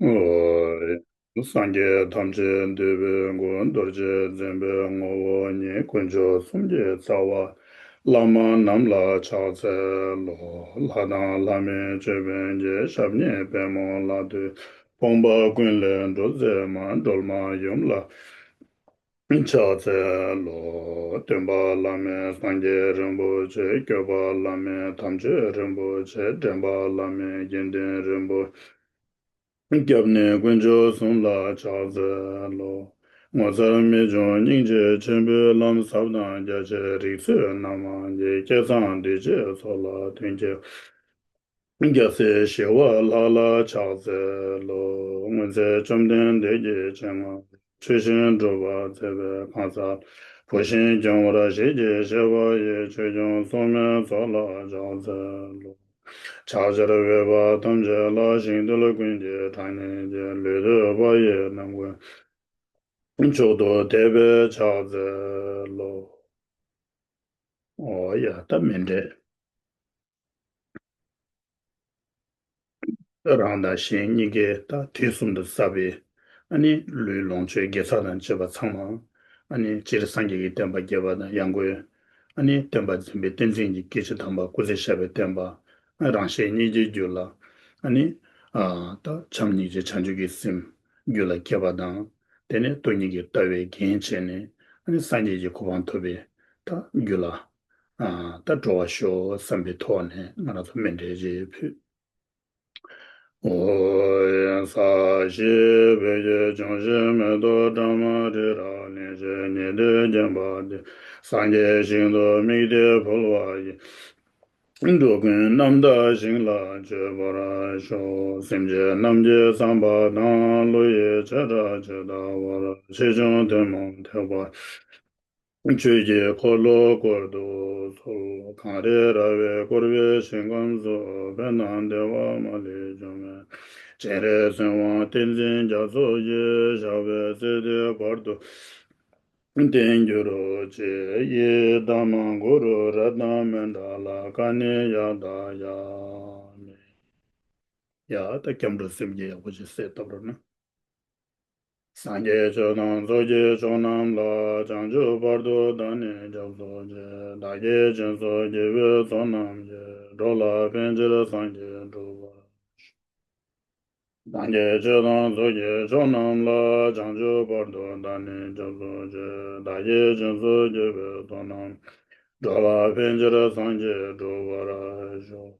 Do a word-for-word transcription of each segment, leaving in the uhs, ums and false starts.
ཨོ། སངས་རྒྱས་ཐམས་ཅད་འདུས་པའི་སྐུ། རྡོ་རྗེ་འཛིན་པའི་ངོ་བོ་ཉིད། དཀོན་མཆོག་གསུམ་གྱི་རྩ་བ། བླ་མ་རྣམས་ལ་ཕྱག་འཚལ་ལོ། ལྷ་དང་ལྷ་མིན་ཅོད་པན་གྱི། ཞབས་གཉིས་པད་མོ་ལ་བཏུད། ཕོངས་པ་ཀུན་ལས་སྒྲོལ་མཛད་མ། སྒྲོལ་མ་ཡུམ་ལ་ཕྱག་འཚལ་ལོ། སྟོན་པ་བླ་མེད་སངས་རྒྱས་རིན་པོ་ཆེ། སྐྱོབ་པ་བླ་མེད་དམ་ཆོས་རིན་པོ་ཆེ། འདྲེན་པ་བླ་མེད་དགེ་འདུན་རིན་པོ་ཆེ། སྐྱབས་གནས་དཀོན་མཆོག་གསུམ་ལ་ཕྱག་འཚལ་ལོ། ངོ་མཚར་རྨད་བྱུང་སྙིང་རྗེ་ཆེན་པོའི་ལམ། ཟབ་དང་རྒྱ་ཆེའི་རིག་ཚུལ་རྣམ་མང་གི། བསྐལ་བཟང་བདེ་སྐྱིད་ཚོགས་ལ་མཐུན་རྐྱེན། རྒྱལ་སྲས་ཞི་བ་ལྷ་ལ་ཕྱག་འཚལ་ལོ། སྔོན་ཚེ་བཅོམ་ལྡན་འདས་ཀྱི་སྤྱན་སྔར། ཆོས་བཞིན་སྒྲུབ་པར་མཛད་པའི་གང་ཟག་བུ་བཞིན་སྐྱོང་བར་ཞལ་གྱིས་བཞེས་པ་ཡི། ཆོས་སྐྱོང་སྲུང་མའི་ཚོགས་ལ་ཕྱག་འཚལ་ལོ། ཕྱག་བྱར་འོས་པ་ཐམས་ཅད་ལ། ཞིང་རྡུལ་ཀུན་གྱི་གྲངས་སྙེད་ཀྱི། ལུས་བཏུད་པ་ཡི་རྣམ་ཀུན་མཆོག་ཏུ་དད་པས་ཕྱག་འཚལ་ལོ། ཨོ་ཡ། ད་མཎྜལ། རང་དང་གཞན་གཉིས་ཀའི་ད་དུས་གསུམ་དུ་བསགས་པའི་ཨ་ནི་ལུས་ལོངས་སྤྱོད་དགེ་རྩ་དང་བཅས་པ་ཚང་མ། ཨ་ནི་སྤྱིར་སངས་རྒྱས་ཀྱི་བསྟན་པ་རྒྱས་པ་དང་། ཡང་སྒོས་ཨ་ནི་བསྟན་པ་འཛིན་པའི་བསྟན་འཛིན་གྱི་སྐྱེས་ཆེན་དམ་པ་སྐུ་ཚེ་ཞབས་པད་བརྟན་པ། རང་གཞན་གཉིས་ཀྱི་རྒྱུད་ལ་ཨ་ནི་ཨ་ད་བྱམས་སྙིང་རྗེ་བྱང་ཆུབ་ཀྱི་སེམས་རྒྱུད་ལ་སྐྱེས་པ་དང་། དེ་ནས་སྟོང་ཉིད་ཀྱི་ལྟ་བའི་རྒྱན་བྱས་ནས་ཨ་ནི་སངས་རྒྱས་ཀྱི་གོ་འཕང་ཐོབ་པའི་ད་རྒྱུད་ལ་ཨ་ད་འགྲོ་བར་ཤོག་བསམ་པའི་ཐོག་ནས་ང་རང་ཚོ་མཎྜལ་ཅིག་ཕུལ། ཨོ་ཡ། ས་གཞི་བོད་ཀྱི་ལྗོངས་བཞི། མེ་ཏོག་འབྲང་མ་རི་རབ། གླིང་བཞི་ཉི་ཟླས་བརྒྱན་པ་འདི། སངས་རྒྱས་ཞིང་དུ་དམིགས་ཏེ་འཕོ་བ་ཡི། འགྲོ་ཀུན་རྣམ་དག་ཞིང་ལ་སྤྱོད་པར་ཤོག། སེམས་ཅན་རྣམས་ཀྱི་བསམ་པ་དང་། བློ་ཡི་བྱེ་བྲག་ཇི་ལྟ་བར། ཆེ་ཆུང་ཐུན་མོང་ཐེག་པ། ཆོས་ཀྱི་འཁོར་ལོ་བསྐོར་དུ་གསོལ། གངས་རི་ར་བས་བསྐོར་བའི་ཞིང་ཁམས་སུ། ཕན་དང་བདེ་བ་མ་ལུས་འབྱུང་བའི། སྤྱན་རས་གཟིགས་དབང་བསྟན་འཛིན་རྒྱ་མཚོ་ཡི། ཞབས་པད་སྲིད་མཐའི་བར་དུ་བརྟན་གྱུར་ཅིག། ཡི་དམ་གུ་རུ་རཏྣ་མཎྜལ་ཀ་ཎི་ཡ་ཏཱ་ཡ་མི། ཡ། ད་སྐྱབས་འགྲོ་སེམས་བསྐྱེད་ཡག་པོ་ཅིག་གསལ་བཏབ་རོགས་གནང་། སངས་རྒྱས་ཆོས་དང་ཚོགས་ཀྱི་མཆོག་རྣམས་ལ། བྱང་ཆུབ་བར་དུ་བདག་ནི་སྐྱབས་སུ་མཆི། བདག་གིས་སྦྱིན་སོགས་བགྱིས་པའི་ཚོགས་རྣམས་ཀྱིས། འགྲོ་ལ་ཕན་ཕྱིར་སངས་རྒྱས་འགྲུབ་པར་ཤོག། སངས་རྒྱས་ཆོས་དང་ཚོགས་ཀྱི་མཆོག་རྣམས་ལ། བྱང་ཆུབ་བར་དུ་བདག་ནི་སྐྱབས་སུ་མཆི། བདག་གིས་སྦྱིན་སོགས་བགྱིས་པའི་ཚོགས་རྣམས། འགྲོ་ལ་ཕན་ཕྱིར་སངས་རྒྱས་འགྲུབ་པར་ཤོག།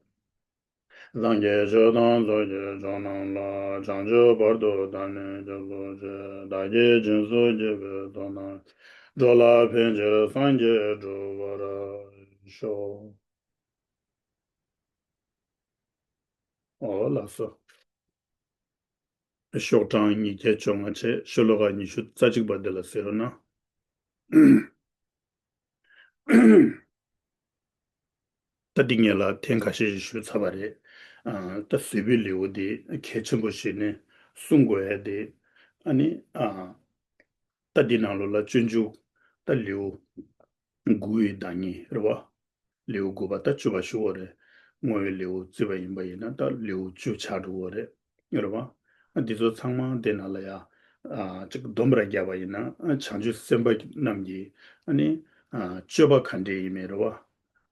སངས་རྒྱས་ཆོས་དང་ཚོགས་ཀྱི་མཆོག་རྣམས་ལ། བྱང་ཆུབ་བར་དུ་བདག་ནི་སྐྱབས་སུ་མཆི། བདག་གིས་སྦྱིན་སོགས་བགྱིས་པའི་ཚོགས་རྣམས། འགྲོ་ལ་ཕན་ཕྱིར་སངས་རྒྱས་འགྲུབ་པར་ཤོག། ཨོ་ལགས་སོ། ཤོག་གྲངས་ཉིས་བརྒྱ་བཅོ་ལྔ་བྱས། ཤོ་ལོ་ཀ་ཉི་ཤུ་རྩ་གཅིག་པ་འདི་ལ་གཟིགས་རོགས་གནང་། ད་འདི་ངས་ལ་ཐེངས་ཁ་ཤས་ཤིག་ཞུས་ཚར་བ་རེད། ཨ། ད་བཟོད་པའི་ལེའུ་འདི་གལ་ཆེན་པོ་ཞིག་ནས་གསུང་དགོས་ཡ་དེ། ཨ་ནི། ཨ། ད་འདི་ནང་ལོགས་ལ་སྤྱོད་འཇུག་ད་ལེའུ་དགུ་ཡི་བདག་ཉིད་རེད་བ། ལེའུ་དགུ་པ་ད་བཅུ་པ་ཞུ་བ་རེད། བསྔོ་བའི་ལེའུ་བརྩིས་པ་ཡིན་པ་ཡིན་ན་ད་ལེའུ་བཅུ་ཆགས་འགྲོ་གི་རེད། རེད་བ། ཨ། འདི་ཚོ་ཚང་མ་དེ་ནང་ལ་ཡ། ཨ། ཅིག་བསྡོམས་པར་བརྒྱབ་པ་ཡིན་ན། ཨ། བྱང་ཆུབ་སེམས་དཔའ་རྣམས་ཀྱི་ཨ་ནི། ཨ། སྤྱོད་པ་ག་འདྲས་ཡིན་མིན་རེད་བ།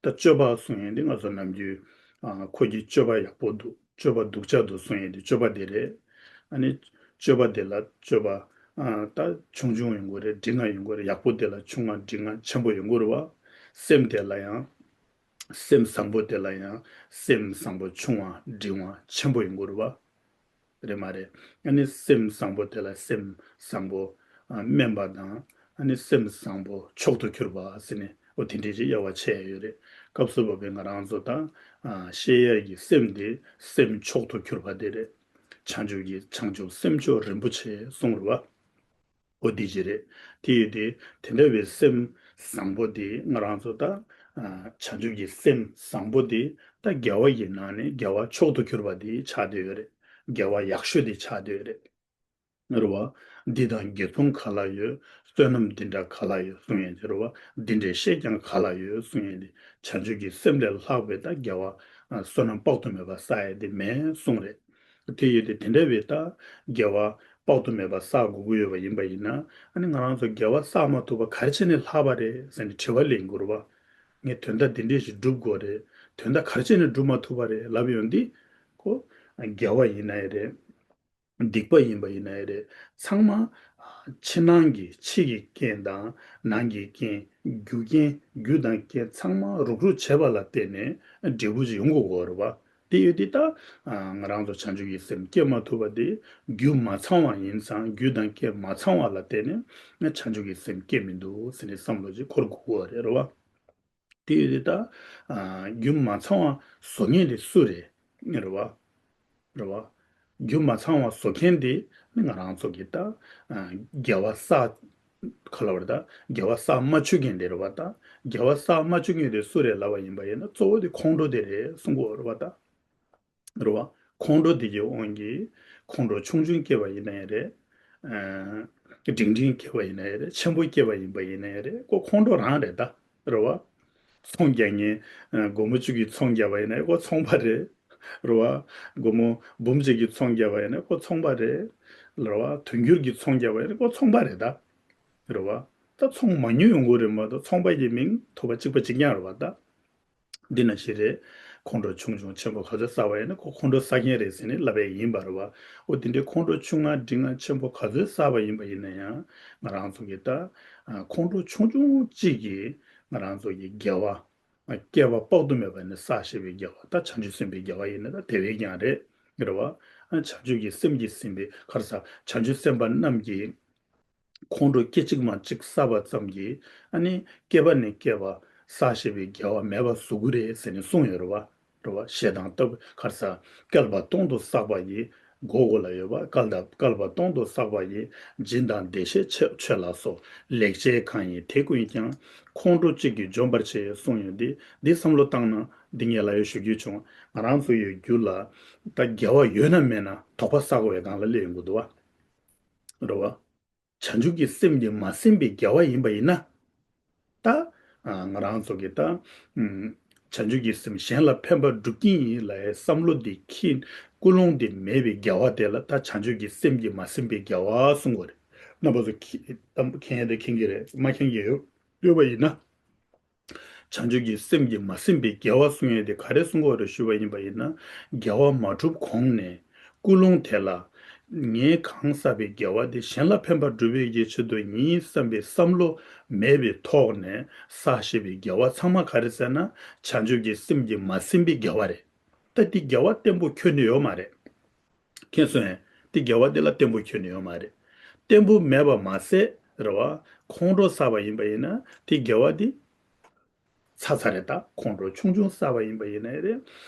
ད་སྤྱོད་པ་གསུང་ཡས་འདི་ང་ཚོ་ནམ་རྒྱུན། ཨ། ཁོ་གི་སྤྱོད་པ་ཡག་པོ་འདུག་སྤྱོད་པ་སྡུག་ཅག་འདུག་གསུང་ཡས་འདི་སྤྱོད་པ་འདི་རེད། ཨ་ནི་སྤྱོད་པ་འདི་ལ་སྤྱོད་པ། ཨ། ད་ཆུང་ཆུང་ཡོང་གི་རེད། འབྲིང་བ་ཡོང་གི་རེད། ཡག་པོ་དེ་ལ་ཆུང་བ། འབྲིང་བ། ཆེན་པོ་ཡོང་གི་རེད་བ། སེམས་དེ་ལ་ཡང་། སེམས་བཟང་པོ་དེ་ལ་ཡང་སེམས་བཟང་པོ་ཆུང་བ། འབྲིང་བ། ཆེན་པོ་ཡོང་གི་རེད་བ། རེད་མ་རེད། ཨ་ནི་སེམས་བཟང་པོ་དེ་ལ་སེམས་བཟང་པོ། ཨ། དམན་པ་དང་། ཨ་ནི་སེམས་བཟང་པོ་མཆོག་ཏུ་གྱུར་པ་ཟེར་ནས། འོ་དེ་འདྲའི་ཅིག་དབྱེ་བ་ཕྱེ་ཡ་ཡོད་རེད། སྐབས་སུ་བབ་པའི་ང་རང་ཚོ་ད། ཨ། བཤད་ཡས་ཀྱི་སེམས་དེ་སེམས་མཆོག་ཏུ་གྱུར་པ་དེ་རེད། བྱང་ཆུབ་ཀྱི་བྱང་ཆུབ་སེམས་མཆོག་རིན་པོ་ཆེ་གསུངས་རེད་བ། འོ་དེ་ཅི་རེད། དེ་ཡོད་དེ། དེ་འདྲ་བའི་སེམས་བཟང་པོ་དེ་ང་རང་ཚོ་ད། ཨ། བྱང་ཆུབ་ཀྱི་སེམས་བཟང་པོ་དེ་ད་དགེ་བ་ཡི་ནང་ནས་དགེ་བ་མཆོག་ཏུ་གྱུར་པ་དེ་ཆགས་བསྡད་ཡོད་རེད། དགེ་བ་ཡག་ཤོས་དེ་ཆགས་བསྡད་ཡོད་རེད། རེད་བ། འདི་དང་འདི་མཚུངས་ག་ལ་ཡོད། བསོད་ནམས་འདི་འདྲ་ག་ལ་ཡོད་གསུང་ཡས་དེ་རེད་བ། འདི་འདྲའི་བཤད་ཀྱང་ག་ལ་ཡོད་གསུང་ཡས་དེ། བྱང་ཆུབ་ཀྱི་སེམས་ལས་ལྷག་པའི་ད་དགེ་བ། ཨ། བསོད་ནམས་དཔག་ཏུ་མེད་པ་བསགས་ཡས་དེ་མེད་གསུངས་རེད། དེ་ཡོད་དེ་དེ་འདྲ་བའི་ད་དགེ་བ་དཔག་ཏུ་མེད་པ་བསགས་དགོས་ཀྱི་ཡོད་པ་ཡིན་པ་ཡིན་ན། ཨ་ནི་ང་རང་ཚོ་དགེ་བ་བསགས་མ་ཐུབ་པ་ག་རེ་བྱས་ནས་ལྷག་པ་རེད་ཟེར་ནས་དྲི་བ་ལེན་དགོས་རེད་བ། ངས་དོན་དག་འདི་འདྲས་ཞིག་སྒྲུབ་དགོས་རེད། དོན་དག་ག་རེ་བྱས་ནས་སྒྲུབ་མ་ཐུབ་པ་རེད་ལབ་ཡོང་དུས། ཁོ་དགེ་བ་ཡིན་ན་ཡང་རེད། སྡིག་པ་ཡིན་པ་ཡིན་ན་ཡང་རེད། ཚང་མ་ཕྱི་ནང་གི་ཕྱི་གི་རྐྱེན་དང་ནང་གི་རྐྱེན། རྒྱུ་རྐྱེན་རྒྱུ་དང་རྐྱེན་ཚང་མ་རུག་རུག་བྱས་པ་ལ་བརྟེན་ནས་འབྲས་བུ་ཅིག་ཡོང་དགོས་ཀྱི་ཡོད་རེད་བ། དེ་ཡོད་དུས་ད་ང་རང་ཚོ་བྱང་ཆུབ་ཀྱི་སེམས་སྐྱེ་མ་ཐུབ་པ་དེ་རྒྱུ་མ་ཚང་བ་ཡིན་ཙང་། རྒྱུ་དང་རྐྱེན་མ་ཚང་བ་ལ་བརྟེན་ནས་བྱང་ཆུབ་ཀྱི་སེམས་སྐྱེ་མི་འདུག་ཟེར་ནས་བསམ་བློ་ཅིག་འཁོར་དགོས་ཀྱི་ཡོད་རེད་བ། དེ་ཡོད་དུས་ད། ཨ། རྒྱུ་མ་ཚང་བ་བཟོ་མཁན་དེ་སུ་རེད། རེད་བ། རེད་བ། རྒྱུ་མ་ཚང་བ་བཟོ་མཁན་དེ་ནི་ང་རང་ཚོ་གི་ད། ཨ། དགེ་བ་བསགས། ག་ལབ་རེད་ད། དགེ་བ་བསགས་མ་བཅུག་མཁན་དེ་རེད་བ་ད། དགེ་བ་བསགས་མ་བཅུག་མཁན་དེ་སུ་རེད་ལབ་པ་ཡིན་པ་ཡིན་ན། གཙོ་བོ་དེ་ཁོང་ཁྲོ་དེ་རེད་གསུང་གི་ཡོད་རེད་བ་ད། རེད་བ། ཁོང་ཁྲོ་དེ་གི་དབང་གིས་ཁོང་ཁྲོ་ཆུང་ཆུང་སྐྱེས་པ་ཡིན་ན་ཡང་རེད། ཨ། འབྲིང་འབྲིང་སྐྱེས་པ་ཡིན་ན་ཡང་རེད། ཆེན་པོ་སྐྱེས་པ་ཡིན་པ་ཡིན་ན་ཡང་རེད། ཁོ་ཁོང་ཁྲོ་རང་རེད་ད། རེད་བ། ཚོང་རྒྱག་མཁན། ཨ། སྒོར་མོ་གཅིག་གི་ཚོང་རྒྱག་པ་ཡིན་ན་ཁོ་ཚོང་པ་རེད། རེད་བ། སྒོར་མོ་འབུམ་གཅིག་གི་ཚོང་རྒྱག་པ་ཡིན་ན་ཁོ་ཚོང་པ་རེད། རེད་བ། དུས་འགྱུར་གྱི་ཚོང་རྒྱག་པ་ཡིན་ན་ཁོ་ཚོང་པ་རེད་ད། རེད་བ། ད་ཚོང་མ་ཉུང་ཡོང་གི་རེད་མ་གཏོགས། ཚོང་པ་ཡི་མིང་ཐོབ་པ་གཅིག་པ་གཅིག་རྐྱང་རེད་བ་ད། འདི་ན་ཞིག་རེད། ཁོང་ཁྲོ་ཆུང་ཆུང་ཆེན་པོ་ག་ཚོད་བསགས་པ་ཡིན་ན་ཁོ་ཁོང་ཁྲོ་བསགས་མཁན་རེད་ཟེར་ནས་ལབ་པ་ཡིན་པ་རེད་བ། འོ་དེ་འདྲའི་ཁོང་ཁྲོ་ཆུང་ང་འབྲིང་ང་ཆེན་པོ་ག་ཚོད་བསགས་པ་ཡིན་པ་ཡིན་ན་ཡང་། ང་རང་ཚོ་གི་ད། ཨ། ཁོང་ཁྲོ་ཆུང་ཆུང་གཅིག་གིས་ང་རང་ཚོ་གི་དགེ་བ། ཨ། བསྐལ་པ་དཔག་ཏུ་མེད་པ་ནས་བསགས་བཞིན་པའི་དགེ་བ། ད་བྱང་ཆུབ་སེམས་དཔའི་དགེ་བ་ཡིན་ན་ད་དེ་བས་ཀྱང་རེད། རེད་བ། ཨ། བྱང་ཆུབ་ཀྱི་སེམས་ཀྱིས་ཟིན་པའི་ག་རེ་ཟ། བྱང་ཆུབ་སེམས་དཔའ་རྣམས་ཀྱིས། ཁོང་ཁྲོ་སྐད་ཅིག་མ་གཅིག་བསགས་པ་ཙམ་གྱིས། ཨ་ནི་བསྐལ་པ་ནས་བསྐལ་པ་བསགས་བཞིན་པའི་དགེ་བ་མེད་པ་བཟོ་གི་རེད་ཟེར་ནས་གསུངས་ཡོད་རེད་བ། རེད་བ། ཞེ་སྡང་ལྟ་བུ་ག་རེ་ཟ། བསྐལ་པ་སྟོང་དུ་བསགས་པ་ཡི། གོ་གོ་ལ་ཡོད་པ། བསྐལ་དང་བསྐལ་པ་སྟོང་དུ་བསགས་པ་ཡི། སྦྱིན་དང་བདེ་གཤེགས་མཆོད་མཆོད་ལ་སོགས། ལེགས་སྤྱད་གང་ཡིན་དེ་ཀུན་ཀྱང་། ཁོང་ཁྲོ་གཅིག་གིས་འཇོམས་པར་བྱེད། གསུངས་ཡོད་འདི། འདི་བསམ་བློ་བཏང་ན་འདི་ངས་ལབ་ཡོད་ཞུ་རྒྱུ་བྱུང་། ང་རང་ཚོ་ཡི་རྒྱུད་ལ་ད་དགེ་བ་ཡོད་ན་མེད་ན་དོགས་པ་ཟ་དགོས་པའི་སྒང་ལ་སླེབས་ཡོང་གི་འདུག་བ། རེད་བ། བྱང་ཆུབ་ཀྱི་སེམས་ཀྱིས་མ་ཟིན་པའི་དགེ་བ་ཡིན་པ་ཡིན་ན། ད། ཨ། ང་རང་ཚོ་གིས་ད། ཨུམ། བྱང་ཆུབ་ཀྱི་སེམས་གཞན་ལ་ཕན་པ་སྒྲུབ་ཀྱི་ཡིན་ལབ་ཡའི་བསམ་བློ་འདི་ཁྱི། ཀུན་སློང་འདི་མེད་པའི་དགེ་བ་དེ་ལ་ད་བྱང་ཆུབ་ཀྱི་སེམས་ཀྱིས་མ་ཟིན་པའི་དགེ་བ་གསུང་གི་རེད། རྣམ་པ་ཚོ་མཁྱེན་ཡ་དེ་མཁྱེན་གྱི་རེད། མ་མཁྱེན་གྱི་ཡོད་ཡོད་པ་ཡིན་ན། བྱང་ཆུབ་ཀྱི་སེམས་ཀྱིས་མ་ཟིན་པའི་དགེ་བ་གསུང་ཡས་དེ་ག་རེ་གསུང་གི་ཡོད་རེད་ཞུས་པ་ཡིན་པ་ཡིན་ན། དགེ་བ་མ་གྲུབ་གོང་ནས་ཀུན་སློང་དེ་ལ། ངས་གང་བསགས་པའི་དགེ་བ་དེ་གཞན་ལ་ཕན་པ་སྒྲུབ་པའི་གི་ཆེད་དུ་ཡིན་བསམ་པའི་བསམ་བློ་མེད་པའི་ཐོག་ནས་བསགས་བཞིན་པའི་དགེ་བ་ཚང་མ་ག་རེ་ཟེར་ན། བྱང་ཆུབ་ཀྱི་སེམས་ཀྱིས་མ་ཟིན་པའི་དགེ་བ་རེད། ད་དེ་དགེ་བ་བརྟན་པོ་ཁྱོན་ནས་ཡོད་མ་རེད། མཁྱེན་སོང་ངས། དེ་དགེ་བ་དེ་ལ་བརྟན་པོ་ཁྱོན་ནས་ཡོད་མ་རེད། བརྟན་པོ་མེད་པ་མ་ཟད་རེད་བ། ཁོང་ཁྲོ་ཟ་བ་ཡིན་པ་ཡིན་ན་དེ་དགེ་བ་དེ་ཚར་ཚར་རེད། ད་ཁོང་ཁྲོ་ཆུང་ཆུང་ཟ་བ་ཡིན་པ་ཡིན་ན་རེད།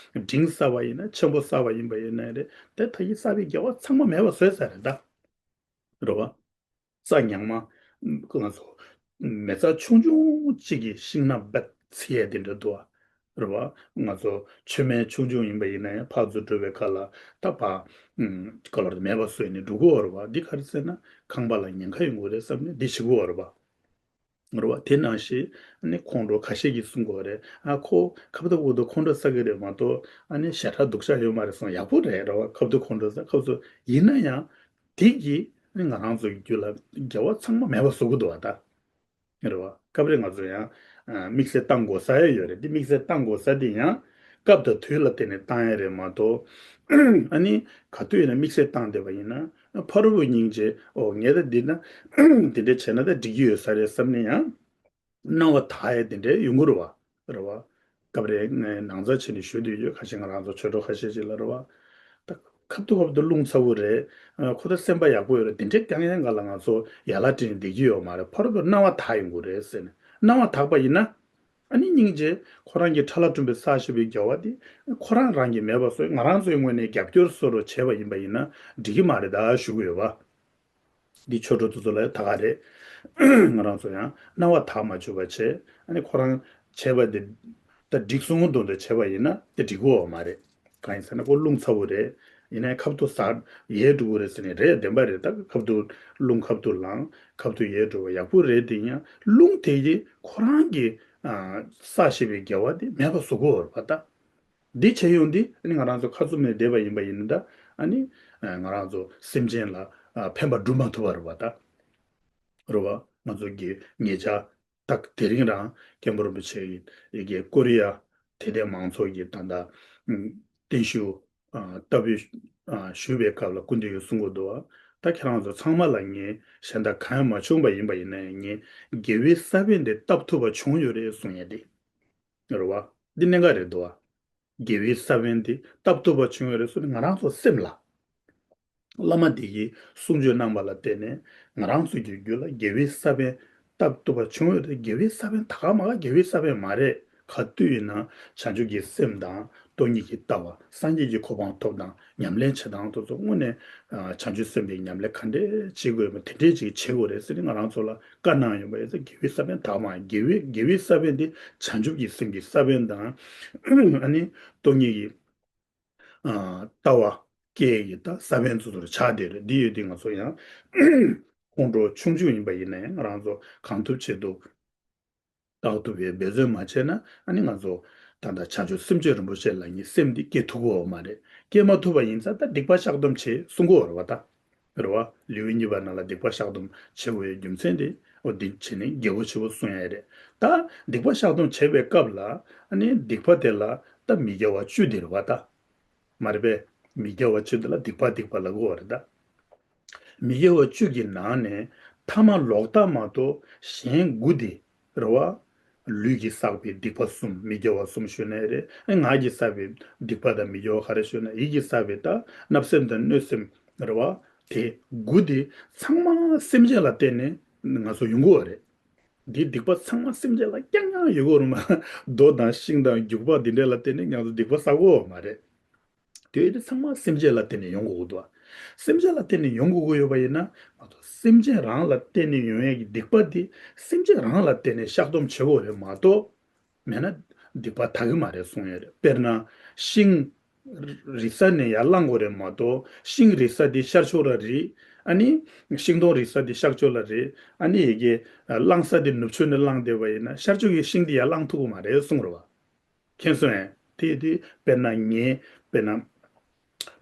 འབྲིང་ཟ་བ་ཡིན་ན། ཆེན་པོ་ཟ་བ་ཡིན་པ་ཡིན་ན་རེད། དེ་ད་གིན་བསགས་པའི་དགེ་བ་ཚང་མ་མེད་པ་བཟོས་ཚར་རེད་ད། རེད་བ། རྩྭ་ཉག་མ། ང་ཚོ་མེ་བཙའ་ཆུང་ཆུང་གཅིག་གི་ཤིང་ནགས་བེད་ཚིག་ཡས་དེ་འདྲ་འདུག་བ། རེད་བ། ང་ཚོ་མཆོད་མེ་ཆུང་ཆུང་ཡིན་པ་ཡིན་ན་ཡང་ཕར་ཚུར་འགྲོ་བའི་ཁ་ལ་ད་ཕར། ཨུམ། ག་ལ་མེད་པ་བཟོས་ནས་འགྲོ་གི་ཡོད་རེད་བ། འདི་ག་རེ་ཟེར་ན་ཁང་པ་ལ་ཉེན་ཁ་ཡོང་གི་རེད་བསམ་ནས་འདི་བྱེད་ཀྱི་ཡོད་རེད་བ། རེད་བ། དེ་ནང་བཞིན་ནི་ཁོང་ཁྲོ་ཁ་ཤས་ཀྱིས་གསུང་གི་ཡོད་རེད། ཨ། ཁོ་ཁ་བརྡ་འོག་ཏུ་ཁོང་ཁྲོ་ཟ་གི་རེད་མ་གཏོགས་ཨ་ནི་ཞེ་དྲག་སྡུག་ཅག་ཡོད་མ་རེད་གསུངས། ཡག་པོ་རེད། རེད་བ། ཁ་བརྡ་ཁོང་ཁྲོ་ཟ། ཁ་བརྡ་ཡིན་ན་ཡང་དེ་གིས་ནི་ང་རང་ཚོ་གི་རྒྱུད་ལ་དགེ་བ་ཚང་མ་མེད་པ་བཟོ་གི་འདུག་བ་ད། རེད་བ། སྐབས་རེ་ང་ཚོ་ཡང་། ཨ། དམིགས་བསལ་བཏང་དགོས་ས་ཡང་ཡོད་རེད། འདི་དམིགས་བསལ་བཏང་དགོས་ས་དེ་ཡང་སྐབས་དང་དུས་ལ་བརྟེན་ནས་བཏང་ཡ་རེད་མ་གཏོགས། ཨ་ནི་ག་དུས་ཡིན་ན་དམིགས་བསལ་བཏང་བསྡད་པ་ཡིན་ན། ཕ་རོལ་པོ་སྙིང་རྗེ། ཨོ། ངས་ད་འདི་ན་འདི་འདྲ་བྱས་ན་ད་འགྲིག་གི་ཡོད་ས་རེད་བསམ་ནས་ཡང་སྣང་བ་དག་ཡ་དེ་འདྲ་ཡོང་གི་རེད་བ། རེད་བ། སྐབས་རེ་ངས་ནང་ཚ་བྱས་ནས་ཞུ་འདོད་ཡོད། ཁ་ཤས་ང་རང་ཚོ་ཆོས་གྲོགས་ཁ་ཤས་ཅིག་ལ་རེད་བ། ད་ཁ་ཐུག་ཁ་ཐུག་རླུང་ཚ་བོ་རེད། ཨ། ཁོ་ད་སེམས་པ་ཡག་པོ་ཡོད་རེད། དེ་འདྲའི་རྐྱང་ཡང་ག་ལ་ང་ཚོ་ཡ་ལ་སྤྲད་ནས་བསྡད་ཀྱི་ཡོད་མ་རེད། ཕ་རོལ་པོ་སྣང་བ་དག་ཡོང་གི་རེད་ཟེར་ནས། སྣང་བ་དག་པ་ཡིན་ན། ཨ་ནི་སྙིང་རྗེ་ཁོ་རང་གིས་ཁྲ་ལ་བསྐྲུན་པའི་བསགས་བཞིན་པའི་དགེ་བ་དེ་ཁོ་རང་རང་གིས་མེད་པ་བཟོས། ང་རང་ཚོའི་ངོས་ནས་རྒྱབ་སྐྱོར་བཟོ་འདྲ་བྱས་པ་ཡིན་པ་ཡིན་ན་འགྲིག་གི་མ་རེད་ད་ཞུ་གི་ཡོད་བ། འདི་ཆོས་གྲོགས་དེ་ཚོ་ལ་ད་ག་རེད། ང་རང་ཚོ་ཡང་སྣང་བ་དག་མ་བཅུག་པ་བྱས། ཨ་ནི་ཁོ་རང་བྱས་པ་དེ་ད་འགྲིག་སོང་དོན་དུ་བྱས་པ་ཡིན་ན་དེ་འགྲིག་གི་ཡོད་མ་རེད། གང་ཡིན་ཟེར་ན་ཁོ་རླུང་ཚ་བོ་རེད། ཡིན་ནའི་ཁ་ཐུག་ཟ་ཡལ་འགྲོ་གི་རེད་ཟེར་ནས། རེད། བདེན་པ་རེད། ད་ཁ་ཐུག་རླུང་ཁ་ཐུག་ལངས། ཁ་ཐུག་ཡལ་འགྲོ་བ་ཡག་པོ་རེད། དེ་ཡང་རླུང་དེ་ཡིས་ཁོ་རང་གི། ཨ། བསགས་བཞིན་པའི་དགེ་བ་དེ་མེད་པ་བཟོ་གི་ཡོད་རེད་པ་ད། འདི་བྱས་ཡོང་དུས་ཨ་ནི་ང་རང་ཚོ་ཁ་བཙུམ་ནས་བསྡད་པ་ཡིན་པ་ཡིན་ན་ད་ ཨ་ནི་ང་རང་ཚོ་སེམས་ཅན་ལ་ཕན་པ་སྒྲུབ་མ་ཐུབ་པ་རེད་པ་ད། རེད་བ། ང་ཚོ་གི་ཉེ་ཆར་ད་དེ་རིང་རང་མཁན་པོ་རིན་པོ་ཆེ་ཡི་གི་ཀོ་རི་ཡ་དད་ལྡན་མང་ཚོགས་ཀྱི་ད་ལྟ་བརྟན་བཞུགས་ལྟ་བུ་ཞུ་བའི་སྐབས་ལ་སྐུ་མདུན་གྱིས་གསུང་གི་འདུག་བ། ད་ཁྱེད་རང་ཚོ་ཚང་མ་ལ་ངས་གཞན་དག་གང་ཡང་མ་བྱུང་པ་ཡིན་པ་ཡིན་ན་ཡང་ངས་དགེ་བའི་ས་བོན་དེ་བཏབ་ཐུབ་པ་བྱུང་ཡོད་རེད་གསུང་ཡ་དེ་རེད་བ། འདི་གནད་འགག་རེད་འདུག་བ། དགེ་བའི་ས་བོན་དེ་བཏབ་ཐུབ་པ་བྱུང་ཡོད་རེད་གསུངས་ནས་ང་རང་ཚོ་སེམས་ལ། བླ་མ་དེ་གིས་གསུང་ཆོས་གནང་བ་ལ་བརྟེན་ནས་ང་རང་ཚོ་གི་རྒྱུད་ལ་དགེ་བའི་ས་བོན་བཏབ་ཐུབ་པ་བྱུང་ཡོད་རེད། དགེ་བའི་ས་བོན་ད་ག་མ་ག་དགེ་བའི་ས་བོན་མ་རེད། ག་དུས་ཡིན་ན་བྱང་ཆུབ་ཀྱི་སེམས་དང་སྟོང་ཉིད་ཀྱི་ལྟ་བ། སངས་རྒྱས་ཀྱི་གོ་འཕང་ཐོབ་དང་ཉམས་ལེན་བྱེད་སྟངས་དེ་ཚོ་དངོས་གནས་བྱང་ཆུབ་སེམས་དཔའི་ཉམས་ལེན་ག་འདྲས་བྱེད་དགོས་མ་དེ་འདྲས་ཅིག་བྱེད་དགོས་རེད་ཟེར་ནས་ང་རང་ཚོ་ལ་བཀའ་གནང་ཡོད་པ་ཡིན་ཙང་། དགེ་བའི་ས་བོན་ད་ག་མ་དགེ་བའི་དགེ་བའི་ས་བོན་དེ་བྱང་ཆུབ་ཀྱི་སེམས་ཀྱི་ས་བོན་དང་། ཨ་ནི་སྟོང་ཉིད་ཀྱི་ལྟ་བ་སྐྱེ་ཡི་ད་ས་བོན་ཚོ་ཚོར་ཆགས་བསྡད་རེད། འདི་ཡོད་དུས་ང་ཚོ་ཡང་ཁོང་ཁྲོ་ཆུང་ཆུང་ཡིན་པ་ཡིན་ན་ཡང་ང་རང་ཚོ་གང་ཐུབ་ཆེད་དུ་བཏགས་ཐུབ་པའི་འབད་བརྩོན་མ་བྱས་ན་ཨ་ནི་ང་ཚོ་ད་ལྟ་བྱང་ཆུབ་སེམས་མཆོག་རིན་པོ་ཆེ་ལ་ཉིད་སེམས་འདི་སྐྱེ་ཐུབ་ཀྱི་ཡོད་མ་རེད། སྐྱེ་མ་ཐུབ་པ་ཡིན་ཙང་ད་སྡིག་པ་བཤགས་སྡོམ་བྱེད་གསུང་གི་ཡོད་རེད་བ་ད། རེད་བ། ལེའུ་གཉིས་པ་ནང་ལ་སྡིག་པ་བཤགས་སྡོམ་བྱེད་དགོས་པའི་རྒྱུ་མཚན་དེ་འོ་འདི་བྱས་ནས་རྒྱལ་པོ་ཆེན་པོ་གསུང་ཡ་རེད། ད་སྡིག་པ་བཤགས་སྡོམ་བྱེད་པའི་སྐབས་ལ་ཨ་ནི་སྡིག་པ་དེ་ལ་ད་མི་དགེ་བ་བཅུ་དེ་རེད་བ་ད། མ་རེད་པས། མི་དགེ་བ་བཅུ་དེ་ལ་སྡིག་པ་སྡིག་པ་ལབ་ཀྱི་ཡོད་རེད་ད། མི་དགེ་བ་བཅུ་གི་ནང་ནས་ཐ་མ་ལོག་ལྟ་མ་གཏོགས་གཞན་དགུ་དེ་རེད་བ། ལུས་ཀྱིས་བསགས་པའི་སྡིག་པ་གསུམ། མི་དགེ་བ་གསུམ་ཞུས་ནའི་རེད། ངག་གིས་བསགས་པའི་སྡིག་པ་དང་མི་དགེ་བ་ག་རེ་ཞུས་ན། ཡིད་ཀྱིས་བསགས་པའི་ད་བརྣབ་སེམས་དང་གནོད་སེམས་རེད་བ། དེ་དགུ་དེ་ཚང་མ་སེམས་ཅན་ལ་བརྟེན་ནས་ང་ཚོ་ཡོང་གི་ཡོད་རེད། འདིའི་སྡིག་པ་ཚང་མ་སེམས་ཅན་ལ་རྐྱང་རྐྱང་ཡོང་གི་ཡོད་རེད་མ། རྡོ་དང་ཤིང་དང་རྒྱུག་པ་འདི་འདྲ་ལ་བརྟེན་ནས་ང་ཚོ་སྡིག་པ་བསགས་ཀྱི་ཡོད་མ་རེད། དེ་དེ་ཚང་མ་སེམས་ཅན་ལ་བརྟེན་ནས་ཡོང་དགོས་ཀྱི་འདུག་བ། སེམས་ཅན་ལ་བརྟེན་ནས་ཡོང་དགོས་ཀྱི་ཡོད་པ་ཡིན་ན་མ་གཏོགས་སེམས་ཅན་རང་ལ་བརྟེན་ནས་ཡོང་ཡས་ཀྱི་སྡིག་པ་དེ་སེམས་ཅན་རང་ལ་བརྟེན་ནས་བཤགས་སྡོམ་བྱེད་དགོས་རེད་མ་གཏོགས། མེད་ན་སྡིག་པ་དག་གི་མ་རེད་གསུང་ཡས་རེད། དཔེར་ན་ཤིང་རི་ས་ནས་ཡར་བླངས་དགོས་རེད་མ་གཏོགས་ཤིང་རི་ས་དེ་ཤར་ཕྱོགས་ལ་རེད། ཨ་ནི་ཤིང་སྡོང་རི་ས་དེ་ཤར་ཕྱོགས་ལ་རེད། ཨ་ནི་ཡི་གེ་བླངས་ས་དེ་ནུབ་ཕྱོགས་ནས་བླངས་བསྡད་པ་ཡིན་ན་ཤར་ཕྱོགས་ཀྱི་ཤིང་དེ་ཡར་བླངས་ཐུབ་ཀྱི་མ་རེད་གསུང་རེད་བ། མཁྱེན་སོང་ངས། དེ་དེ་དཔེར་ན་ངས་དཔེར་ན་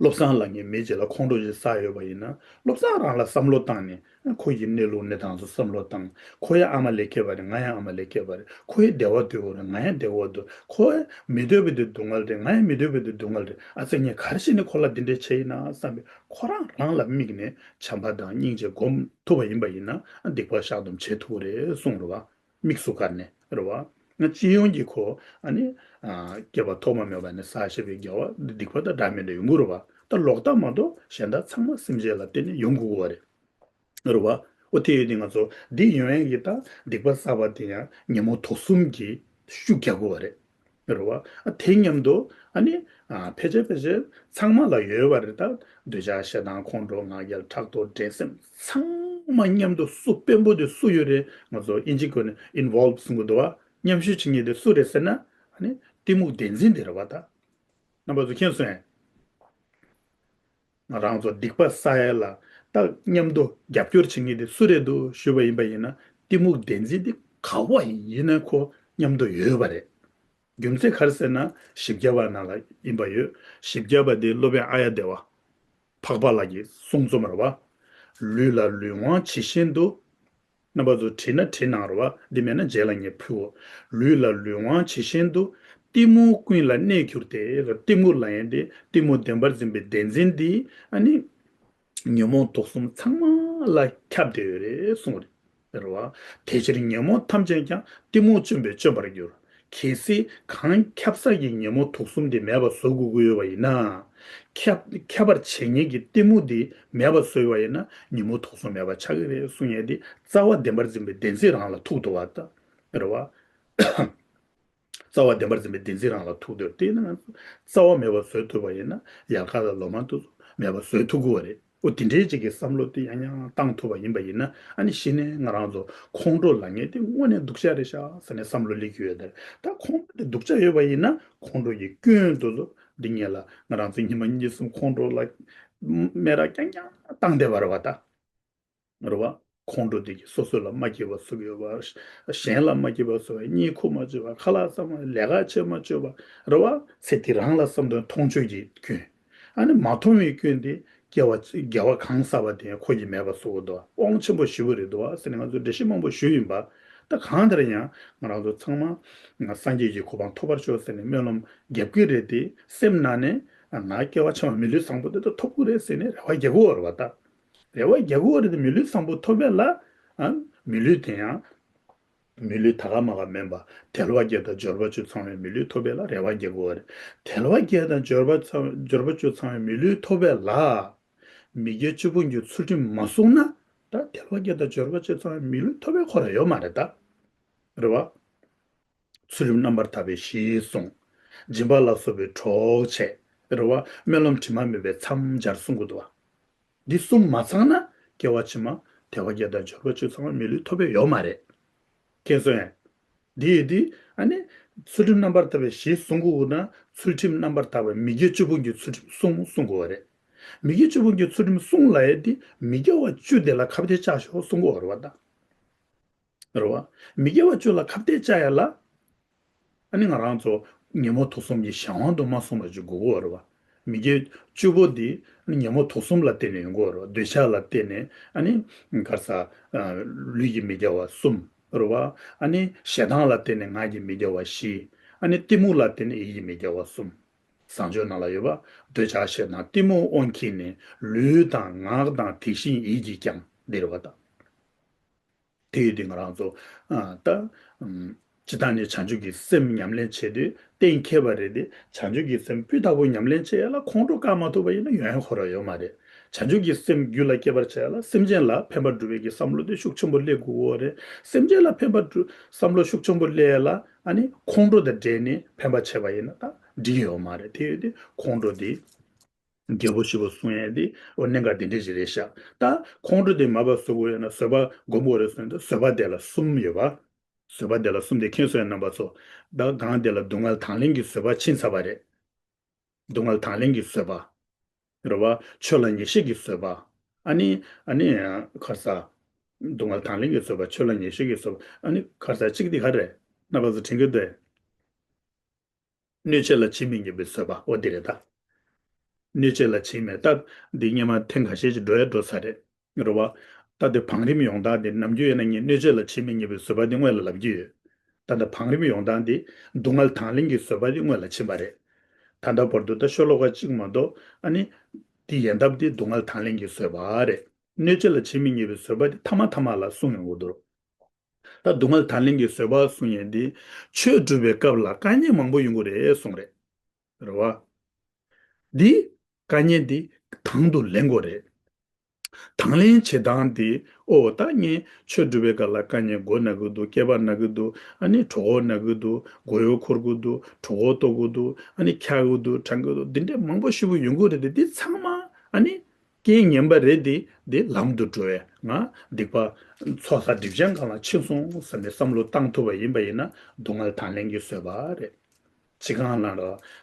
བློ་བཟང་ལ་ངས་མི་རྗེས་ལ་ཁོང་ཁྲོ་ཞིག་ཟ་ཡོད་པ་ཡིན་ན། བློ་བཟང་རང་ལ་བསམ་བློ་བཏང་ནས་ཁོ་ཡི་གནས་ལུགས་གནས་སྟངས་སུ་བསམ་བློ་བཏང་། ཁོ་ཡང་ཨ་མ་ལས་སྐྱེས་པ་རེད། ང་ཡང་ཨ་མ་ལས་སྐྱེས་པ་རེད། ཁོ་ཡི་བདེ་བ་འདོད་ཀྱི་རེད། ང་ཡང་བདེ་བ་འདོད། ཁོ་ཡང་མི་འདོད་པའི་དེ་སྡུག་བསྔལ་རེད། ང་ཡང་མི་འདོད་པའི་དེ་སྡུག་བསྔལ་རེད། ཨ་ཙི་ངས་ག་རེ་བྱས་ནས་ཁོ་ལ་འདི་འདྲས་བྱས་ཡིན་ན་བསམ་པའི་ཁོ་རང་རང་ལ་དམིགས་ནས་བྱམས་པ་དང་སྙིང་རྗེ་སྒོམ་ཐུབ་པ་ཡིན་པ་ཡིན་ན་སྡིག་པ་བཤགས་སྡོམ་བྱེད་ཐུབ་ཀྱི་རེད་གསུངས་རེད་བ། དམིགས་སུ་བཀར་ནས་རེད་བ། ང་སྤྱི་ཡོངས་ཀྱི་ཁོ་ཨ་ནི་སྐྱེ་བ་ཐོག་མ་མེད་པ་ནས་བསགས་བཞག་པའི་དགེ་བ་སྡིག་པ་དང་འདྲ་མི་འདྲ་ཡོང་གི་རེད་བ། ད་ལོག་ལྟ་མ་གཏོགས་གཞན་དག་ཚང་མ་སེམས་ཅན་ལ་བརྟེན་ནས་ཡོང་དགོས་ཀྱི་རེད། རེད་བ། འོ་དེ་ཡོད་དུས་ང་ཚོ་འདི་ཡོང་ཡས་ཀྱི་ད་སྡིག་པ་བསགས་པ་དེ་ཡང་ཉོན་མོངས་དུག་གསུམ་གྱིས་ཤུགས་རྒྱག་དགོས་པ་རེད། རེད་བ། ཨ་དེ་མཉམ་དུ་ཨ་ནི་ཨ་ཕལ་ཆེར་ཕལ་ཆེར་ཚང་མ་ལ་ཡོད་པ་རེད། ད་འདོད་ཆགས་ཞེ་སྡང་ཁོང་ཁྲོ་ང་རྒྱལ་ཕྲག་དོག་འགྲན་སེམས་ཚང་མ་མཉམ་དུ་སུ་དཔོན་པོ་དེ་སུ་ཡོད་རེད། ང་ཚོ་ཨིན་ཇི་སྐད་ནས་ཨིན་ཝོལབ་གསུང་གི་འདུག་བ། མཉམ་ཞུགས་བྱེད་མཁན་དེ་སུ་རེད་ཟེར་ན་ཨ་ནི་གཏི་མུག་བདེན་འཛིན་དེ་རེད་བ་ད། རྣམ་པ་ཚོ་མཁྱེན་སོང་ངས། ང་རང་ཚོ་སྡིག་པ་བསགས་ཡས་ལ་ད་མཉམ་དུ་རྒྱབ་སྐྱོར་བྱེད་མཁན་དེ་སུ་རེད་འདུག་ཞུས་པ་ཡིན་པ་ཡིན་ན་གཏི་མུག་བདེན་འཛིན་དེ་ག་བ་ཡིན་ན་ཁོ་མཉམ་དུ་ཡོད་པ་རེད། རྒྱུ་མཚན་ག་རེ་ཟེར་ན་བཞི་བརྒྱ་པ་ནང་ལ་ཡིན་པ་ཡོད། བཞི་བརྒྱ་པ་དེ་སློབ་དཔོན་ཨཱརྱ་དེ་བ་འཕགས་པ་ལགས་ཀྱི་གསུང་རྩོམ་རེད་བ། ལུས་ལ་ལུས་དབང་ཇི་བཞིན་དུ། རྣམ་པ་ཚོ་བྲིས་ན་བྲིས་གནང་རོགས། འདི་མེད་ན་རྗེས་ལ་ངས་ཕུལ་འོ། ལུས་ལ་ལུས་དབང་ཇི་བཞིན་དུ། གཏི་མུག་ཀུན་ལ་གནས་གྱུར་ཏེ། གཏི་མུག་ལབ་ཡས་འདི་གཏི་མུག་བདེན་པར་འཛིན་པའི་བདེན་འཛིན་འདི་ཨ་ནི་ཉོན་མོངས་དུག་གསུམ་ཚང་མ་ལ་ཁྱབ་བསྡད་ཡོད་རེད་གསུངས་རེད། རེད་བ། དེ་ཕྱིར་ཉོན་མོངས་ཐམས་ཅད་ཀྱང་གཏི་མུག་བཅོམ་པས་བཅོམ་པར་འགྱུར། གལ་སྲིད་གང་ཁྱབ་ས་ཀྱི་ཉོན་མོངས་དུག་གསུམ་དེ་མེད་པ་བཟོ་དགོས་ཀྱི་ཡོད་པ་ཡིན་ན། ཁྱབ་ཁྱབ་པར་བྱེད་ཉེན་གྱི་གཏི་མུག་དེ་མེད་པ་བཟོས་པ་ཡིན་ན་ཉོན་མོངས་དུག་གསུམ་མེད་པ་ཆགས་ཀྱི་རེད་གསུང་ཡས་དེ་རྩ་བ་བདེན་པར་འཛིན་པའི་བདེན་འཛིན་རང་ལ་ཐུག་འདུག་བ་ད། རེད་བ། རྩ་བ་བདེན་པར་འཛིན་པའི་བདེན་འཛིན་རང་ལ་ཐུག་འདུག་དེས་ན་ང་ཚོ་རྩ་བ་མེད་པ་བཟོས་ཐུབ་པ་ཡིན་ན་ཡལ་ག་ལ་ལོ་མ་དུ་མེད་པ་བཟོས་ཐུབ་ཀྱི་བ་རེད། འོ་དེ་འདྲའི་ཅིག་གི་བསམ་བློ་དེ་ཡང་ཡང་བཏང་ཐུབ་པ་ཡིན་པ་ཡིན་ན་ཨ་ནི་གཞི་ནས་ང་རང་ཚོ་ཁོང་ཁྲོ་ལབ་མཁན་དེ་དངོས་གནས་སྡུག་ཅག་རེད་ཤག་ཟེར་ནས་བསམ་བློ་སླེབས་ཀྱི་ཡོད་དེ། ད་ཁོང་ཁྲོ་དེ་སྡུག་ཅག་ཡོད་པ་ཡིན་ན་ཁོང་ཁྲོ་ཡི་སྐྱོན་དུ་ལོ་འདི་ཉིད་ལ་ང་རང་ཚོ་ཉི་མ་གཉིས་གསུམ་ཁོང་ཁྲོ་ལ་སྨད་ར་རྐྱང་རྐྱང་བཏང་བསྡད་པ་རེད་བ་ད། རེད་བ། ཁོང་ཁྲོ་དེ་གིས་སོ་སོ་ལ་མ་སྐྱིད་པ་བཟོ་གི་ཡོད་པ། གཞན་ལ་མ་སྐྱིད་པ་བཟོ་བ། གཉིད་ཁུག་མ་བཅུག་པ། ཁ་ལག་ཟ་མ། ལས་ཀ་བྱེད་མ་བཅུག་པ། རེད་བ། ཚེ་འདི་རང་ལ་བསམ་དོན་མཐོང་ཆོས་ཀྱི་སྐྱོན། ཨ་ནི་མ་མཐོང་བའི་སྐྱོན་དེ་སྐྱེ་བ་དགེ་བ་གང་བསགས་པ་དེ་ཡང་ཁོ་གིས་མེད་པ་བཟོ་གི་འདུག་དབང་ཆེན་པོ་ཞེ་པོ་རེད་འདུག་ཟེར་ནས་ང་ཚོས་འགྲེལ་བཤད་མང་པོ་ཞུས་ཡིན་པ། ད་གང་ལྟར་ཡང་ང་རང་ཚོ་ཚང་མ་སངས་རྒྱས་ཀྱི་གོ་འཕང་ཐོབ་པར་ཤོག་ཟེར་ནས་སྨོན་ལམ་རྒྱབ་ཀྱི་རེད་དེ། སེམས་ནང་ནས་ང་སྐྱེ་བ་ཕྱི་མ་མི་ལུས་བཟང་པོ་དེ་དག་ཐོབ་ཀྱི་རེད་ཟེར་ནས་རེ་བ་རྒྱག་གི་ཡོད་རེད་བ། ད་རེ་བ་རྒྱག་གི་ཡོད་རེད་དེ། མི་ལུས་བཟང་པོ་ཐོབ་པ་ལ། ཨ། མི་ལུས་དེ་ཡང་མི་ལུས་ད་ག་མ་ག་མིན་པ། དལ་བ་བརྒྱད་དང་འབྱོར་པ་བཅུ་ཚང་བའི་མི་ལུས་ཐོབ་པ་ལ་རེ་བ་རྒྱག་གི་ཡོད་རེད། དལ་བ་བརྒྱད་དང་འབྱོར་པ་ཚང་འབྱོར་པ་བཅུ་ཚང་བའི་མི་ལུས་ཐོབ་པ་ལ། མི་དགེ་བཅུ་སྤོང་གི་ཚུལ་ཁྲིམས་མ་བསྲུངས་ན། ད་དལ་བ་བརྒྱད་དང་འབྱོར་པ་བཅུ་ཚང་བའི་མི་ལུས་ཐོབ་པ་ཁོ་རང་ཡོད་མ་རེད་ད། རེད་བ། ཚུལ་ཁྲིམས་རྣམ་པར་དག་པའི་གཞི་བསྲུང་། སྦྱིན་པ་ལ་སོགས་པའི་གྲོགས་བྱས། རེད་བ། སྨོན་ལམ་དྲི་མ་མེད་པའི་མཚམས་སྦྱར་གསུང་གི་འདུག་བ། འདི་གསུམ་མ་ཚང་ན་སྐྱེ་བ་ཕྱི་མ་དལ་བ་བརྒྱད་དང་འབྱོར་པ་བཅུ་ཚང་བའི་མི་ལུས་ཐོབ་པ་ཡོད་མ་རེད། མཁྱེན་སོང་ངས། འདི་ཡིན་དུས་ཨ་ནི་ཚུལ་ཁྲིམས་རྣམ་པར་དག་པའི་གཞི་བསྲུང་དགོས་ན། ཚུལ་ཁྲིམས་རྣམ་པར་དག་པའི་མི་དགེ་བཅུ་སྤོང་གི་ཚུལ་ཁྲིམས་བསྲུང་བསྲུང་དགོས་པ་རེད། མི་དགེ་བཅུ་སྤོང་གི་ཚུལ་ཁྲིམས་བསྲུང་ལབ་ཡས་དེ་མི་དགེ་བ་བཅུ་དེ་ལ་ཁ་གཏད་བཅག་ཤོག་གསུང་གི་ཡོད་རེད་བ་ད། རེད་བ། མི་དགེ་བ་བཅུ་ལ་ཁ་གཏད་བཅག་ཡ་ལ། ཨ་ནི་ང་རང་ཚོ་ཉོན་མོངས་དུག་གསུམ་གྱི་གཞན་དབང་དུ་མ་སོང་བ་ཅིག་དགོས་ཀྱི་ཡོད་རེད་བ། མི་དགེ་བཅུ་པོ་འདི་ཉོན་མོངས་དུག་གསུམ་ལ་བརྟེན་ནས་ཡོང་གི་ཡོད་རེད་བ། འདོད་ཆགས་ལ་བརྟེན་ནས། ཨ་ནི་ག་རེ་ཟ། ལུས་ཀྱི་མི་དགེ་བ་གསུམ། རེད་བ། ཨ་ནི་ཞེ་སྡང་ལ་བརྟེན་ནས་ངག་གི་མི་དགེ་བ་བཞི། ཨ་ནི་གཏི་མུག་ལ་བརྟེན་ནས་ཡིད་ཀྱི་མི་དགེ་བ་གསུམ། བཟང་སྤྱོད་ནང་ལ་ཡོད་པ། འདོད་ཆགས་ཞེ་སྡང་གཏི་མུག་དབང་གིས་ནི། ལུས་དང་ངག་དང་དེ་བཞིན་ཡིད་ཀྱིས་ཀྱང་། འདི་རེད་བ་ད། དེ་ཡོད་དུས་ང་རང་ཚོ། ཨ། ད། ཨམ། སྤྱིར་བཏང་ནས་བྱང་ཆུབ་ཀྱི་སེམས་ཉམས་ལེན་བྱེད་དུས་གཏན་འཁེལ་བ་རེད་དེ། བྱང་ཆུབ་ཀྱི་སེམས་སྤུས་དག་པོ་ཉམས་ལེན་བྱེད་ཡ་ལ་ཁོང་ཁྲོ་བཀག་མ་ཐུབ་པ་ཡིན་ན་ཡོང་ཡ་ཁོ་རང་ཡོད་མ་རེད། བྱང་ཆུབ་ཀྱི་སེམས་རྒྱུད་ལ་སྐྱེ་བར་བྱེད་ཡ་ལ་སེམས་ཅན་ལ་ཕན་པ་སྒྲུབ་པའི་གི་བསམ་བློ་དེ་ཤུགས་ཆེན་པོ་སླེབས་དགོས་ཀྱི་ཡོད་རེད། སེམས་ཅན་ལ་ཕན་པ་སྒྲུབ་བསམ་བློ་ཤུགས་ཆེན་པོ་སླེབས་ཡ་ལ། ཨ་ནི་ཁོང་ཁྲོ་དང་འབྲེལ་ནས་ཕན་པ་བྱས་པ་ཡིན་ན་ད་འགྲིག་ཡོད་མ་རེད། དེ་ཡོད་དུས་ཁོང་ཁྲོ་དེ། རྒྱལ་པོ་ཞེ་པོ་གསུང་ཡས་དེ་འོ་གནད་འགག་དེ་འདྲ་ཞིག་རེད་ཤག་ད་ཁོང་ཁྲོ་དེ་མར་བཟོ་དགོས་ཡོད་ན་བཟོད་པ་སྒོམ་དགོས་རེད་གསུངས་ཏེ། བཟོད་པ་དེ་ལ་གསུམ་ཡོད་པ། བཟོད་པ་དེ་ལ་གསུམ་དེ་མཁྱེན་སོང་ངས་རྣམ་པ་ཚོ། ད་སྒང་དེ་ལ་སྡུག་བསྔལ་དང་ལེན་གྱི་བཟོད་པ་ཕྱིན་ཚར་བ་རེད། སྡུག་བསྔལ་དང་ལེན་གྱི་བཟོད་པ། རེད་བ། ཆོས་ལ་ངེས་ཤེས་ཀྱི་བཟོད་པ། ཨ་ནི། ཨ་ནི། ག་རེ་ཟ། སྡུག་བསྔལ་དང་ལེན་གྱི་བཟོད་པ། ཆོས་ལ་ངེས་ཤེས་ཀྱི་བཟོད་པ། ཨ་ནི་ག་རེ་ཟ། གཅིག་དེ་ག་རེ་རེད། རྣམ་པ་ཚོ་དྲན་གྱི་འདུག་གས། གནོད་བྱེད་ལ་ཇི་མི་སྙམ་པའི་བཟོད་པ། འོ་འདི་རེད་ད། གནོད་བྱེད་ལ་ཇི་མི་སྙམ། ད་འདི་སྔོན་མ་ཐེངས་ཁ་ཤས་ཅིག་འགྲོ་ཡ་འགྲོ་ཚར་རེད། རེད་བ། ད་འདི་བང་རིམ་ཡོང་སྟངས་འདི་ནམ་རྒྱུན་ཡིན་ན་ངས་གནོད་བྱེད་ལ་ཇི་མི་སྙམ་པའི་བཟོད་པ་འདི་སྔོན་ལ་ལབ་ཀྱི་ཡོད། ད་ལྟ་བང་རིམ་ཡོང་སྟངས་འདི་སྡུག་བསྔལ་དང་ལེན་གྱི་བཟོད་པ་འདི་སྔོན་ལ་ཕྱིན་པ་རེད། ད་ལྟ་བར་དུ་ད་ཤོ་ལོ་ཀ་གཅིག་མ་གཏོགས། ཨ་ནི། འདི་ཡན་འདབ་འདི་སྡུག་བསྔལ་དང་ལེན་གྱི་བཟོད་པ་རེད། གནོད་བྱེད་ལ་ཇི་མི་སྙམ་པའི་བཟོད་པ་འདི་ཐ་མ་ཐ་མ་ལ་གསུངས་ཡོང་གི་འདུག་ད་སྡུག་བསྔལ་དང་ལེན་གྱི་བཟོད་པ་གསུང་ཡས་འདི། ཆོས་སྒྲུབ་པའི་སྐབས་ལ་དཀའ་ངལ་མང་པོ་ཡོང་གི་རེད་གསུངས་རེད། རེད་བ། འདི། དཀའ་ངལ་འདི་དང་དུ་ལེན་དགོས་རེད། དང་ལེན་བྱེད་སྟངས་འདི། ཨོ་ད་ངས་ཆོས་སྒྲུབ་པའི་སྐབས་ལ་དཀའ་ངལ་མགོ་ན་གི་འདུག་སྐེད་པ་ན་གི་འདུག་ཨ་ནི་གྲོད་ཁོག་ན་གི་འདུག་མགོ་ཡོ་འཁོར་གི་འདུག་གྲོད་ཁོག་ལྟོགས་གི་འདུག་ཨ་ནི་འཁྱག་གི་འདུག་གྲང་གི་འདུག་འདི་འདྲའི་མང་པོ་ཞེ་པོ་ཡོང་གི་རེད་དེ། འདི་ཚང་མ་ཨ་ནི། རྐྱེན་ངན་པ་རེད་དེ། འདི་ལམ་དུ་འགྲོ་བས་ང་སྡིག་པ་ཚོགས་བསགས་སྒྲིབ་སྦྱང་སྒང་ལ་ཕྱིན་སོང་བསམ་ནས་བསམ་བློ་བཏང་ཐུབ་པ་ཡིན་པ་ཡིན་ན་སྡུག་བསྔལ་དང་ལེན་གྱི་བཟོད་པ་རེད། ཅི་གང་ལ་ལ་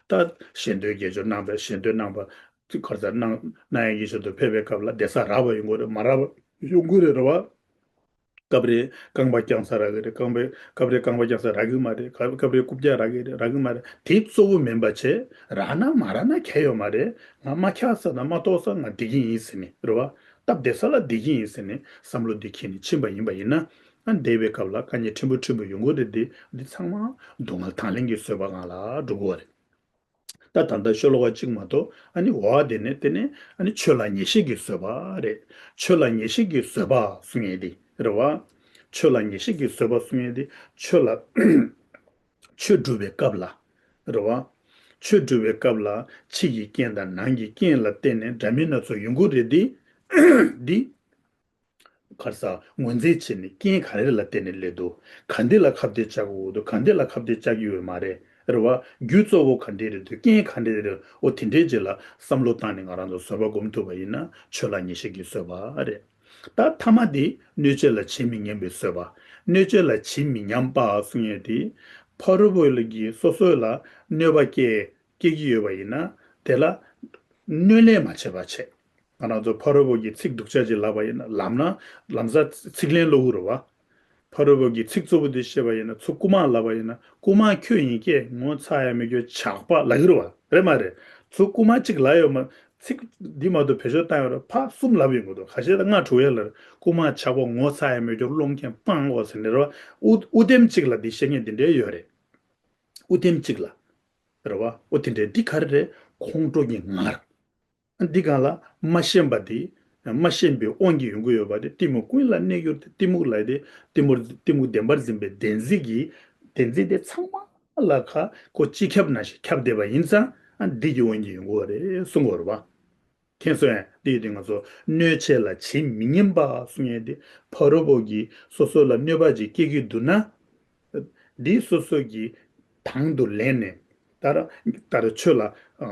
ད་ཞལ་འདོན་དགེ་སྦྱོར་གནང་བའི་ཞལ་འདོན་གནང་བ་ཅིག་ག་རེ་ཟ་གནང་གནང་ཡག་གི་ཆེད་དུ་ཕེབས་པའི་སྐབས་ལ་བསྡད་ས་རག་པ་ཡོང་གི་རེད། མ་རག་པ་ཡོང་གི་རེད། རེད་བ། སྐབས་རེ་རྐང་པ་བརྐྱངས་ས་རག་གི་རེད། རྐང་པའི་སྐབས་རེ་རྐང་པ་བརྐྱངས་ས་རག་གི་མ་རེད། སྐབས་རེ་རྐུབ་བཀྱག་རག་གི་རེད། རག་གི་མ་རེད། དེ་གཙོ་བོ་མིན་པ་བྱས། རག་ན་མ་རག་ན་ཁྱད་ཡོད་མ་རེད། ང་མ་འཁྱག་ས་དང་མ་ལྟོགས་ས་ང་བསྡད་ཀྱི་ཡིན་ཟེར་ནས། རེད་བ། སྟབས་བདེ་ས་ལ་བསྡད་ཀྱི་ཡིན་ཟེར་ནས་བསམ་བློ་འདི་འཁྱེར་ནས་ཕྱིན་པ་ཡིན་པ་ཡིན་ན། ཨ་འདས་པའི་སྐབས་ལ་དཀའ་ངལ་ཕྲན་བུ་ཕྲན་བུ་ཡོང་གི་རེད་དེ། འདི་ཚང་མ་སྡུག་བསྔལ་དང་ལེན་གྱི་བཟོད་པ་སྒང་ལ་འགྲོ་དགོས་པ་རེད། ད་ད་ལྟ་ཤོ་ལོ་ཀ་གཅིག་མ་གཏོགས་ཨ་ནི་འོག་དེ་ནས་དེ་ནས་ཨ་ནི་ཆོས་ལ་ངེས་ཤེས་ཀྱི་བཟོད་པ་རེད། ཆོས་ལ་ངེས་ཤེས་ཀྱི་བཟོད་པ་གསུང་ཡས་དེ་རེད་བ། ཆོས་ལ་ངེས་ཤེས་ཀྱི་བཟོད་པ་གསུང་ཡས་དེ། ཆོས་ལ་ཆོས་སྒྲུབ་པའི་སྐབས་ལ་རེད་བ། ཆོས་སྒྲུབ་པའི་སྐབས་ལ་ཕྱི་ཡི་རྐྱེན་དང་ནང་གི་རྐྱེན་ལ་བརྟེན་ནས་འདྲ་མིན་སྣ་ཚོགས་ཡོང་གི་རེད་དེ། འདི། ག་རེ་ཟ། ངོས་འཛིན་བྱས་ནས་རྐྱེན་ག་རེ་ལ་བརྟེན་ནས་སླེབས་འདུག་ག་འདི་ལ་ཁ་གཏད་བཅག་དགོས་འདུག་ག་འདི་ལ་ཁ་གཏད་བཅག་གི་ཡོད་མ་རེད། རེད་བ། རྒྱུ་གཙོ་བོ་ག་འདི་རེད་འདུག་རྐྱེན་ག་འདི་རེད། འོ་དེ་འདྲའི་རྗེས་ལ་བསམ་བློ་བཏང་ནས་ང་རང་ཚོ་བཟོད་པ་སྒོམ་ཐུབ་པ་ཡིན་ན་ཆོས་ལ་ངེས་ཤེས་ཀྱི་བཟོད་པ་རེད། ད་ཐ་མ་དེ་གནོད་བྱེད་ལ་ཇི་མི་སྙམ་པའི་བཟོད་པ། གནོད་བྱེད་ལ་ཇི་མི་སྙམ་པ་གསུང་ཡས་དེ། ཕ་རོལ་པོ་ལ་གིས་སོ་སོ་ལ་གནོད་པ་སྐྱེལ། སྐྱེ་གི་ཡོད་པ་ཡིན་ན་དེ་ལ་གནོད་ལན་མ་བྱེད་པ་བྱེད། ང་རང་ཚོ་ཕ་རོལ་པོ་གི་ཚིག་སྡུག་ཅག་ཅིག་ལབ་པ་ཡིན་ན། ལབ་ན་ལམ་སང་ཚིག་ལན་སློག་གི་རེད་བ། ཕ་རོལ་པོ་གི་ཚིག་གཙོ་བོ་དེ་བཤད་པ་ཡིན་ན། ཚུར་རྐུ་མ་ལབ་པ་ཡིན་ན། རྐུ་མ་ཁྱོད་ཡིན་སྐད་ངོ་ཚ་ཡ་མེད་ཁྱོད་ཇག་པ་ལབ་ཀྱི་རེད་བ། རེད་མ་རེད། ཚུར་རྐུ་མ་གཅིག་ལབ་ཡོད་མ། ཚིག་འདི་མ་གཏོགས་བེད་སྤྱོད་བཏང་ཡོད་རེད། ཕར་གསུམ་ལབ་ཡོང་གི་འདུག་ཁ་ཤས་ད་ལྔ་དྲུག་ཡོད་ལ། རྐུ་མ་ཇག་པ་ངོ་ཚ་ཡང་མེད་རྒྱུ་སློང་མཁན་སྤང་འོ་ཟེར་ནས་རེད་བ། ཨུ་ཨུ་དེམ་གཅིག་ལ་འདི་བཤད་མཁན་འདི་འདྲའི་ཡོད་རེད། ཨུ་དེམ་གཅིག་ལ། རེད་བ། ཨོ་དེ་འདྲའི་འདི་ག་རེ་རེད། ཁོང་ཁྲོ་གི་ངར། འདི་གང་ལ་མ་ཤེས་པ་དེ། མ་ཤེས་པའི་དབང་གིས་ཡོང་གི་ཡོད་པ་དེ། གཏི་མུག་ཀུན་ལ་གནས་གྱུར་ཏེ། གཏི་མུག་ལ་དེ་གཏི་མུག་གཏི་མུག་བདེན་པར་འཛིན་པའི་བདེན་འཛིན་གྱི་བདེན་འཛིན་དེ་ཚང་མ་ལ་ཁ་ཁོ་སྤྱི་ཁྱབ་ནང་བཞིན་ཁྱབ་བསྡད་པ་ཡིན་ཙང་། ཨ་འདི་གི་དབང་གིས་ཡོང་གི་ཡོད་རེད་གསུང་གི་ཡོད་རེད་བ། མཁྱེན་སོང་ངས། དེ་ཡིན་དུས་ང་ཚོ་གནོད་བྱེད་ལ་ཇི་མི་སྙམ་པ་གསུང་ཡས་དེ། ཕ་རོལ་པོ་གིས་སོ་སོ་ལ་གནོད་པ་ཅིག་སྐྱེལ་གྱི་འདུག་ན། འདི་སོ་སོ་གིས་དང་དུ་ལེན་ནས། ད་ར་ད་ར་ཆོས་ལ་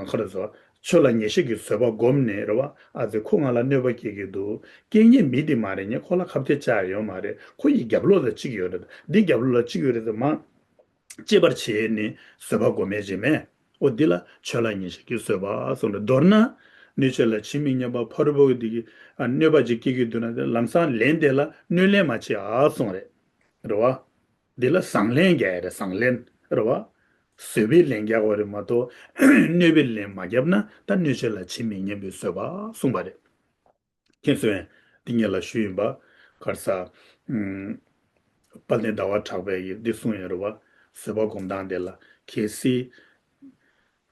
ཁ་ར་ཟོ། ཆོས་ལ་ངེས་ཤེས་ཀྱི་བཟོད་པ་བསྒོམས་ནས་རེད་བ། ཨ་ཙི་ཁོ་ང་ལ་གནོད་པ་སྐྱེལ་གྱི་འདུག་སྐྱེལ་མཁན་མི་དེ་མ་རེད། ངས་ཁོ་ལ་ཁ་གཏད་བཅག་ཡོད་མ་རེད། ཁོ་ཡི་རྒྱབ་ལོགས་ལ་གཅིག་ཡོད་རེད། འདི་རྒྱབ་ལོགས་ལ་གཅིག་ཡོད་རེད་ཟེར་མ། གཅེས་པར་བྱས་ནས་བཟོད་པ་སྒོམ་མེད་བྱེད་མེད། ཨོ་འདི་ལ་ཆོས་ལ་ངེས་ཤེས་ཀྱི་བཟོད་པ་གསུངས་རེད། མདོར་ན། གནོད་བྱེད་ལ་ཇི་མི་སྙམ་པ། ཕ་རོལ་པོ་འདི་གིས་ཨ་གནོད་པ་ཅིག་སྐྱེལ་གྱི་འདུག་ན། དེ་ལམ་སང་ལན་དེ་ལ་གནོད་ལན་མ་བྱེད་ཨ་གསུངས་རེད། རེད་བ། འདི་ལ་བཟང་ལན་རྒྱག་ཡ་རེད། བཟང་ལན། རེད་བ། བཟོད་པའི་ལན་རྒྱག་པ་རེད་མ་གཏོགས་གནོད་པའི་ལན་མ་བརྒྱབ་ན། ད་གནོད་བྱེད་ལ་ཇི་མི་སྙམ་པའི་བཟོད་པ་གསུངས་པ་རེད། མཁྱེན་སོང་ངས། འདི་ངས་ལ་ཞུས་ཡིན་པ། ག་རེ་ཟ། ཨུམ། དཔལ་ལྡན་ཟླ་བ་གྲགས་པས་ཀྱིས་འདི་གསུངས་ཡོད་རེད་བ། བཟོད་པ་སྒོམ་སྟངས་དེ་ལ་གལ་སྲིད།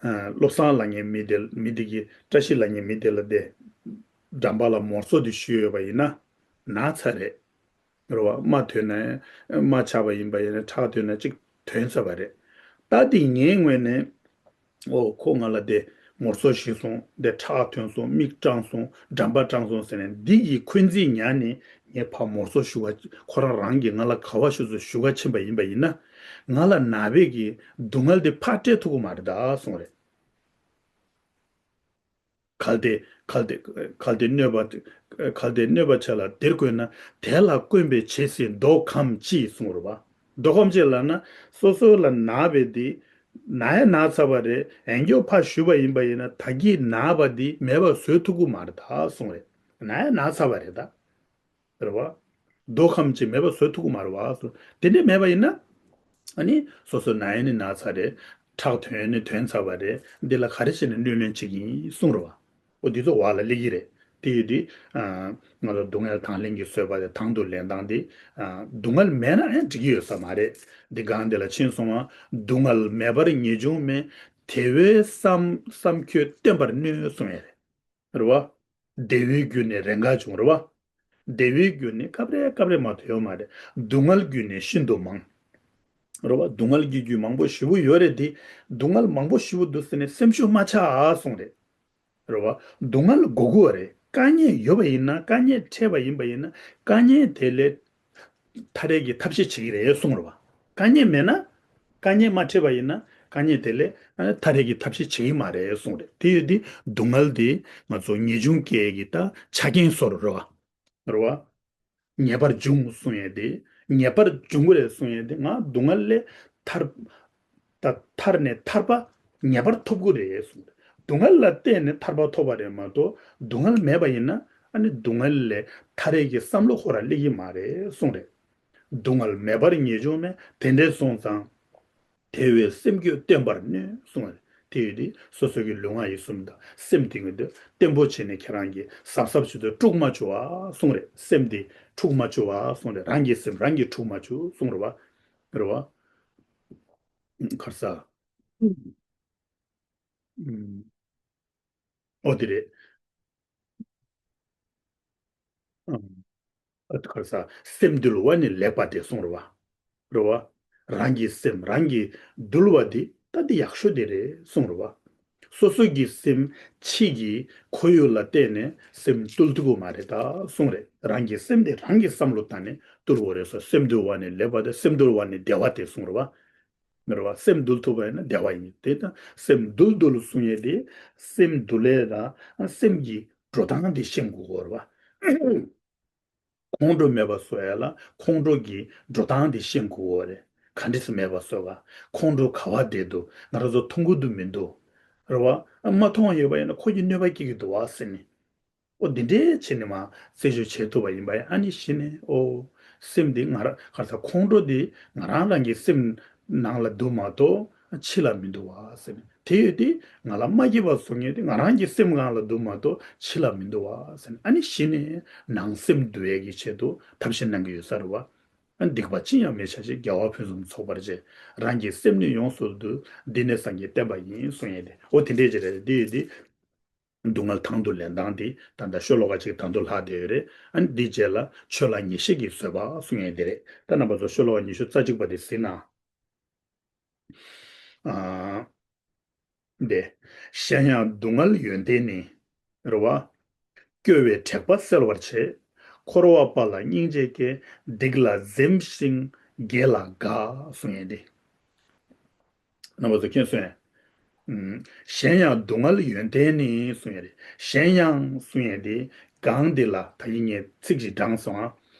ཨ་བློ་བཟང་ལབ་མཁན་མི་དེ། མི་དེ་གིས། བཀྲ་ཤིས་ལབ་མཁན་མི་དེ་ལ་དེ་འགྲམ་པ་ལ་མོར་སོ་དེ་གཞུས་ཡོད་པ་ཡིན་ན། ན་ཚ་རེད། རེད་བ། རྨ་ཐོན་ན། རྨ་ཆགས་པ་ཡིན་པ་ཡིན་ན། ཁྲག་ཐོན་ན་གཅིག་ཐོན་ཚར་བ་རེད། ད་དེ་ངའི་ངོས་ནས། ཨོ་ཁོ་ང་ལ་དེ་མོར་སོ་གཞུས་སོང་། དེ་ཁྲག་ཐོན་སོང་། མིག་སྐྲངས་སོང་། འགྲམ་པ་སྐྲངས་སོང་ཟེར་ནས་འདི་གི་འཁོན་འཛིན་ཉར་ནས་ངས་ཕར་མོར་སོ་གཞུ་ག་ཁོ་རང་རང་གིས་ང་ལ་ག་བ་ཞུ་ཚོ་གཞུ་ག་ཕྱིན་པ་ཡིན་པ་ཡིན་ན། ང་ལ་ན་བའི་གི་སྡུག་བསྔལ་དེ་ཕར་སྤྲད་ཐུབ་ཀྱི་མ་རེད་ད་གསུངས་རེད། གལ་ཏེ། གལ་ཏེ། གལ་ཏེ་གནོད་པ། གལ་ཏེ་གནོད་པ་ཆེ་ལ་འདིར་བཀོད་ན། དེ་ལ་བཀོན་པའི་བྱེད་སྲིད་མདོ་ཁམས་ཅི་གསུངས་རེད་བ། མདོ་ཁམས་ཅི་ལབ་ན། སོ་སོ་ལ་ན་བའི་འདི། ན་ཡ་ན་ཚར་བ་རེད། ཡང་བསྐྱར་ཕར་གཞུས་པ་ཡིན་པ་ཡིན་ན། ད་གིན་ན་བ་འདི་མེད་པ་བཟོ་ཐུབ་ཀྱི་མ་རེད་ད་གསུངས་རེད། ན་ཡ་ན་ཚར་བ་རེད་ད། རེད་བ། མདོ་ཁམས་ཅི་མེད་པ་བཟོ་ཐུབ་ཀྱི་མ་རེད་བ། དེ་འདྲ་མེད་པ་ཡིན་ན། ཨ་ནི་སོ་སོ་ན་ཡ་ནི་ན་ཚར་རེད། ཁྲག་ཐོན་ནི་ཐོན་ཚར་བ་རེད། འདི་ལ་ག་རེ་བྱས་ནས་གནོད་ལན་བྱེད་ཀྱི་ཡིན་གསུངས་རེད་བ། ཨོ་འདི་ཚོ་བ་ལ་སླེབས་ཀྱི་རེད། དེ་ཡོད་དུས། ཨ་ང་ཚོ་སྡུག་བསྔལ་དང་ལེན་གྱི་བཟོད་པ་དེ། དང་དུ་ལེན་སྟངས་དེ། ཨ་སྡུག་བསྔལ་མེད་ན་ཡང་འགྲིག་གི་ཡོད་ས་མ་རེད། འདི་སྒང་འདི་ལ་ཕྱིན་སོང་བ། སྡུག་བསྔལ་མེད་པར་ངེས་འབྱུང་མེད། དེ་བས་བསམ་བསམ་ཁྱོད་བརྟན་པར་གནོད་གསུངས་ཡ་རེད། རེད་བ། བདེ་བའི་རྒྱུ་ནི་རེས་འགའ་འབྱུང་། རེད་བ། བདེ་བའི་རྒྱུ་ནི་སྐབས་རེ་སྐབས་རེ་མ་གཏོགས་ཡོད་མ་རེད། སྡུག་བསྔལ་རྒྱུ་ནི་ཤིན་ཏུ་མང་། རེད་བ། སྡུག་བསྔལ་གྱི་རྒྱུ་མང་པོ་ཞེ་པོ་ཡོད་རེད་དེ། སྡུག་བསྔལ་མང་པོ་ཞེ་པོ་འདུག་ཟེར་ནས་སེམས་ཤུགས་མ་ཆག་ཨ་གསུངས་རེད། རེད་བ། སྡུག་བསྔལ་དགོས་དགོས་རེད། དཀའ་ངལ་ཡོད་པ་ཡིན་ན། དཀའ་ངལ་འཕྲད་པ་ཡིན་པ་ཡིན་ན། དཀའ་ངལ་དེ་ལས་ཐར་ཡས་ཀྱི་ཐབས་ཤེས་བྱེད་ཀྱི་རེད་གསུངས་རེད་བ། དཀའ་ངལ་མེད་ན། དཀའ་ངལ་མ་འཕྲད་པ་ཡིན་ན། དཀའ་ངལ་དེ་ལས་ཨ་ཐར་ཡས་ཀྱི་ཐབས་ཤེས་བྱེད་ཀྱི་མ་རེད་གསུངས་རེད། དེ་ཡོད་དུས་སྡུག་བསྔལ་དེ་ང་ཚོ་ངེས་འབྱུང་སྐྱེ་ཡས་ཀྱི་ད་ཆ་རྐྱེན་བཟོ་རུ་རེད་བ། རེད་བ། ངེས་པར་འབྱུང་གསུང་ཡས་དེ། ངེས་པར་འབྱུང་གི་རེད་གསུང་ཡས་དེ། ང་སྡུག་བསྔལ་ལས་ཐར། ད་ཐར་ནས་ཐར་པ་ངེས་པར་ཐོབ་ཀྱི་རེད་གསུངས། སྡུག་བསྔལ་ལ་བརྟེན་ནས་ཐར་པ་ཐོབ་པ་རེད་མ་གཏོགས། སྡུག་བསྔལ་མེད་པ་ཡིན་ན། ཨ་ནི་སྡུག་བསྔལ་ལས་ཐར་ཡས་ཀྱི་བསམ་བློ་ཁོ་རང་སླེབས་ཀྱི་མ་རེད་གསུངས་རེད། སྡུག་བསྔལ་མེད་པར་ངེས་འབྱུང་མེད། དེ་འདྲ་སོང་ཙང་། དེ་བས་སེམས་ཁྱོད་བརྟན་པར་གནོད་གསུངས་རེད། དེ་ཡོད་དུས་སོ་སོ་གི་ལུས་ངག་ཡིད་གསུམ་དང་སེམས་དེ་ངོས་དུ་བརྟན་པོ་བྱས་ནས་ཁྱེད་རང་གིས་གཟབ་གཟབ་བྱེད་དུ་དཀྲུག་མ་བཅུག་པ་གསུངས་རེད། སེམས་དེ་འཁྲུག་མ་བཅུག་པ་གསུངས་རེད། རང་གི་སེམས་རང་གིས་འཁྲུག་མ་བཅུག་གསུངས་རེད་བ། རེད་བ། ག་རེ་ཟ། ཨུམ། ཨོ་དེ་རེད། ཨ་ཨ་ག་རེ་ཟ། སེམས་འདུལ་བ་ནི་ལེགས་པ་སྟེ་གསུངས་རེད་བ། རེད་བ། རང་གི་སེམས་རང་གིས་འདུལ་བ་འདི་ད་འདི་ཡག་ཤོས་དེ་རེད་གསུངས་རེད་བ། སོ་སོ་གི་སེམས་ཕྱི་གི་ཁོར་ཡུག་ལ་བལྟས་ནས་སེམས་འདུལ་ཐུབ་ཀྱི་མ་རེད་ད་གསུངས་རེད། རང་གི་སེམས་དེ་རང་གིས་བསམ་བློ་བཏང་ནས་འདུལ་དགོས་རེད་སོ། སེམས་འདུལ་བ་ནི་ལེགས་པ་སྟེ། སེམས་འདུལ་བ་ནི་བདེ་བ་སྟེ་གསུངས་རེད་བ། མེད་རེད་བ། སེམས་འདུལ་ཐུབ་པ་ཡིན་ན་བདེ་བ་ཡིན། དེ་ལྟར་སེམས་འདུལ་འདུལ་གསུང་ཡས་དེ། སེམས་འདུལ་ལས་ལ་སེམས་ཀྱི་འགྲོ་སྟངས་དེ་ཤེས་དགོས་རེད་བ། ཁོང་ཁྲོ་མེད་པ་བཟོ་ཡ་ལ་ཁོང་ཁྲོ་གི་འགྲོ་སྟངས་དེ་ཤེས་དགོས་རེད། ག་འདྲས་སེ་མེད་པ་བཟོ་བ། ཁོང་ཁྲོ་ག་བ་བསྡད་འདུག་ང་རང་ཚོ་མཐོང་གི་འདུག་མི་འདུག་རེད་བ། མ་མཐོང་ཡོད་པ་ཡིན་ན་ཁོ་གི་གནོད་པ་སྐྱེལ་གྱི་འདུག་བ་ཟེར་ནས། ཨོ་འདི་འདྲའི་བྱས་ནས་མ་རྩད་གཅོད་བྱེད་ཐུབ་པ་ཡིན་པ་ཡིན། ཨ་ནི་གཞི་ནས་ཨོ་སེམས་འདི་ང་རང་ག་རེ་ཟ། ཁོང་ཁྲོ་འདི་ང་རང་རང་གི་སེམས་ནང་ལ་འདུག་མ་གཏོགས། ཕྱི་ལ་མི་འདུ་བ་ཟེར་ནས། དེ་ཡོད་དེ་ང་ལ་མ་སྐྱིད་པ་བཟོ་མཁན་དེ་ང་རང་གི་སེམས་སྒང་ལ་འདུ་མ་གཏོགས་ཕྱི་ལ་མི་འདུ་བ་ཟེར་ནས། ཨ་ནི་གཞི་ནས་ནང་སེམས་འདུལ་ཡས་ཀྱི་ཆེད་དུ་ཐབས་ཤེས་གནང་གི་ཡོད་ས་རེད་བ། ཨ་ནི་སྡིག་པ་ཅི་ཡང་མི་བྱ་ཞིང་། དགེ་བ་ཕུན་སུམ་ཚོགས་པར་སྤྱད། རང་གི་སེམས་ནི་ཡོངས་སུ་འདུལ། འདི་ནི་སངས་རྒྱས་བསྟན་པ་ཡིན། གསུང་ཡས་དེ། འོ་དེ་འདྲས་ཅིག་རེད། དེ་ཡོད་དེ། སྡུག་བསྔལ་དང་དུ་ལེན་སྟངས་འདི་ད་ལྟ་ཤོ་ལོ་ཀ་གཅིག་དང་དུ་ལྷག་བསྡད་ཡོད་རེད། ཨ་ནི་འདིའི་རྗེས་ལ་ཆོས་ལ་ངེས་ཤེས་ཀྱི་བཟོད་པ་གསུང་ཡས་འདི་རེད། ད་རྣམ་པ་ཚོ་ཤོ་ལོ་ཀ་ཉི་ཤུ་རྩ་གཅིག་པ་འདི་གཟིགས་ན། ཨ། འདི། གཞན་ཡང་སྡུག་བསྔལ་ཡོན་ཏན་ནི། རེད་བ། སྐྱོ་བའི་དྲེགས་པ་སེལ་བར་བྱེད། འཁོར་བ་པ་ལ་སྙིང་རྗེ་སྐྱེ། སྡིག་ལ་འཛེམ་ཞིང་དགེ་ལ་དགའ། གསུང་ཡས་འདི། རྣམ་པ་ཚོ་མཁྱེན་སོང་ངས། ཨུམ། གཞན་ཡང་སྡུག་བསྔལ་ཡོན་ཏན་ནི་གསུང་ཡས་རེད། གཞན་ཡང་གསུང་ཡས་དེ་གང་འདི་ལ་ད་གིན་ངས་ཚིག་ཅིག་བགྲངས་སོང་ཨ།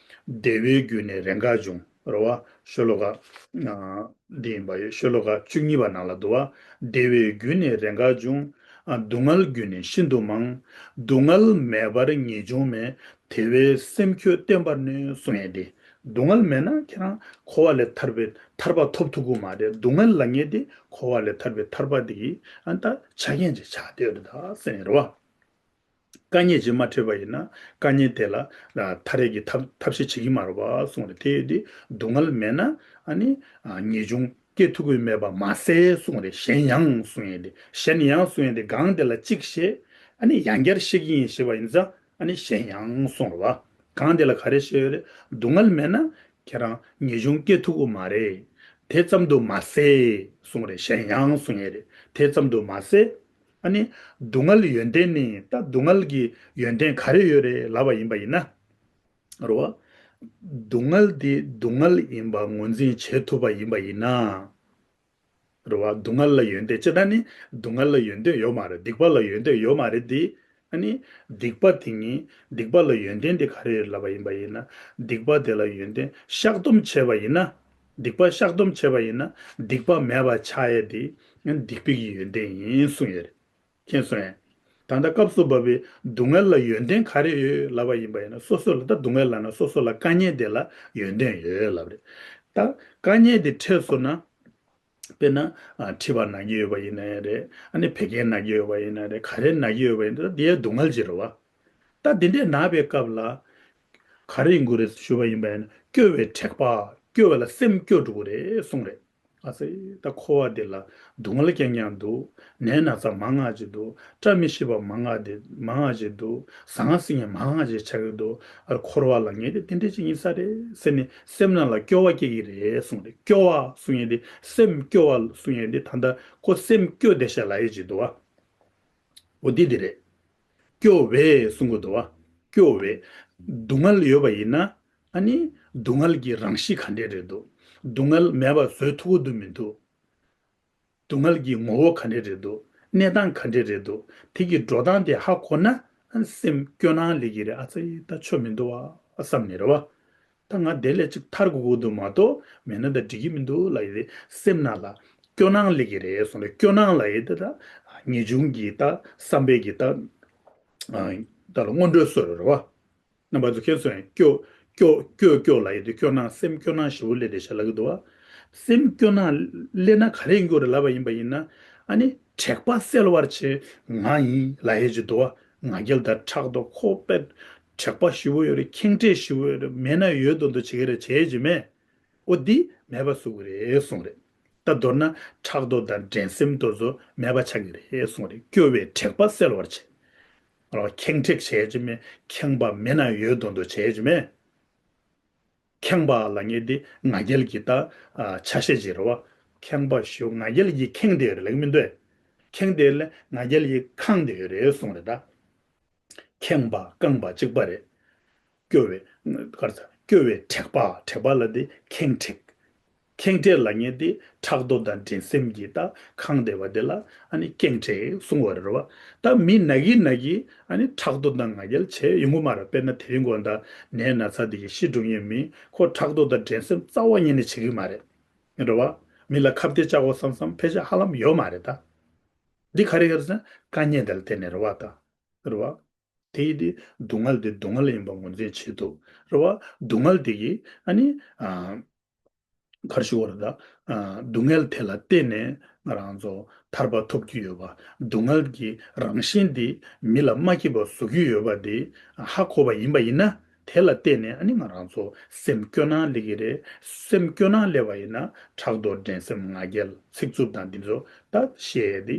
བདེ་བའི་རྒྱུ་ནི་རེས་འགའ་འབྱུང་། རེད་བ། ཤོ་ལོ་ཀ་ཨ། འདི་ཡིན་པ་ཡོད། ཤོ་ལོ་ཀ་བཅུ་གཉིས་པ་ནང་ལ་འདུག་བ། བདེ་བའི་རྒྱུ་ནི་རེས་འགའ་འབྱུང་། ཨ། སྡུག་བསྔལ་རྒྱུ་ནི་ཤིན་ཏུ་མང་། སྡུག་བསྔལ་མེད་པར་ངེས་འབྱུང་མེད། དེ་བས་སེམས་ཁྱོད་བརྟན་པར་ནུས། གསུང་ཡས་དེ། སྡུག་བསྔལ་མེད་ན་ཁྱེད་རང་འཁོར་བ་ལས་ཐར་པའི་ཐར་པ་ཐོབ་ཐུབ་ཀྱི་མ་རེད། སྡུག་བསྔལ་ལབ་མཁན་དེ་འཁོར་བ་ལས་ཐར་པའི་ཐར་པ་དེ་གི་ཨ་ད་ཆ་རྐྱེན་ཅིག་ཆགས་བསྡད་ཡོད་རེད་ད་ཟེར་ནས་རེད་བ། དཀའ་ངལ་ཅིག་མ་འཕྲད་པ་ཡིན་ན་དཀའ་ངལ་དེ་ལ་ཐར་ཡས་ཀྱི་ཐབས་ཐབས་ཤེས་བྱེད་ཀྱི་མ་རེད་བ་གསུངས་རེད། དེ་ཡོད་དེ་སྡུག་བསྔལ་མེད་ན་ཨ་ནི་ངེས་འབྱུང་སྐྱེ་ཐུབ་ཀྱི་མེད་པ་མ་ཟད་གསུངས་རེད། གཞན་ཡང་གསུང་ཡས་དེ། གཞན་ཡང་གསུང་ཡས་དེ་གང་དེ་ལ་གཅིག་བཤད། ཨ་ནི་ཡང་བསྐྱར་བཤད་ཀྱི་ཡིན་ཞེས་པ་ཡིན་ཙང་། ཨ་ནི་གཞན་ཡང་གསུངས་རེད་བ། གང་དེ་ལ་ག་རེ་བཤད་ཡོད་རེད། སྡུག་བསྔལ་མེད་ན་ཁྱེད་རང་ངེས་འབྱུང་སྐྱེ་ཐུབ་ཀྱི་མ་རེད། དེ་ཙམ་དུ་མ་ཟད་གསུངས་རེད། གཞན་ཡང་གསུང་ཡས་རེད། དེ་ཙམ་དུ་མ་ཟད། ཨ་ནི་སྡུག་བསྔལ་ཡོན་ཏན་ནི། ད་སྡུག་བསྔལ་གྱི་ཡོན་ཏན་ག་རེ་ཡོད་རེད་ལབ་པ་ཡིན་པ་ཡིན་ན། རེད་བ། སྡུག་བསྔལ་དེ་སྡུག་བསྔལ་ཡིན་པ་ངོས་འཛིན་བྱེད་ཐུབ་པ་ཡིན་པ་ཡིན་ན། རེད་བ། སྡུག་བསྔལ་ལ་ཡོན་ཏན་ཅེ་ད་ནི་སྡུག་བསྔལ་ལ་ཡོན་ཏན་ཡོད་མ་རེད། སྡིག་པ་ལ་ཡོན་ཏན་ཡོད་མ་རེད་དེ། ཨ་ནི་སྡིག་པ་དེ་ཉིད་སྡིག་པ་ལ་ཡོན་ཏན་དེ་ག་རེ་ཡོད་ལབ་པ་ཡིན་པ་ཡིན་ན། སྡིག་པ་དེ་ལ་ཡོན་ཏན་བཤགས་སྡོམ་བྱས་པ་ཡིན་ན། སྡིག་པ་བཤགས་སྡོམ་བྱས་པ་ཡིན་ན་སྡིག་པ་མེད་པ་ཆགས་ཡས་དེ་སྡིག་པའི་གི་ཡོན་ཏན་ཡིན་གསུངས་ཡོད་རེད། མཁྱེན་སོང་ངས། ད་ལྟ་སྐབས་སུ་བབ་པའི་སྡུག་བསྔལ་ལ་ཡོན་ཏན་ག་རེ་ཡོད་ལབ་པ་ཡིན་པ་ཡིན་ན། སོ་སོ་ལ་ད་སྡུག་བསྔལ་ལབ་ན་སོ་སོ་ལ་དཀའ་ངལ་དེ་ལ་ཡོན་ཏན་ཡོད་ལབ་རེད། ད་དཀའ་ངལ་དེ་འཕྲད་སོང་ན། དཔེར་ན། ཨ། མཁྲིས་པ་ན་གི་ཡོད་པ་ཡིན་ན་ཡང་རེད། ཨ་ནི་བད་ཀན་ན་གི་ཡོད་པ་ཡིན་ན་རེད། ག་རེ་ན་གི་ཡོད་པ་ཡིན་ན་དེ་སྡུག་བསྔལ་ཅིག་རེད་བ། ད་དེ་འདྲས་ན་བའི་སྐབས་ལ། ག་རེ་ཡིན་དགོས་རེད་ཞུ་བ་ཡིན་པ་ཡིན་ན་སྐྱོ་བའི་དྲེགས་པ། སྐྱོ་བ་ལ་སེམས་སྐྱོ་འགྲོ་གི་རེད་གསུངས་རེད། ཨ་ཙི། ད་འཁོར་བ་འདི་ལ་སྡུག་བསྔལ་རྐྱང་རྐྱང་འདུག་ནད་ན་ཚ་མང་ང་ཅིག་འདུག་བཀྲ་མི་ཤིས་པ་མང་ང་དེ་མང་ང་ཅིག་འདུག་ཟང་ཟིང་ངེ་མང་ང་ཅིག་ཆགས་ཀྱི་འདུག་ཨ། འཁོར་བ་ལབ་མཁན་དེ་དེ་འདྲས་ཅིག་ཡིན་ས་རེད་ཟེར་ནས་སེམས་ནང་ལ་སྐྱོ་བ་སྐྱེ་གི་རེད་གསུངས་རེད། སྐྱོ་བ་གསུང་ཡས་དེ་སེམས་སྐྱོ་བ་གསུང་ཡས་དེ་ད་ལྟ་ཁོ་སེམས་སྐྱོ་བསྡད་ཤག་ལབ་ཡས་ཅིག་འདུག་བ། འོ་འདི་འདི་རེད། སྐྱོ་བས་གསུང་གི་འདུག་བ། སྐྱོ་བས། སྡུག་བསྔལ་ཡོད་པ་ཡིན་ན། ཨ་ནི། སྡུག་བསྔལ་གྱི་རང་གཤིས་ག་འདྲས་རེད་འདུག་སྡུག་བསྔལ་མེད་པ་བཟོ་ཐུབ་ཀྱི་འདུག་མི་འདུག་སྡུག་བསྔལ་གྱི་ངོ་བོ་ག་འདྲས་རེད་འདུག་གནས་སྟངས་ག་འདྲས་རེད་འདུག་དེ་གི་འགྲོ་སྟངས་དེ་ཧ་གོ་ན། ཨ་ནི་སེམས་སྐྱོ་སྣང་སླེབས་ཀྱི་རེད། ཨ་ཙི། ད་ཆོ་མི་འདུག་བ་བསམ་ནས་རེད་བ། ད་ང་དེ་ལས་ཅིག་ཐར་དགོས་ཀྱི་འདུག་མ་གཏོགས་མེད་ན་ད་འགྲིག་གི་མི་འདུག་ལབ་ཡས་དེ་སེམས་ནང་ལ་སྐྱོ་སྣང་སླེབས་ཀྱི་རེད་གསུངས་རེད། སྐྱོ་སྣང་ལབ་ཡས་དེ་ད་ངེས་འབྱུང་གི་ད་བསམ་པའི་གི་ད་ཨ། ད་ལ་སྔོན་འགྲོའི་སྲོལ་རེད་བ། རྣམ་པ་ཚོ་མཁྱེན་སོང་ངས། སྐྱོ་སྐྱོ་སྐྱོ་སྐྱོ་ལབ་ཡས་དེ་སྐྱོ་སྣང་སེམས་སྐྱོ་སྣང་ཞེ་པོ་སླེབས་བསྡད་ཤག་ལབ་ཀྱི་འདུག་བ། སེམས་སྐྱོ་སྣང་སླེབས་ན་ག་རེ་ཡིན་དགོས་རེད་ལབ་པ་ཡིན་པ་ཡིན་ན། ཨ་ནི་དྲེགས་པ་སེལ་བར་བྱེད་ང་ཡིན་ལབ་ཡས་ཅིག་འདུག་བ། ང་རྒྱལ་དང་ཕྲག་དོག་ཁོ་པས་དྲེགས་པ་ཞེ་པོ་ཡོད་རེད། ཁེངས་དྲེགས་ཞེ་པོ་ཡོད་རེད། མེད་ན་ཡོད་མདོག་མདོག་བྱེད་ཀྱི་རེད། བྱེད་ཀྱི་མེད། འོ་འདི་མེད་པ་བཟོ་གི་རེད་གསུངས་རེད། ད་མདོར་ན་ཕྲག་དོག་དང་འགྲན་སེམས་དེ་ཚོ་མེད་པ་ཆགས་ཀྱི་རེད་གསུངས་རེད། སྐྱོ་བའི་དྲེགས་པ་སེལ་བར་བྱེད། རོ། ཁེངས་དྲེགས་བྱེད་ཀྱི་མེད། ཁེངས་པ་མེད་ན་ཡོད་མདོག་མདོག་བྱེད་ཀྱི་མེད། ཁེངས་པ་ལབ་མཁན་དེ་ང་རྒྱལ་གྱི་ད་ཨ་ཆ་ཤས་ཅིག་རེད་བ། ཁེངས་པ་ཞེ་པོ་ང་རྒྱལ་གྱིས་ཁེངས་བསྡད་ཡོད་རེད་ལབ་ཀྱི་མི་འདུག་ཁེངས་བསྡད་ཡོད་ལ་ང་རྒྱལ་གྱིས་ཁེངས་བསྡད་ཡོད་རེད་གསུངས་རེད་ད། ཁེངས་པ་བསྐངས་པ་གཅིག་པ་རེད། སྐྱོ་བའི། ག་རེ་ཟ། སྐྱོ་བའི་དྲེགས་པ། དྲེགས་པ་ལབ་དེ་ཁེངས་དྲེགས། ཁེངས་དྲེགས་ལབ་མཁན་དེ་ཕྲག་དོག་དང་འགྲན་སེམས་ཀྱིས་ད་ཁེངས་བསྡད་པ་དེ་ལ་ཨ་ནི་ཁེངས་དྲེགས་གསུང་བ་རེད་བ། ད་མི་ན་གི་ན་གི་ཨ་ནི་ཕྲག་དོག་དང་ང་རྒྱལ་བྱས་ཡོང་གི་མ་རེད། དཔེར་ན་དེ་རིང་དགོང་དག་ནད་ན་ཚ་དེ་གིས་ཤི་འགྲོ་མཁན་མི་ཁོ་ཕྲག་དོག་དང་འགྲན་སེམས་རྩ་བ་ཉིད་ནས་བྱེད་ཀྱི་མ་རེད། རེད་བ། མི་ལ་ཁ་གཏད་བཅག་དགོས་བསམ་བསམ་ཕལ་ཆེར་ཧ་ལམ་ཡོད་མ་རེད་ད། འདི་ག་རེ་ག་རེ་ཟེར་ན་དཀའ་ངལ་དེ་ལ་བརྟེན་ནས་རེད་བ་ད། རེད་བ། དེ་ཡི་དེ་སྡུག་བསྔལ་དེ་སྡུག་བསྔལ་ཡིན་པ་ངོས་འཛིན་བྱེད་ཐུབ། རེད་བ། སྡུག་བསྔལ་དེ་གིས་ཨ་ནི་ཨ། ག་རེ་ཞུ་དགོས་རེད་ད། ཨ། སྡུག་བསྔལ་དེ་ལ་བརྟེན་ནས་ང་རང་ཚོ་ཐར་པ་ཐོབ་ཀྱི་ཡོད་པ། སྡུག་བསྔལ་གྱི་རང་བཞིན་འདི་མི་ལ་མ་སྐྱིད་པ་བཟོ་གི་ཡོད་པ་འདི་ཧ་གོ་བ་ཡིན་པ་ཡིན་ན། དེ་ལ་བརྟེན་ནས་ཨ་ནི་ང་རང་ཚོ་སེམས་སྐྱོ་སྣང་སླེབས་ཀྱི་རེད། སེམས་སྐྱོ་སྣང་སླེབས་པ་ཡིན་ན་ཕྲག་དོག་འགྲན་སེམས་ང་རྒྱལ་ཚིག་རྩུབ་དང་འདི་ཚོ་ད་བཤད་ཡས་འདི་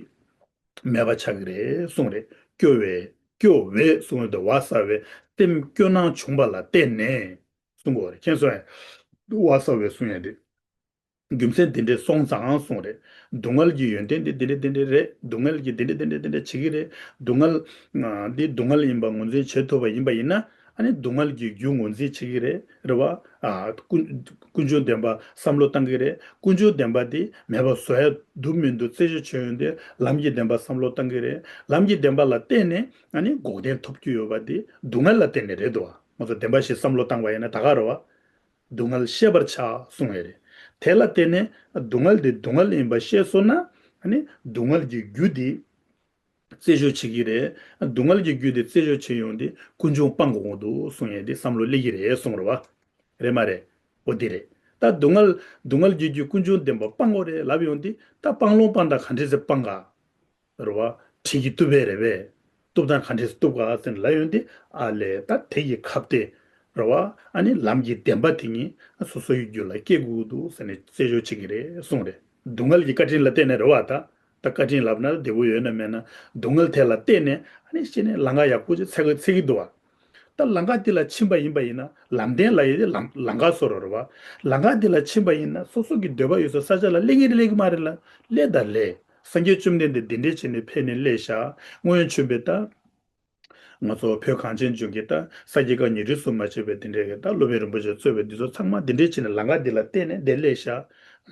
མེད་པ་ཆགས་ཀྱི་རེད་གསུངས་རེད། སྐྱོ་བས། སྐྱོ་བས་གསུངས་ཡོད་དེ། བ་ས་བས་སེམས་སྐྱོ་སྣང་བྱུང་བ་ལ་བརྟེན་ནས་གསུང་གི་ཡོད་རེད། མཁྱེན་སོང་ངས། བ་ས་བས་གསུང་ཡ་དེ། རྒྱུ་མཚན་འདི་འདྲས་སོང་ཙང་གསུངས་རེད། སྡུག་བསྔལ་གྱི་ཡོན་ཏན་འདི་འདི་འདྲས་འདི་འདྲས་རེད། སྡུག་བསྔལ་གྱི་འདི་འདྲས་འདི་འདྲས་འདི་འདྲས་བྱེད་ཀྱི་རེད། སྡུག་བསྔལ། ཨ། འདི་སྡུག་བསྔལ་ཡིན་པ་ངོས་འཛིན་བྱེད་ཐུབ་པ་ཡིན་པ་ཡིན་ན། ཨ་ནི་སྡུག་བསྔལ་གྱི་རྒྱུ་ངོས་འཛིན་བྱེད་ཀྱི་རེད། རེད་བ། ཨ། ཀུན། ཀུན་འབྱུང་བདེན་པ་བསམ་བློ་བཏང་གི་རེད། ཀུན་འབྱུང་བདེན་པ་འདི་མེད་པ་བཟོ་ཡ་འདུག་མི་འདུག་རྩད་གཅོད་བྱེད་ཡོང་དུས་ལམ་གྱི་བདེན་པ་བསམ་བློ་བཏང་གི་རེད། ལམ་གྱི་བདེན་པ་ལ་བརྟེན་ནས་ཨ་ནི་འགོག་བདེན་ཐོབ་རྒྱུ་ཡོད་པ་འདི་སྡུག་བསྔལ་ལ་བརྟེན་ནས་རེད་འདུག་བ། ང་ཚོ་བདེན་པ་བཞི་བསམ་བློ་བཏང་བ་ཡིན་ན་ད་ག་རེད་བ། སྡུག་བསྔལ་ཤེས་པར་བྱ་གསུངས་ཡོད་རེད། དེ་ལ་བརྟེན་ནས་སྡུག་བསྔལ་འདི་སྡུག་བསྔལ་ཡིན་པ་ཤེས་སོང་ན། ཨ་ནི་སྡུག་བསྔལ་གྱི་རྒྱུ་འདི་རྩད་གཅོད་བྱེད་ཀྱི་རེད། སྡུག་བསྔལ་གྱི་རྒྱུ་འདི་རྩད་གཅོད་བྱེད་ཡོང་དུས་ཀུན་འབྱུང་སྤང་དགོས་འདུག་གསུངས་ཡས་འདི་བསམ་བློ་སླེབས་ཀྱི་རེད་གསུངས་རེད་བ། རེད་མ་རེད། འོ་འདི་རེད། ད་སྡུག་བསྔལ། སྡུག་བསྔལ་གྱི་རྒྱུ་ཀུན་འབྱུང་བདེན་པ་སྤང་དགོས་རེད་ལབ་ཡོང་དུས་ད་སྤང་ལུང་སྤང་དང་ག་འདྲས་སེ་སྤང་ག་རེད་བ། གྲི་གིས་གཏུབ་པས་རེད་པས། གཏུབ་དང་ག་འདྲས་གཏུབ་ག་ཟེར་ལབ་ཡོང་དུས། ཨ་ལས་ད་དེ་ཡི་ཁ་གཏད་རེད་བ། ཨ་ནི་ལམ་གྱི་བདེན་པ་དེ་ཉིད་སོ་སོ་ཡི་རྒྱུད་ལ་སྐྱེ་དགོས་འདུག་ཟེར་ནས་རྩད་གཅོད་བྱེད་ཀྱི་རེད་གསུངས་རེད། སྡུག་བསྔལ་གྱི་བཀའ་དྲིན་ལ་བརྟེན་ནས་རེད་བ། ད་ད་བཀའ་དྲིན་ལབ་ན་བདེ་པོ་ཡོད་ན་མེད་ན། སྡུག་བསྔལ་དེ་ལ་བརྟེན་ནས་ཨ་ནི་ཤི་ནས་ལམ་ཁ་ཡག་པོ་ཅིག་འཚོལ་གི་འཚོལ་གི་འདུག་བ། ད་ལམ་ཁ་འདི་ལ་ཕྱིན་པ་ཡིན་པ་ཡིན་ན། ལམ་བདེན་ལབ་ཡས་དེ་ལམ་ལམ་ཁ་བཟོ་འདྲ་རེད་བ། ལམ་ཁ་འདི་ལ་ཕྱིན་པ་ཡིན་ན་སོ་སོ་གི་འདོད་པ་ཡོད་ས་ས་ཆ་ལ་སླེབས་ཀྱི་རེད་སླེབས་ཀྱི་མ་རེད་ལབ། སླེབས་དང་སླེབས། སངས་རྒྱས་བཅོམ་ལྡན་འདས་འདི་འདྲས་བྱས་ནས་ཕེབས་ནས་སླེབས་ཤག་སྔོན་བྱོན་པའི་ད། ང་ཚོ་བོད་གངས་ཅན་ལྗོངས་ཀྱི་ད་ས་དགེ་བཀའ་རྙིང་རིས་སུ་མ་ཆད་པའི་འདི་འདྲས་ཀྱི་ད་སློབ་དཔོན་རིན་པོ་ཆེ་གཙོས་པའི་འདི་ཚོ་ཚང་མ་འདི་འདྲས་བྱས་ནས་ལམ་ཁ་འདི་ལ་བརྟེན་ནས་འདིར་སླེབས་ཤག་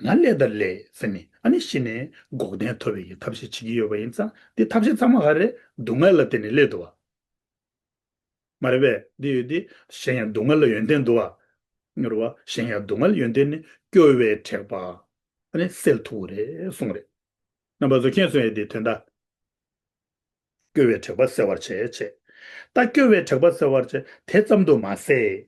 ང་སླེབས་དང་སླེབས་ཟེར་ནས་ཨ་ནི་ཤི་ནས་འགོག་བདེན་ཐོབ་པའི་གི་ཐབས་ཤེས་བྱེད་ཀྱི་ཡོད་པ་ཡིན་ཙང་། འདི་ཐབས་ཤེས་ཚང་མ་ག་རེ་རེད། སྡུག་བསྔལ་ལ་བརྟེན་ནས་སླེབས་འདུག་བ། མ་རེད་པས། འདི་ཡོད་དེ་གཞན་ཡང་སྡུག་བསྔལ་ལ་ཡོན་ཏན་འདུག་བ། ངེས་རེད་བ། གཞན་ཡང་སྡུག་བསྔལ་ཡོན་ཏན་ནི་སྐྱོ་བའི་དྲེགས་པ་ཨ་ནི་སེལ་ཐུབ་ཀྱི་རེད་གསུངས་རེད། རྣམ་པ་ཚོ་མཁྱེན་སོང་ཡས་དེ་དོན་དག་སྐྱོ་བའི་དྲེགས་པ་སེལ་བར་བྱེད་བྱེད། ད་སྐྱོ་བའི་དྲེགས་པ་སེལ་བར་བྱེད་དེ་ཙམ་དུ་མ་ཟད།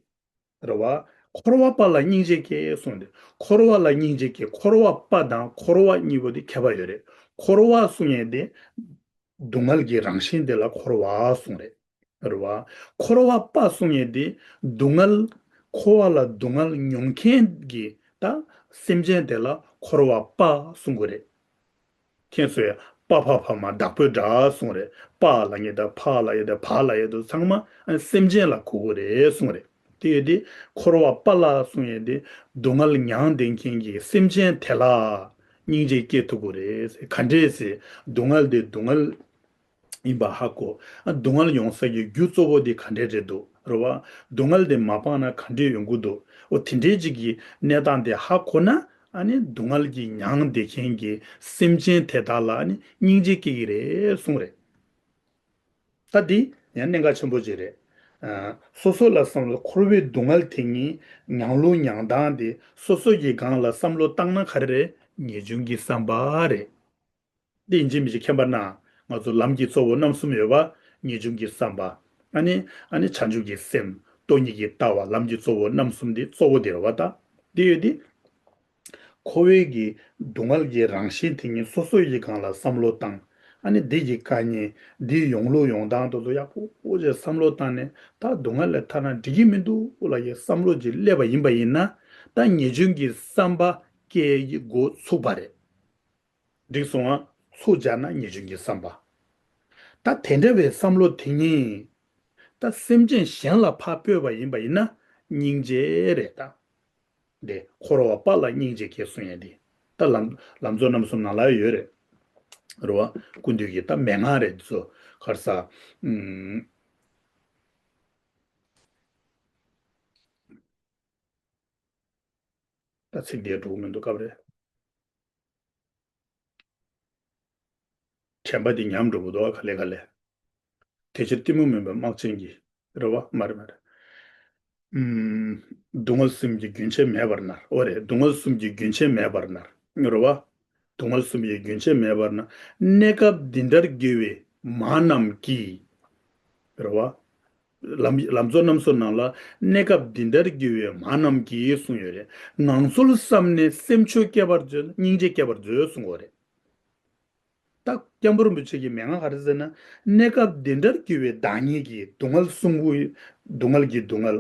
རེད་བ། འཁོར་བ་པ་ལ་སྙིང་རྗེ་སྐྱེ་གསུངས་ཏེ། འཁོར་བ་ལ་སྙིང་རྗེ་སྐྱེ། འཁོར་བ་པ་དང་འཁོར་བ་གཉིས་པོ་དེ་ཁྱད་པར་ཡོད་རེད། འཁོར་བ་གསུང་ཡས་དེ། སྡུག་བསྔལ་གྱི་རང་བཞིན་དེ་ལ་འཁོར་བ་གསུངས་རེད། རེད་བ། འཁོར་བ་པ་གསུང་ཡས་དེ། སྡུག་བསྔལ། འཁོར་བ་ལ་སྡུག་བསྔལ་མྱོང་མཁན་གྱི་ད་སེམས་ཅན་དེ་ལ་འཁོར་བ་པ་གསུང་གི་རེད། མཁྱེན་སོང་ཡས། པ་ཕ་བ་མ་བདག་པོའི་སྒྲ་གསུངས་རེད། པ་ལབ་མཁན་དང་ཕ་ལབ་ཡས་དང་བ་ལབ་ཡས་དང་ཚང་མ་སེམས་ཅན་ལ་གོ་གི་རེད་གསུངས་རེད། དེ་ཡོད་དེ། འཁོར་བ་པ་ལ་གསུངས་ཡས་དེ། སྡུག་བསྔལ་མྱང་བསྡད་མཁན་གྱི་སེམས་ཅན་དེ་ལ་སྙིང་རྗེ་སྐྱེ་ཐུབ་ཀྱི་རེད། ག་འདྲས་ཟེར། སྡུག་བསྔལ་དེ་སྡུག་བསྔལ་ཡིན་པ་ཧ་གོ། ཨ། སྡུག་བསྔལ་ཡོང་ས་ཀྱི་རྒྱུ་གཙོ་བོ་དེ་ག་འདྲས་རེད་འདུག་རེད་བ། སྡུག་བསྔལ་དེ་མ་སྤངས་ན་ག་འདྲས་ཡོང་གི་འདུག་འོ་དེ་འདྲས་ཅིག་གི་གནས་སྟངས་དེ་ཧ་གོ་ན། ཨ་ནི་སྡུག་བསྔལ་གྱི་མྱང་བསྡད་མཁན་གྱི་སེམས་ཅན་དེ་དག་ལ་ཨ་ནི་སྙིང་རྗེ་སྐྱེ་གི་རེད་གསུངས་རེད། ད་འདི་ཡང་གནད་འགག་ཆེན་པོ་ཅིག་རེད། ཨ། སོ་སོ་ལ་བསམ་བློ། འཁོར་བའི་སྡུག་བསྔལ་དེ་ཉིད་མྱང་ལུགས་མྱང་སྟངས་དེ་སོ་སོ་ཡི་སྒང་ལ་བསམ་བློ་བཏང་ན་ག་རེ་རེད། ངེས་འབྱུང་གི་བསམ་པ་རེད། འདི་ཡིན་གཅིག་མིན་གཅིག་མཁྱེན་པ་ན། ང་ཚོ་ལམ་གྱི་གཙོ་བོ་རྣམ་གསུམ་ཡོད་པ། ངེས་འབྱུང་གི་བསམ་པ། ཨ་ནི། ཨ་ནི་བྱང་ཆུབ་ཀྱི་སེམས། སྟོང་ཉིད་ཀྱི་ལྟ་བ། ལམ་གྱི་གཙོ་བོ་རྣམ་གསུམ་འདི་གཙོ་བོ་དེ་རེད་བ་ད། འདི་ཡོད་དེ། འཁོར་བའི་གི་སྡུག་བསྔལ་གྱི་རང་བཞིན་དེ་ཉིད་སོ་སོ་ཡི་སྒང་ལ་བསམ་བློ་བཏང་། ཨ་ནི་འདི་གི་དཀའ་ངལ། འདི་ཡོང་ལུགས་ཡོང་སྟངས་དེ་ཚོ་ཡག་པོ་ཅིག་བསམ་བློ་བཏང་ནས། ད་སྡུག་བསྔལ་ལས་ཐར་ན་འགྲིག་གི་མི་འདུག་ལབ་ཡས་བསམ་བློ་ཅིག་སླེབས་པ་ཡིན་པ་ཡིན་ན། ད་ངེས་འབྱུང་གི་བསམ་པ་སྐྱེ་གི་འགོ་ཚུགས་པ་རེད། འགྲིག་སོང་ང་། ཚུར་སྦྱར་ན་ངེས་འབྱུང་གི་བསམ་པ། ད་དེ་འདྲ་བའི་བསམ་བློ་དེ་ཉིད་ད་སེམས་ཅན་གཞན་ལ་ཕར་སྤོས་པ་ཡིན་པ་ཡིན་ན་སྙིང་རྗེ་རེད་ད། དེ་འཁོར་བ་པ་ལ་སྙིང་རྗེ་སྐྱེ་གསུང་ཡས་དེ། ད་ལམ་ལམ་གཙོ་རྣམ་གསུམ་ནང་ལ་ཡོད་རེད། རེད་བ། ཀུན་བཏུས་ཀྱི་ད་མན་ངག་རེད་འདི་ཚོ། ག་རེ་ཟེར། ཨུམ། ད་ཚིག་དེ་འགྲོ་གི་མི་འདུག་སྐབས་རེ། དྲན་པ་འདི་ཉམས་འགྲོ་གི་འདུག་ག་ལེ་ག་ལེ། དེ་ཕྱིར་གཏི་མུག་མུན་པའི་སྨག་ཆེན་གྱིས། རེད་བ། མ་རེད་མ་རེད། ཨུམ། སྡུག་བསྔལ་གསུམ་གྱི་རྒྱུན་ཆད་མེད་པར་མནར། འོ་རེད། སྡུག་བསྔལ་གསུམ་གྱི་རྒྱུན་ཆད་མེད་པར་མནར། རེད་བ། སྡུག་བསྔལ་གསུམ་གྱི་རྒྱུན་ཆད་མེད་པར་མནར། གནས་སྐབས་འདི་འདྲར་དགེ་བའི་མ་རྣམས་ཀྱིས། རེད་བ། ལམ་ལམ་གཙོ་རྣམ་གསུམ་ནང་ལ། གནས་སྐབས་འདི་འདྲར་གྱུར་པའི་མ་རྣམས་ཀྱིས་གསུངས་ཡོད་རེད། ངང་ཚུལ་བསམ་ནས་སེམས་མཆོག་བསྐྱེད་པར་མཛོད། སྙིང་རྗེ་བསྐྱེད་པར་མཛོད་གསུངས་པ་རེད། ད་སྐྱབས་མགོན་རིན་པོ་ཆེ་གི་མན་ངག་ག་རེ་ཟེར་ན། གནས་སྐབས་འདི་འདྲར་གྱུར་པའི་བདག་ཉིད་ཀྱི་སྡུག་བསྔལ་གསུམ་པོ། སྡུག་བསྔལ་གྱི་སྡུག་བསྔལ།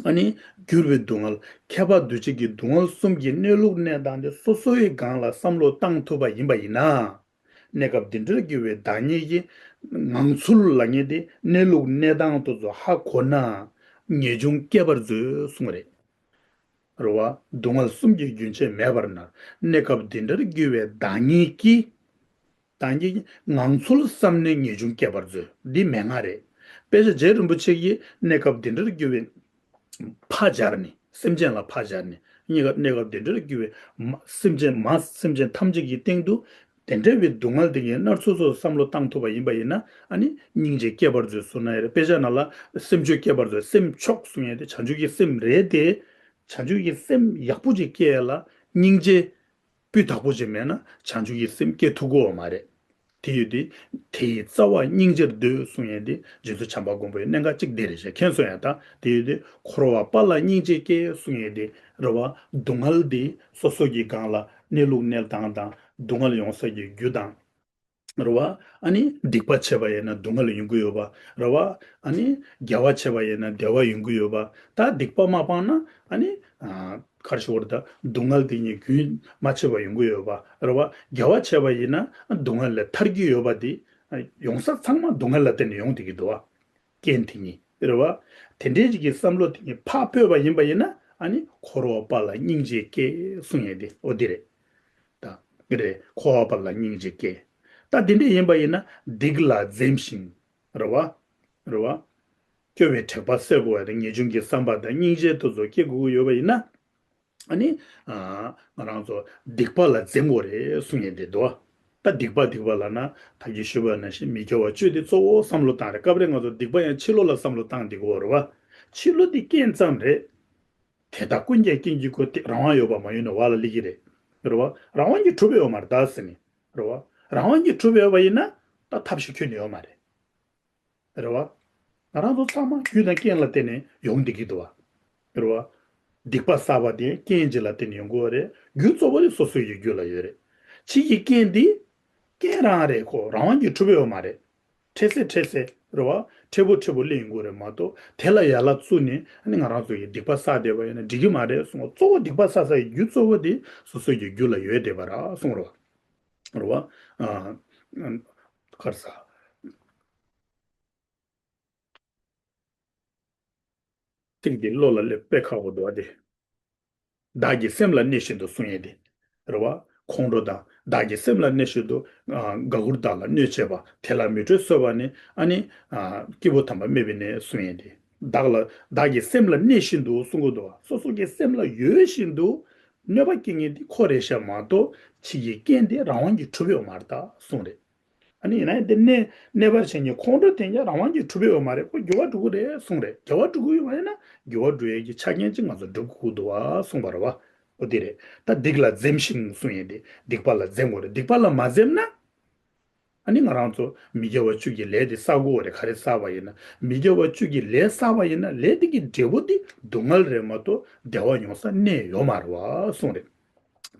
ཨ་ནི་གྱུར་པའི་སྡུག་བསྔལ། ཁྱད་པར་འདུ་བྱེད་ཀྱི་སྡུག་བསྔལ་གསུམ་གྱི་གནས་ལུགས་གནས་སྟངས་དེ་སོ་སོའི་སྒང་ལ་བསམ་བློ་བཏང་ཐུབ་པ་ཡིན་པ་ཡིན་ན། གནས་སྐབས་འདི་འདྲར་གྱུར་པའི་བདག་ཉིད་ཀྱི་ངང་ཚུལ་ལབ་མཁན་དེ་གནས་ལུགས་གནས་སྟངས་དེ་ཚོ་ཧ་གོ་ན་ངེས་འབྱུང་སྐྱེད་པར་མཛོད་གསུངས་རེད། རེད་བ། སྡུག་བསྔལ་གསུམ་གྱི་རྒྱུན་ཆད་མེད་པར་ན། གནས་སྐབས་འདི་འདྲར་གྱུར་པའི་བདག་ཉིད་ཀྱི། བདག་ཉིད་ཀྱི་ངང་ཚུལ་བསམ་ནས་ངེས་འབྱུང་སྐྱེད་པར་མཛོད། འདི་མན་ངག་རེད། དཔེ་ཆ་རྗེ་རིན་པོ་ཆེ་གིས་གནས་སྐབས་འདི་འདྲར་གྱུར་པའི་ཕར་སྦྱར་ནས། སེམས་ཅན་ལ་ཕར་སྦྱར་ནས། གནས་སྐབས་གནས་སྐབས་འདི་འདྲར་གྱུར་པའི་མ་སེམས་ཅན་མ་སེམས་ཅན་ཐམས་ཅད་ཀྱི་སྟེང་དུ་དེ་འདྲ་བའི་སྡུག་བསྔལ་དེ་ངས་སྣ་ཚོགས་ཚོགས་བསམ་བློ་བཏང་ཐུབ་པ་ཡིན་པ་ཡིན་ན། ཨ་ནི་སྙིང་རྗེ་སྐྱེད་པར་མཛོད་གསུངས་ན་ཡང་རེད། དཔེ་ཆ་ནང་ལ་སེམས་མཆོག་བསྐྱེད་པར་མཛོད། སེམས་མཆོག་གསུང་ཡས་དེ་བྱང་ཆུབ་ཀྱི་སེམས་རེད་དེ། བྱང་ཆུབ་ཀྱི་སེམས་ཡག་པོ་ཅིག་སྐྱེ་ཡས་ལ་སྙིང་རྗེ་སྤུས་དག་པོ་ཅིག་མེད་ན་བྱང་ཆུབ་ཀྱི་སེམས་སྐྱེ་ཐུབ་ཀྱི་ཡོད་མ་རེད། དེ་ཡོད་དེ། དེ་ཡི་རྩ་བ་སྙིང་རྗེར་འདོད་གསུང་ཡས་དེ་རྗེ་བཙུན་བྱམས་པ་མགོན་པོའི་གནད་འགག་གཅིག་དེ་རེད་ཤག་མཁྱེན་སོང་ཡ། ད་དེ་ཡོད་དེ། འཁོར་བ་དཔའ་ལ་སྙིང་རྗེ་སྐྱེ་གསུང་ཡས་དེ་རེད་བ། སྡུག་བསྔལ་དེ་སོ་སོ་གི་སྒང་ལ་གནས་ལུགས་གནས་སྟངས་དང་། སྡུག་བསྔལ་ཡོང་ས་གི་རྒྱུ་དང་། རེད་བ། ཨ་ནི་སྡིག་པ་བྱས་པ་ཡིན་ན་སྡུག་བསྔལ་ཡོང་གི་ཡོད་པ་རེད་བ། ཨ་ནི་དགེ་བ་བྱས་པ་ཡིན་ན་བདེ་བ་ཡོང་གི་ཡོད་པ། ད་སྡིག་པ་མ་སྤངས་ན་ཨ་ནི། ཨ། ག་རེ་ཞུ་དགོས་རེད། ད་སྡུག་བསྔལ་དེ་ཉིད་རྒྱུན་མ་ཆད་པ་ཡོང་གི་ཡོད་པ་རེད་བ། དགེ་བ་བྱས་པ་ཡིན་ན་སྡུག་བསྔལ་ལས་ཐར་གྱི་ཡོད་པ་དེ། ཡོང་ས་ཚང་མ་སྡུག་བསྔལ་ལ་བརྟེན་ནས་ཡོང་བསྡད་ཀྱི་འདུག་བ། རྐྱེན་དེ་ཉིད་རེད་བ། དེ་འདྲའི་ཅིག་གི་བསམ་བློ་དེ་ཉིད་ཕར་སྤོས་པ་ཡིན་པ་ཡིན་ན། ཨ་ནི་འཁོར་བ་དཔའ་ལ་སྙིང་རྗེ་སྐྱེ་གསུང་ཡས་དེ་འོ་དེ་རེད། ད་དེ་རེད། འཁོར་བ་དཔའ་ལ་སྙིང་རྗེ་སྐྱེ། ད་དེ་འདྲ་ཡིན་པ་ཡིན་ན་སྡིག་ལ་འཛེམ་ཞིང་། རེད་བ། རེད་བ། སྐྱོ་བའི་དྲེགས་པ་སེལ་དགོས་པ་དང་། ངེས་འབྱུང་གི་བསམ་པ་དང་སྙིང་རྗེ་དེ་ཚོ་སྐྱེ་དགོས་ཀྱི་ཡོད་པ་ཡིན་ན། ཨ་ནི། ཨ། ང་རང་ཚོ་སྡིག་པ་ལ་འཛེམ་དགོས་རེད་གསུང་ཡས་དེ་འདུག་བ། ད་སྡིག་པ་སྡིག་པ་ལབ་ན་ད་གིན་ཞུས་པ་ནང་བཞིན་མི་དགེ་བ་བཅུ་དེ་གཙོ་བོ་བསམ་བློ་བཏང་རེད། སྐབས་རེ་ང་ཚོ་སྡིག་པ་ཡང་ཕྱི་ལོགས་ལ་བསམ་བློ་བཏང་བསྡད་ཀྱི་ཡོད་རེད་བ། ཕྱི་ལོགས་དེ་རྐྱེན་ཙམ་རེད། དེ་དག་ཀུན་ཀྱང་རྐྱེན་གྱིས་གོས་ཏེ། རང་དབང་ཡོད་པར་མ་ཡིན་ནོ་བ་ལ་ལི་གི་རེད། རེད་བ། རང་དབང་གིས་གྲུབ་ཡོད་མ་རེད་ད་ཟེར་ནས། རེད་བ། རང་དབང་གིས་གྲུབ་ཡོད་པ་ཡིན་ན་ད་ཐབས་ཤེས་ཁྱོན་ནས་ཡོད་མ་རེད། རེད་བ། ང་རང་ཚོ་ཚང་མ་རྒྱུ་དང་རྐྱེན་ལ་བརྟེན་ནས་ཡོང་བསྡད་ཀྱི་འདུག་བ། རེད་བ། སྡིག་པ་བསགས་པ་དེ་རྐྱེན་གཅིག་ལ་བརྟེན་ནས་ཡོང་གི་ཡོད་རེད། རྒྱུ་གཙོ་བོ་དེ་སོ་སོའི་རྒྱུ་ལ་ཡོད་རེད། ཕྱིའི་རྐྱེན་དེ་རྐྱེན་རང་རེད། ཁོ་རང་དབང་གིས་གྲུབ་ཡོད་མ་རེད། འཕྲལ་སེལ་འཕྲལ་སེལ་རེད་བ། འཕྲལ་པོ་འཕྲལ་པོ་སླེབས་ཡོང་གི་རེད་མ་གཏོགས། དེ་ལ་ཡ་ལན་བཙུགས་ནས་ཨ་ནི་ང་རང་ཚོ་ཡི་སྡིག་པ་བསགས་བསྡད་པ་ཡིན་ན་འགྲིག་གི་མ་རེད་གསུངས་པ། གཙོ་བོ་སྡིག་པ་བསགས་ས་ཡི་རྒྱུ་གཙོ་བོ་དེ་སོ་སོ་ཡི་རྒྱུ་ལ་ཡོད་བསྡད་པ་རེད་གསུངས་རེད་བ། རེད་བ། ཨ། ག་རེ་ཟ། ཚིག་འདི་བློ་ལ་སླེབས་དཔེ་ཁག་པོ་འདུག་བ་དེ། བདག་གི་སེམས་ལ་གནས་བཞིན་དུ་གསུང་ཡས་དེ། རེད་བ། ཁོང་ཁྲོ་དང་བདག་གི་སེམས་ལ་གནས་བཞིན་དུ། ཨ། དགའ་མགུར་བདག་ལ་གནོད་བྱེད་པ། དེ་ལ་མི་ཁྲོས་གསོལ་བ་ནི། ཨ་ནི། ཨ། སྐྱེས་བུ་དམ་པ་སྨད་པའི་གནས་གསུང་ཡས་དེ། བདག་ལ་བདག་གི་སེམས་ལ་གནས་བཞིན་དུ་གསུང་གི་འདུག་བ། སོ་སོ་གི་སེམས་ལ་ཡོད་བཞིན་དུ་གནོད་པ་སྐྱེལ་མཁན་དེ་ཁོ་རེད་ཤག་མ་གཏོགས་ཕྱི་གི་རྐྱེན་དེ་རང་དབང་གིས་གྲུབ་ཡོད་མ་རེད་ད་གསུངས་རེད། ཨ་ནི་ཡིན་ན་ཡང་དེ་གནས་གནས་པར་བྱེད་མཁན་ཁོང་ཁྲོ་དེ་ཀྱང་རང་དབང་གིས་གྲུབ་ཡོད་མ་རེད། ཁོ་འགྱུར་བ་འགྲོ་གི་རེད་གསུངས་རེད། འགྱུར་བ་འགྲོ་གི་ཡོད་མ་རེད་ན་འགྱུར་བ་འགྲོ་ཡས་ཀྱི་ཆ་རྐྱེན་ཅིག་ང་ཚོ་སྒྲུབ་དགོས་འདུག་བ་གསུངས་པ་རེད་བ། འོ་དེ་རེད། ད་སྡིག་ལ་འཛེམ་ཞིང་གསུང་ཡས་དེ་སྡིག་པ་ལ་འཛེམ་དགོས་རེད། སྡིག་པ་ལ་མ་འཛེམ་ན། ཨ་ནི་ང་རང་ཚོ་མི་དགེ་བ་བཅུ་གི་ལས་དེ་བསགས་དགོས་རེད། ག་རེ་བསགས་པ་ཡིན་ན། མི་དགེ་བ་བཅུ་གི་ལས་བསགས་པ་ཡིན་ན་ལས་དེ་གི་འབྲས་བུ་དེ་སྡུག་བསྔལ་རེད་མ་གཏོགས་བདེ་བ་ཡོང་ས་གནས་ཡོད་མ་རེད་བ་གསུངས་རེད།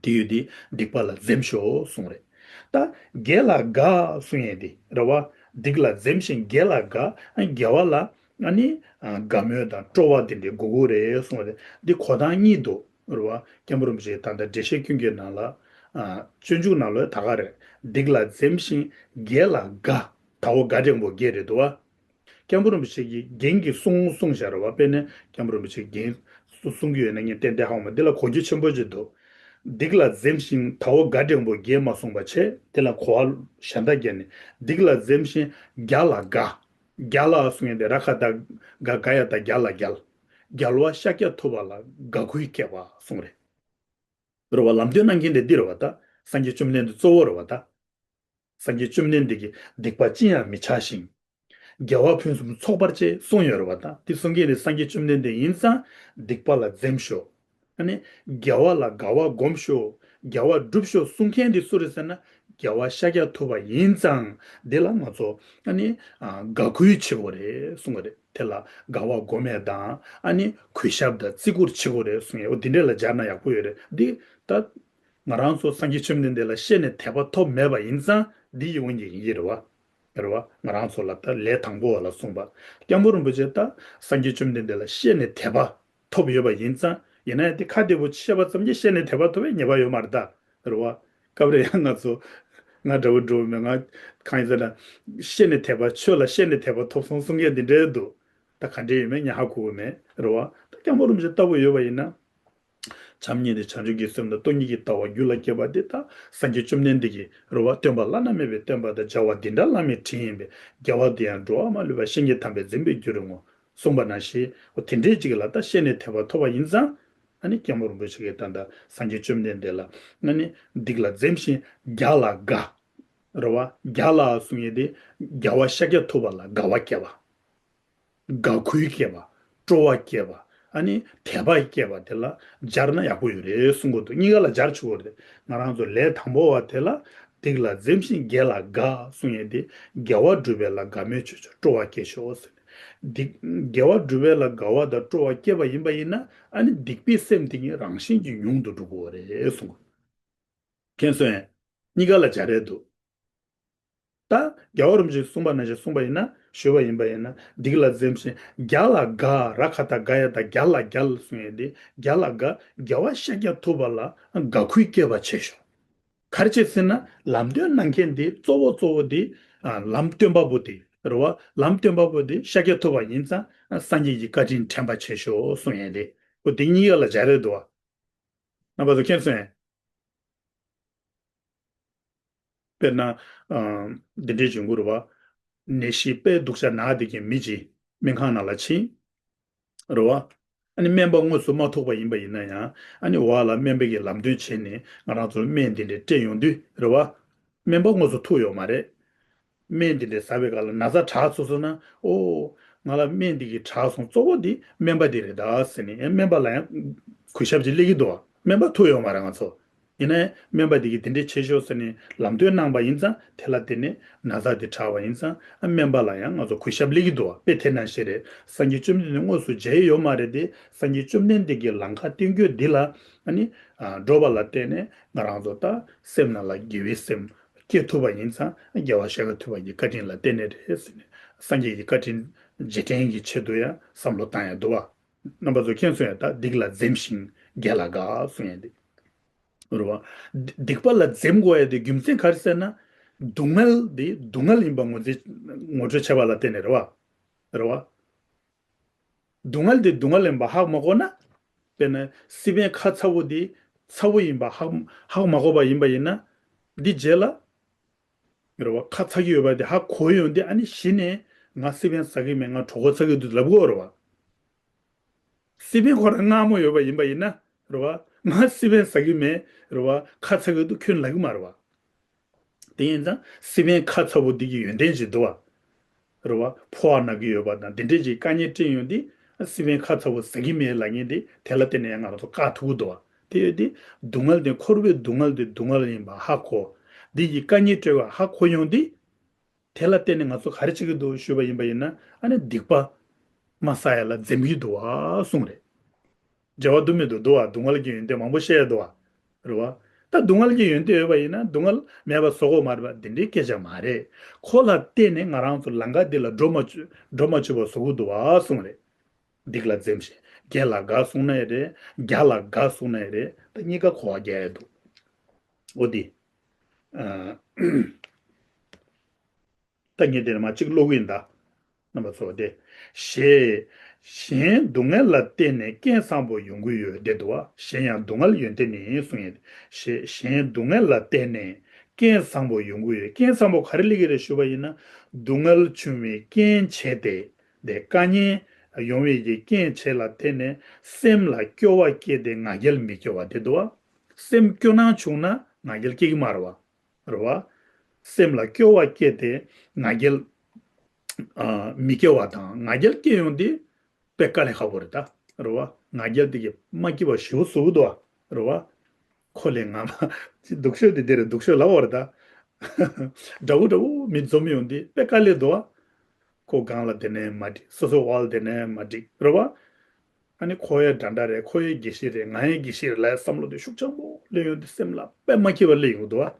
དེ་ཡོད་དེ་སྡིག་པ་ལ་འཛེམ་ཤོག་གསུངས་རེད། ད་དགེ་ལ་དགའ་གསུང་ཡས་དེ་རེད་བ། སྡིག་ལ་འཛེམ་ཞིང་དགེ་ལ་དགའ། ཨ། དགེ་བ་ལ། ཨ་ནི། ཨ། དགའ་མོས་དང་སྤྲོ་བ་དེ་འདྲའི་དགོས་ཀྱི་རེད་གསུངས་རེད། འདི་གོ་སྟངས་གཉིས་འདུག་རེད་བ། སྐྱབས་མགོན་རིན་པོ་ཆེ་ད་ལྟ་འགྲེལ་བཤད་ཀུན་གྱི་ནང་ལ། ཨ། སྤྱོད་འཇུག་ནང་ལ་ད་ག་རེད། སྡིག་ལ་འཛེམ་ཞིང་དགེ་ལ་དགའ། དའོ་དགའ་འགྲེང་བུ་དགེ་རེད་འདུག་བ། སྐྱབས་མགོན་རིན་པོ་ཆེ་གིས་རྒན་གྱི་གསུང་གསུངས་བཞག་རེད་བ། དཔེར་ན་སྐྱབས་མགོན་རིན་པོ་ཆེ་རྒན་གསུང་གསུང་གི་ཡོད་ན་ངས་ཏན་ཏན་ཧ་གོ་མ། འདི་ལ་གོ་རྒྱུ་ཆེན་པོ་ཅིག་འདུག་སྡིག་ལ་འཛེམ་ཞིང་དའོ་དགའ་འགྲེང་བུ་དགེ་མ་གསུངས་པ་བྱས། དེ་ལ་གོ་བ་གཞན་དག་བརྒྱབ་ནས་སྡིག་ལ་འཛེམ་ཞིང་དགེ་ལ་དགའ། དགེ་ལ་གསུང་ཡས་དེ་ར་ག་བཏགས་རྒ་རྒ་ཡ་བཏགས་རྒྱ་ལ་རྒྱལ། རྒྱལ་བ་ཤཱཀྱ་ཐུབ་པ་ལ་དགའ་གུས་བསྐྱེད་པ་གསུངས་རེད། རེད་བ། ལམ་སྟོན་གནང་མཁན་དེ་འདི་རེད་བ་ད། སངས་རྒྱས་བཅོམ་ལྡན་འདས་གཙོ་བོ་རེད་བ་ད། སངས་རྒྱས་བཅོམ་ལྡན་འདས་ཀྱིས་སྡིག་པ་ཅི་ཡང་མི་བྱ་ཞིང་། དགེ་བ་ཕུན་སུམ་ཚོགས་པར་བྱེད་གསུངས་ཡོད་རེད་བ་ད། དེ་གསུང་མཁན་དེ་སངས་རྒྱས་བཅོམ་ལྡན་འདས་ཡིན་ཙང་སྡིག་པ་ལ་འཛེམ་ཤོག་ཨ་ནི་དགེ་བ་ལ་དགའ་བ་སྒོམ་ཤོག་དགེ་བ་སྒྲུབ་ཤོག་གསུང་མཁན་དེ་སུ་རེད་ཟེར་ན། རྒྱལ་བ་ཤཱཀྱ་ཐུབ་པ་ཡིན་ཙང་དེ་ལ་ང་ཚོ་ཨ་ནི་ཨ་དགའ་གུས་བྱེད་དགོས་རེད་གསུང་གི་རེད། དེ་ལ་དགའ་བ་སྒོམ་ཡས་དང་ཨ་ནི་གུས་ཞབས་དང་བརྩི་བཀུར་བྱེད་དགོས་རེད་གསུང་ཡས། འོ་འདི་འདྲས་ལ་སྦྱར་ན་ཡག་པོ་ཡོད་རེད། འདི་ད་ང་རང་ཚོ་སངས་རྒྱས་བཅོམ་ལྡན་འདས་ལ་བཤད་ནས་དད་པ་ཐོབ་མེད་པ་ཡིན་ཙང་འདི་ཡིད་འོང་གི་ཡིན་གྱི་རེད་བ། རེད་བ། ང་རང་ཚོ་ལ་ད་ལས་དང་པོ་བ་ལ་གསུངས་པ། སྐྱབས་མགོན་རིན་པོ་ཆེ་ད་སངས་རྒྱས་བཅོམ་ལྡན་འདས་ལ་བཤད་ནས་དད་པ་ཐོབ་ཡོད་པ་ཡིན་ཙང་། ཡིན་ན་ཡང་དེ་ཁ་བདེ་པོ་བཤད་པ་ཙམ་གྱིས་བཤད་ནས་དད་པ་ཐོབ་པའི་ཉེས་པ་ཡོད་མ་རེད་ད། རེད་བ། སྐབས་རེ་ཡང་ང་ཚོ་ང་འདྲ་བོ་འགྲོ་མེད། ང་གང་ཡིན་ཟེར་ན། བཤད་ནས་དད་པ། ཆོས་ལ་བཤད་ནས་དད་པ་ཐོབ་སོང་གསུང་མཁན་འདི་འདྲའི་འདུག་ད་ག་འདྲའི་ཡོད་མེད་ཉག་ཧ་གོ་གི་མེད། རེད་བ། ད་སྐྱབས་མགོན་རིན་པོ་ཆེ་ལྟ་བུ་ཡོད་པ་ཡིན་ན། བྱམས་སྙིང་རྗེ་བྱང་ཆུབ་ཀྱི་སེམས་དང་སྟོང་ཉིད་ཀྱི་ལྟ་བ་རྒྱུད་ལ་སྐྱེས་པ་འདི་ད་སངས་རྒྱས་བཅོམ་ལྡན་འདས་ཀྱིས་རེད་བ། སྟོན་པ་བླ་ན་མེད་པའི་སྟོན་པ་དང་། བྱ་བ་འདི་འདྲ་བླ་མའི་དྲིན་ཡིན་པས། དགེ་བ་འདི་ཡང་འགྲོ་བ་མ་ལུས་པ། གཤིན་རྗེ་དམ་པས་འཛིན་པའི་རྒྱུར་བསྔོ། གསུངས་པ་ནང་བཞིན། འོ་དེ་འདྲའི་ཅིག་ལ་ད་བཤད་ནས་དད་པ་ཐོབ་པ་ཡིན་ཙང་། ཨ་ནི་སྐྱབས་མགོན་རིན་པོ་ཆེ་གིས་ད་ལྟ་སངས་རྒྱས་བཅོམ་ལྡན་འདས་ལ་ཨ་ནི་སྡིག་ལ་འཛེམ་ཞིང་རྒྱ་ལ་དགའ། རེད་བ། རྒྱ་ལ་གསུང་ཡས་དེ་རྒྱལ་བ་ཤཱཀྱ་ཐུབ་པ་ལ་དགའ་བ་སྐྱེ་བ། དགའ་གུས་སྐྱེ་བ། སྤྲོ་བ་སྐྱེ་བ། ཨ་ནི་དད་པ་སྐྱེ་བ་དེ་ལ་སྦྱར་ན་ཡག་པོ་ཡོད་རེད་གསུང་གི་འདུག་གཉིས་ཀ་ལ་སྦྱར་ཆོག་གི་རེད། ང་རང་ཚོ་ལས་དང་པོ་བ་དེ་ལ་སྡིག་ལ་འཛེམ་ཞིང་རྒྱ་ལ་དགའ་གསུང་ཡས་དེ། དགེ་བ་སྒྲུབ་པའི་ལ་དགའ་མོས་བྱས་ཤོག་སྤྲོ་བ་སྐྱེ་ཤོག་ཟེར་ནས། སྡིག་དགེ་བ་སྒྲུབ་པའི་ལ་དགའ་བ་དང་སྤྲོ་བ་སྐྱེས་པ་ཡིན་པ་ཡིན་ན། ཨ་ནི་སྡིག་པའི་སེམས་དེ་ཉིད་རང་བཞིན་གྱིས་ཉུང་དུ་འགྲོ་གི་རེད་གསུང་གི། མཁྱེན་སོང་ངས། གཉིས་ཀ་ལ་སྦྱར་རེད་འདུག་ད་རྒྱལ་བ་རིན་པོ་ཆེས་གསུངས་པ་ནང་བཞིན་གསུངས་པ་ཡིན་ན། ཞུས་པ་ཡིན་པ་ཡིན་ན། སྡིག་ལ་འཛེམ་ཞིང་རྒྱ་ལ་དགའ། ར་ག་བཏགས་རྒ་ཡ་བཏགས་རྒྱ་ལ་རྒྱལ་གསུང་ཡས་དེ། རྒྱ་ལ་དགའ། རྒྱལ་བ་ཤཱཀྱ་ཐུབ་པ་ལ་དགའ་གུས་སྐྱེ་བ་བྱས་ཤོག་ག་རེ་བྱས་ཟེར་ན། ལམ་སྟོན་གནང་མཁན་དེ་གཙོ་བོ་གཙོ་བོ་དེ། ཨ། ལམ་སྟོན་པ་པོ་དེ་རེད་བ། ལམ་སྟོན་པ་པོ་དེ་ཤཱཀྱ་ཐུབ་པ་ཡིན་ཙང་། ཨ། སངས་རྒྱས་ཀྱི་བཀའ་དྲིན་དྲན་པ་བྱས་ཤོག་གསུང་ཡས་དེ། འོ་དེ་གཉིས་ཀ་ལ་སྦྱར་རེད་འདུག་བ། རྣམ་པ་ཚོ་མཁྱེན་སོང་ངས། དཔེར་ན། ཨ། འདི་འདྲའི་བྱུང་གི་རེད་བ། ནད་གཞི་དཔེ་སྡུག་ཅག་ན་བསྡད་མཁན་མི་གཅིག་སྨན་ཁང་ནང་ལ་ཕྱིན། རེད་བ། ཨ་ནི་སྨན་པ་དངོས་སུ་མ་ཐུག་པ་ཡིན་པ་ཡིན་ན་ཡང་། ཨ་ནི་འོག་ལ་སྨན་པ་གིས་ལམ་སྟོན་བྱས་ནས་ང་རང་ཚོར་སྨན་འདི་འདྲ་སྤྲད་ཡོང་དུས། རེད་བ། སྨན་པ་དངོས་སུ་ཐུག་ཡོད་མ་རེད། སྨན་འདི་འདྲ་ཟ་བའི་སྐབས་ལ་ན་ཚ་དྲག་ཚུགས་སོང་ན། ཨོ། ང་ལ་སྨན་འདི་གིས་དྲག་སོང་། གཙོ་བོ་འདི་སྨན་པ་འདི་རེད་ད་ཟེར་ནས། ཡང་སྨན་པ་ལ་ཡང་གུས་ཞབས་ཅིག་སླེབས་ཀྱི་འདུག་བ། སྨན་པ་ཐུག་ཡོད་མ་རེད་ང་ཚོ། ཡིན་ནའི་སྨན་པ་འདི་གིས་འདི་འདྲ་བྱེད་ཤོག་ཟེར་ནས་ལམ་སྟོན་གནང་པ་ཡིན་ཙང་། དེ་ལ་བརྟེན་ནས་ན་ཚ་འདི་དྲག་པ་ཡིན་ཙང་། ཨ། སྨན་པ་ལ་ཡང་ང་ཚོ་གུས་ཞབས་སླེབས་ཀྱི་འདུག་བ། དཔེ་དེ་ནང་བཞིན་རེད། སངས་རྒྱས་བཅོམ་ལྡན་འདས་དངོས་སུ་མཇལ་ཡོད་མ་རེད་དེ། སངས་རྒྱས་བཅོམ་ལྡན་འདས་ཀྱི་ལམ་ཁ་བསྟན་རྒྱུ་འདི་ལ། ཨ་ནི། ཨ། འགྲོ་བ་ལ་བརྟེན་ནས་ང་རང་ཚོ་ད་སེམས་ནང་ལ་དགེ་བའི་སེམས་སྐྱེ་ཐུབ་པ་ཡིན་ཙང་། རྒྱལ་བ་ཤཱཀྱ་ཐུབ་པ་གི་བཀའ་དྲིན་ལ་བརྟེན་ནས་རེད་ཟེར་ནས། སངས་རྒྱས་ཀྱི་བཀའ་དྲིན་རྗེས་དྲན་གྱི་ཆེད་དུ་ཡང་བསམ་བློ་བཏང་ཡ་འདུག་བ། རྣམ་པ་ཚོ་མཁྱེན་སོང་ཡ། ད་སྡིག་ལ་འཛེམ་ཞིང་རྒྱ་ལ་དགའ་གསུང་ཡ་འདི། རེད་བ། སྡིག་པ་ལ་འཛེམ་དགོས་ཡ་དེ་རྒྱུ་མཚན་ག་རེ་ཟེར་ན། སྡུག་བསྔལ་དེ་སྡུག་བསྔལ་ཡིན་པ་ངོས་འཛིན་ངོ་སྤྲོད་བྱས་པ་ལ་བརྟེན་ནས་རེད་བ། རེད་བ། སྡུག་བསྔལ་དེ་སྡུག་བསྔལ་ཡིན་པ་ཧ་གོ་མ་གོ་ན། དཔེར་ན་སི་པན་ཁ་ཚ་བོ་དེ་ཚ་བོ་ཡིན་པ་ཧ་ཧ་གོ་མ་གོ་བ་ཡིན་པ་ཡིན་ན། འདི་རྗེས་ལ། རེད་བ། ཁ་ཚ་གི་ཡོད་པ་དེ་ཧ་གོ་ཡོང་དུས། ཨ་ནི་གཞི་ནས་ང་སི་པན་ཟ་གི་མེད། ང་གྲོད་ཁོག་ཚ་གི་འདུག་ལབ་དགོས་རེད་བ། སི་པན་ཁོ་རང་མངར་མོ་ཡོད་པ་ཡིན་པ་ཡིན་ན། རེད་བ། ང་སི་པན་ཟ་གི་མེད། རེད་བ། ཁ་ཚ་གི་འདུག་ཁྱོན་ལབ་གི་མ་རེད་བ། དེ་ཡིན་ཙང་སི་པན་ཁ་ཚ་བོ་འདི་གི་ཡོན་ཏན་ཅིག་འདུག་བ། རེད་བ། ཕོ་བ་ན་གི་ཡོད་པ་དང་དེ་འདྲས་ཀྱི་དཀའ་ངལ་འཕྲད་ཡོང་དུས། སི་པན་ཁ་ཚ་བོ་ཟ་གི་མེད་ལབ་མཁན་དེ། དེ་ལ་བརྟེན་ནས་ཡང་ང་རང་ཚོ་བཀག་ཐུབ་ཀྱི་འདུག་བ། དེ་ཡོད་དུས་སྡུག་བསྔལ་དེ། འཁོར་བའི་སྡུག་བསྔལ་དེ་སྡུག་བསྔལ་ཡིན་པ་ཧ་གོ། འདི་ཡི་དཀའ་ངལ་འཕྲད་པ་ཧ་གོ་ཡོང་དུས། དེ་ལ་བརྟེན་ནས་ང་ཚོ་ག་རེ་བྱེད་ཀྱི་འདུག་ཞུས་པ་ཡིན་པ་ཡིན་ན། ཨ་ནི་སྡིག་པ་མ་བསགས་ཡ་ལ་འཛེམ་གྱི་འདུག་བ་གསུངས་རེད། འབྲེལ་བ་འདུག་མི་འདུག་འདུག་བ། སྡུག་བསྔལ་གྱི་ཡོན་ཏན་མང་པོ་བཤད་ཡ་འདུག་བ། རེད་བ། ད་སྡུག་བསྔལ་གྱི་ཡོན་ཏན་ཡོད་པ་ཡིན་ན་སྡུག་བསྔལ་མེད་པ་བཟོ་དགོས་མ་རེད་པ། འདི་འདྲའི་སྐད་ཆ་མ་རེད། ཁོ་ལ་བརྟེན་ནས་ང་རང་ཚོ་ལམ་ཁ་འདི་ལ་འགྲོ་མ་བཅུག་འགྲོ་མ་བཅུག་པ་བཟོ་གི་འདུག་བ་གསུངས་རེད། སྡིག་ལ་འཛེམ་ཞིང་རྒྱ་ལ་དགའ་གསུངས་ན་ཡང་རེད། རྒྱ་ལ་དགའ་གསུངས་ན་ཡང་རེད། ད་གཉིས་ཀ་གོ་བ་རྒྱག་ཡ་འདུག་འོ་དེ། ཨ། ད་ངས་དེ་ནས་མར་གཅིག་ཀློག་གི་ཡིན་ད། རྣམ་པ་ཚོ། དེ། ཞེས། གཞན་སྡུག་བསྔལ་ལ་བརྟེན་ནས་རྐྱེན་བཟང་པོ་ཡོང་གི་ཡོད་དེ་འདུག་བ། གཞན་ཡང་སྡུག་བསྔལ་ཡོན་ཏན་ནི་གསུངས་ཡོད། ཞེས། གཞན་སྡུག་བསྔལ་ལ་བརྟེན་ནས་རྐྱེན་བཟང་པོ་ཡོང་གི་ཡོད། རྐྱེན་བཟང་པོ་ག་རེ་སླེབས་ཀྱི་རེད་ཞུས་པ་ཡིན་ན། སྡུག་བསྔལ་བྱུང་བའི་རྐྱེན་བྱས་ཏེ། དེ་དཀའ་ངལ་ཡོང་བའི་གི་རྐྱེན་བྱས་ལ་བརྟེན་ནས་སེམས་ལ་སྐྱོ་བ་སྐྱེས་ཏེ་ང་རྒྱལ་མི་སྐྱེ་བ་དེ་འདུག་བ། སེམས་སྐྱོ་སྣང་བྱུང་ན་ང་རྒྱལ་སྐྱེ་གི་མ་རེད་བ། རེད་བ། སེམས་ལ་སྐྱོ་བ་སྐྱེས་ཏེ་ང་རྒྱལ། ཨ། མི་སྐྱེ་བ་དང་། ང་རྒྱལ་སྐྱེ་ཡོང་དུས་དཔེ་དཀའ་ལས་ཁག་པོ་རེད་ད། རེད་བ། ང་རྒྱལ་དེ་གིས་མ་སྐྱིད་པ་ཞེ་པོ་བཟོ་གི་འདུག་བ། རེད་བ། ཁོ་ལས་ང་མ། སྡུག་ཤོས་དེ་འདི་རེད། སྡུག་ཤོས་ལབ་པ་རེད་ད། འདྲ་བོ་འདྲ་བོ་མི་འཛོམས་ཡོང་དུས་དཔེ་དཀའ་ལས་འདུག་བ། ཁོ་སྒང་ལ་བསྡད་ནའི་མ་འགྲིག་སོ་སོ་འོག་ལ་བསྡད་ནའི་མ་འགྲིག་རེད་བ། ཨ་ནི་ཁོ་ཡའི་འདྲ་འདྲ་རེད། ཁོ་ཡའི་དགེ་བཤེས་རེད། ང་ཡའི་དགེ་བཤེས་རེད་ལབ་བསམ་བློ་དེ་ཤུགས་ཆེན་པོ་སླེབས་ཡོང་དུས་སེམས་ལ་དཔེ་མ་སྐྱིད་པ་སླེབས་ཡོང་གི་འདུག་བ།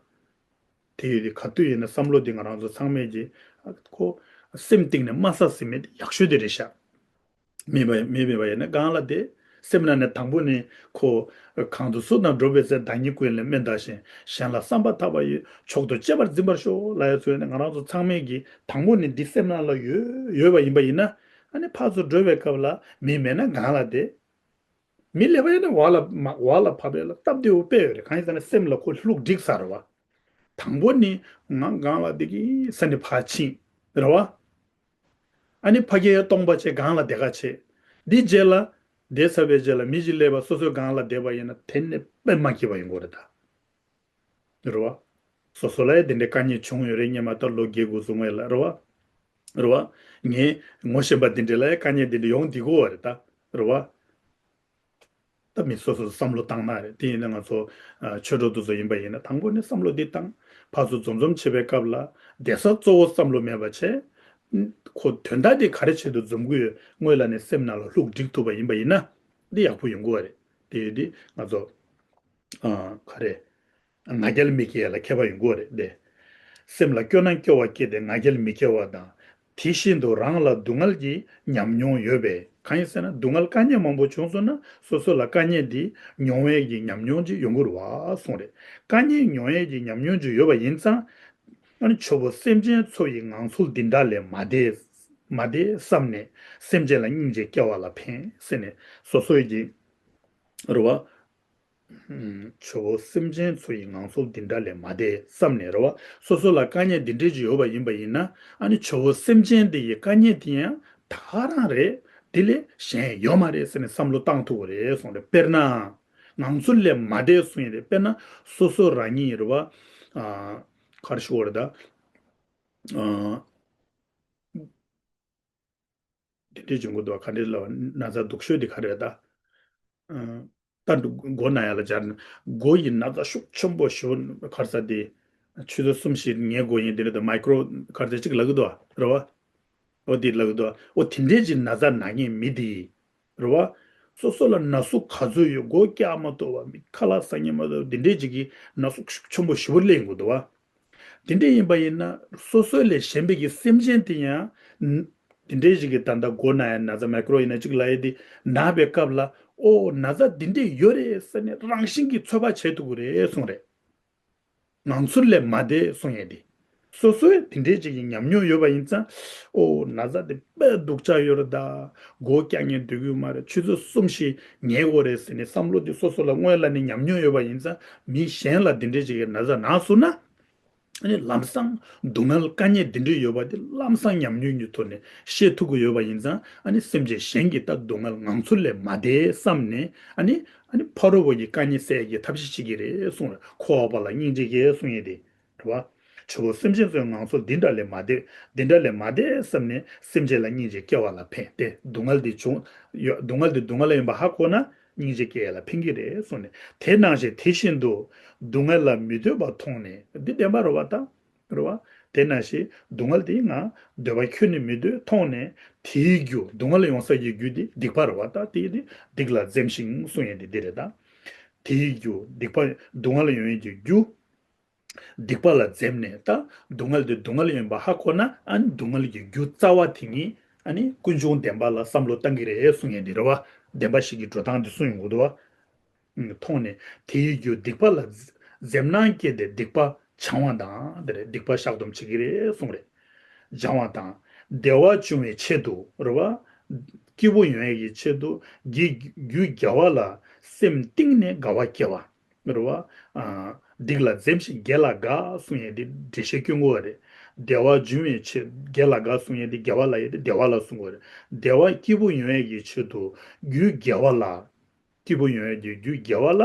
དེ་ཡོད་དུས་ག་དུས་ཡིན་ན་བསམ་བློ་དེ་ང་རང་ཚོ་ཚང་མས་ཀྱི་ཁོ་སེམས་གཏིང་ནས་དམའ་ས་ཟིན་མེད་དེ་ཡག་ཤོས་དེ་རེད་ཤག་མི་མེད་མི་མེད་པ་ཡིན་ན་སྒང་ལ་བསྡད། སེམས་ནང་ནས་དང་པོ་ནས་ཁོ་གང་དུ་སུ་དང་འགྲོགས་པའི་ཚེ་བདག་ཉིད་ཀུན་ལས་དམན་ལྟ་ཞིང་། གཞན་ལ་བསམ་པ་ཐག་པ་ཡིས། མཆོག་ཏུ་གཅེས་པར་འཛིན་པར་ཤོག་ལབ་ཡ་ཚོ་ཡིན་ན་ང་རང་ཚོ་ཚང་མས་ཀྱི་དང་པོ་ནས་འདི་སེམས་ནང་ལ་ཡོད་ཡོད་པ་ཡིན་པ་ཡིན་ན། ཨ་ནི་ཕར་ཚུར་འགྲོ་བའི་སྐབས་ལ་མི་མེད་ན་སྒང་ལ་བསྡད། མི་སླེབས་པ་ཡིན་ན་འོག་ལ་མ་འོག་ལ་བབས་པའི་ལ་སྟབས་བདེ་བོ་དཔེ་ཡོད་རེད། གང་ཡིན་ཟེར་ན་སེམས་ལ་ཁོ་ལྷུག་འགྲིག་ས་རེད་བ། དང་པོ་ནི་ང་སྒང་ལ་བསྡད་ཀྱི་ས་ནས་ཕར་ཕྱིན་རེད་བ། ཨ་ནི་ཕ་གིའི་སྟོང་པ་བྱས་སྒང་ལ་བསྡད་ཁ་བྱས། འདི་རྗེས་ལ་བསྡད་ཚར་བའི་རྗེས་ལ་མི་ཞིག་སླེབས་པ་སོ་སོའི་སྒང་ལ་བསྡད་པ་ཡིན་ན་དེ་ནི་དཔེ་མ་སྐྱིད་པ་ཡོང་གི་རེད་ད། རེད་བ། སོ་སོ་ལ་ཡང་དེ་འདྲའི་དཀའ་ངལ་བྱུང་ཡོད་རེད། སྔོན་མ་ད་ལོ་བརྒྱད་དགུ་ཙམ་སྔོན་ལ་རེད་བ། རེད་བ། ངས་ངོ་ཤེས་པ་དེ་འདྲ་ལ་ཡང་དཀའ་ངལ་དེ་འདྲ་ཡོང་བསྡད་ཀྱི་ཡོད་རེད་ད། རེད་བ། ད་མི་སོ་སོ་བསམ་བློ་བཏང་ན་རེད། དེ་ཡིན་ན་ང་ཚོ་ཨ་ཆོས་གྲོགས་དེ་ཚོ་ཡིན་པ་ཡིན་ན་དང་པོ་ནས་བསམ་བློ་འདི་བཏང་། ཕར་ཚུར་འཛོམས་འཛོམས་བྱེད་པའི་སྐབས་ལ་བསྡད་ས་གཙོ་བོ་བསམ་བློ་མེད་པ་བྱས། ཁོ་དོན་དག་དེ་ག་རེ་བྱེད་དུ་འཛོམས་ཀྱི་ཡོད་སྔོན་ལ་ནས་སེམས་ནང་ལ་ལྷུག་འགྲིག་ཐུབ་པ་ཡིན་པ་ཡིན་ན་འདི་ཡག་པོ་ཡོང་གི་ཡོད་རེད། དེ་ཡོད་དུས་ང་ཚོ་ཨ་ག་རེ། ང་རྒྱལ་མི་སྐྱེ་ལ་མཁས་པ་ཡོང་གི་ཡོད་རེད་དེ། སེམས་ལ་སྐྱོ་སྣང་སྐྱེ་བ་སྐྱེས་ཏེ་ང་རྒྱལ་མི་སྐྱེ་བ་དང་། དེ་བཞིན་དུ་རང་ལ་སྡུག་བསྔལ་གྱི་ཉམས་མྱོང་ཡོད་པས། གང་ཡིན་ཟེར་ན་སྡུག་བསྔལ་དཀའ་ངལ་མང་པོ་བྱུང་སོང་ན་སོ་སོ་ལ་དཀའ་ངལ་འདི་མྱོང་བའི་གི་ཉམས་མྱོང་ཅིག་ཡོང་གི་རེད་བ་གསུངས་རེད། དཀའ་ངལ་མྱོང་བའི་གི་ཉམས་མྱོང་ཅིག་ཡོད་པ་ཡིན་ཙང་། ཨ་ནི་ཆོས་པོ་སེམས་ཅན་ཚོ་ཡི་ངང་ཚུལ་འདི་འདྲ་ལས་མ་འདས། མ་འདས་བསམ་ནས་སེམས་ཅན་ལ་སྙིང་རྗེ་སྐྱེ་བ་ལ་ཕན་ཟེར་ནས་སོ་སོའི་གི་རེད་བ། ཆོས་པོ་སེམས་ཅན་ཚོ་ཡི་ངང་ཚུལ་འདི་འདྲ་ལས་མ་འདས་བསམ་ནས་རེད་བ། སོ་སོ་ལ་དཀའ་ངལ་འདི་འདྲས་ཅིག་ཡོད་པ་ཡིན་པ་ཡིན་ན་ཨ་ནི་ཆོས་པོ་སེམས་ཅན་འདི་ཡི་དཀའ་ངལ་དེ་ཡང་ད་ག་རང་རེད། དེ་ལས་གཞན་ཡོད་མ་རེད་ཟེར་ནས་བསམ་བློ་བཏང་ཐུབ་པ་རེད་གསུངས་རེད། དཔེར་ན། ངང་ཚུལ་ལས་མ་འདས་གསུངས་ཡིན་རེད། དཔེར་ན་སོ་སོ་རང་ཉིད་རེད་བ། ཨ་ག་རེ་ཞུ་དགོས་རེད་ད། ཨ། དེ་འདྲའི་འབྱུང་གི་འདུག་ག་འདྲའི་ལབ་ན་ཚ་སྡུག་ཤོས་དེ་ག་རེ་རེད་ད། ཨ། ད་མགོ་ན་ཡ་ལ་སྦྱར་ན་མགོ་ཡི་ན་ཚ་ཤུགས་ཆེན་པོ་ཞེ་པོ་ག་རེ་ཟ་དེ། ཆུ་ཚོད་གསུམ་བཞི་ངའི་མགོ་ཡིན་དེ་རེད་ད། མའི་ཀྲོ་ག་རེ་ཟ་གཅིག་ལབ་གི་འདུག་རེད་བ། ཨོ་དེ་ལབ་གི་འདུག་ཨོ་དེ་འདྲའི་ཅིག་ན་ཚ་ན་མཁན་མི་དེ། རེད་བ། སོ་སོ་ལ་ན་ཟུག་ག་ཚོད་ཡོད་མགོ་བཀྱག་མ་གཏོགས་པ་མི་ཁ་ལག་ཟ་མཁན་མ་གཏོགས་འདི་འདྲའི་ཅིག་གི་ན་ཟུག་ཤུགས་ཆེན་པོ་ཞེ་པོ་སླེབས་ཡོང་གི་འདུག་བ། དེ་འདྲ་ཡིན་པ་ཡིན་ན་སོ་སོ་ལས་གཞན་པའི་གི་སེམས་ཅན་དེ་ཡང་། དེ་འདྲའི་ཞིག་གི་ད་ལྟ་མགོ་ན་ཡ་ན་ཚ་མའི་ཀྲོ་ཡིན་ན་གཅིག་ལ་ཡ་དེ་ན་བའི་སྐབས་ལ་ཨོ་ན་ཚ་འདི་འདྲས་ཡོད་རེད་ཟེར་ནས་རང་བཞིན་གྱིས་ཚོད་དཔག་བྱེད་ཐུབ་ཀྱི་རེད་གསུངས་རེད། ངང་ཚུལ་ལས་མ་འདས་གསུངས་ཡ་དེ། སོ་སོའི་དེ་འདྲའི་ཅིག་གི་ཉམས་མྱོང་ཡོད་པ་ཡིན་ཙང་ཨོ་ན་ཚ་དེ་དཔེ་སྡུག་ཅག་ཡོད་རེད་ད། མགོ་བཀྱག་མཁན་སྡོད་ཀྱི་ཡོད་མ་རེད། ཆུ་ཚོད་གསུམ་བཞི་ཉལ་དགོས་རེད་ཟེར་ནས་བསམ་བློ་དེ་སོ་སོ་ལ་སྔོན་ལ་ནས་ཉམས་མྱོང་ཡོད་པ་ཡིན་ཙང་མི་གཞན་ལ་དེ་འདྲའི་ཅིག་གི་ན་ཚ་ན་སོང་ན། ཨ་ནི་ལམ་སང་སྡུག་བསྔལ་དཀའ་ངལ་འདི་འདྲ་ཡོད་པ་དེ་ལམ་སང་ཉམས་མྱོང་གི་ཐོག་ནས་ཤེས་ཐུབ་ཀྱི་ཡོད་པ་ཡིན་ཙང་ཨ་ནི་སེམས་ཅན་གཞན་གྱི་ད་སྡུག་བསྔལ་ངང་ཚུལ་ལས་མ་འདས་བསམ་ནས་ཨ་ནི་ཨ་ནི་ཕ་རོལ་པོ་ཡི་དཀའ་ངལ་སེལ་ཡག་གི་ཐབས་ཤེས་བྱེད་ཀྱི་རེད་གསུངས་རེད། འཁོར་བ་པོ་ལ་སྙིང་རྗེ་སྐྱེ་གསུངས་ཡོད་དེ་རེད་བ། ཆོས་པོ་སེམས་ཅན་ཚོའི་ངང་ཚུལ་འདི་འདྲ་ལས་མ་འདས་འདི་འདྲ་ལས་མ་འདས་བསམ་ནས་སེམས་ཅན་ལ་སྙིང་རྗེ་སྐྱེ་བ་ལ་ཕན་ཏེ་སྡུག་བསྔལ་འདི་བྱུང་ཡོད་སྡུག་བསྔལ་འདི་སྡུག་བསྔལ་ཡིན་པ་ཧ་གོ་ན། སྙིང་རྗེ་སྐྱེ་ཡ་ལ་ཕན་གྱི་རེད་གསུངས་ནས། དེ་ནང་བཞིན་དེ་བཞིན་དུ་སྡུག་བསྔལ་ལ་མི་འདོད་པ་མཐོང་ནས་འདི་བདེན་པ་རེད་བ་ད། རེད་བ། དེ་ནང་བཞིན་སྡུག་བསྔལ་དེ་ང་འདོད་པ་ཁྱོན་ནས་མི་འདོད་མཐོང་ནས་དེའི་རྒྱུ་སྡུག་བསྔལ་ཡོང་ས་ཀྱི་རྒྱུ་དེ་སྡིག་པ་རེད་བ་ད། དེ་དེ་སྡིག་ལ་འཛེམ་ཞིང་གསུངས་ཡ་དེ་འདི་རེད་ད། དེའི་རྒྱུ་སྡིག་པ་སྡུག་བསྔལ་ཡོང་ཡ་གི་རྒྱུ། སྡིག་པ་ལ་འཛེམ་ནས་ད་སྡུག་བསྔལ་དེ་སྡུག་བསྔལ་ཡིན་པ་ཧ་གོ་ན་ཨ་ནི་སྡུག་བསྔལ་གྱི་རྒྱུ་རྩ་བ་དེ་ཉིད་ཨ་ནི་ཀུན་འབྱུང་བདེན་པ་ལ་བསམ་བློ་བཏང་གི་རེད་གསུང་ཡས་འདི་རེད་བ། བདེན་པ་བཞི་གི་འགྲོ་སྟངས་འདི་གསུང་ཡོང་གི་འདུག་བ། མཐོང་ནས་དེའི་རྒྱུ་སྡིག་པ་ལ་འཛེམ་སྣང་སྐྱེས་ཏེ་སྡིག་པ་སྦྱང་བ་དང་དེ་རེད་སྡིག་པ་བཤགས་སྡོམ་བྱེད་ཀྱི་རེད་གསུང་རེད། སྦྱང་བ་དང་བདེ་བ་འབྱུང་བའི་ཆེད་དུ་རེད་བ། སྐྱིད་པོ་ཡོང་ཡས་ཀྱི་ཆེད་དུ་རྒྱུ་དགེ་བ་ལ་སེམས་གཏིང་ནས་དགའ་བ་སྐྱེ་བ། རེད་བ། ཨ། སྡིག་ལ་འཛེམ་ཞིང་དགེ་ལ་དགའ་གསུང་ཡས་འདི་འགྲེལ་བཤད་སྐྱོན་དགོས་པ་རེད། བདེ་བ་འབྱུང་བའི་ཆེད་དགེ་ལ་དགའ་གསུང་ཡས་འདི་དགེ་བ་ལ་ཡས་ཏེ་བདེ་བ་ལ་གསུང་དགོས་རེད། བདེ་བ་སྐྱིད་པོ་ཡོང་ཡས་ཀྱི་ཆེད་དུ་རྒྱུ་དགེ་བ་ལ། སྐྱིད་པོ་ཡོང་ཡས་ཀྱི་རྒྱུ་དགེ་བ་ལ།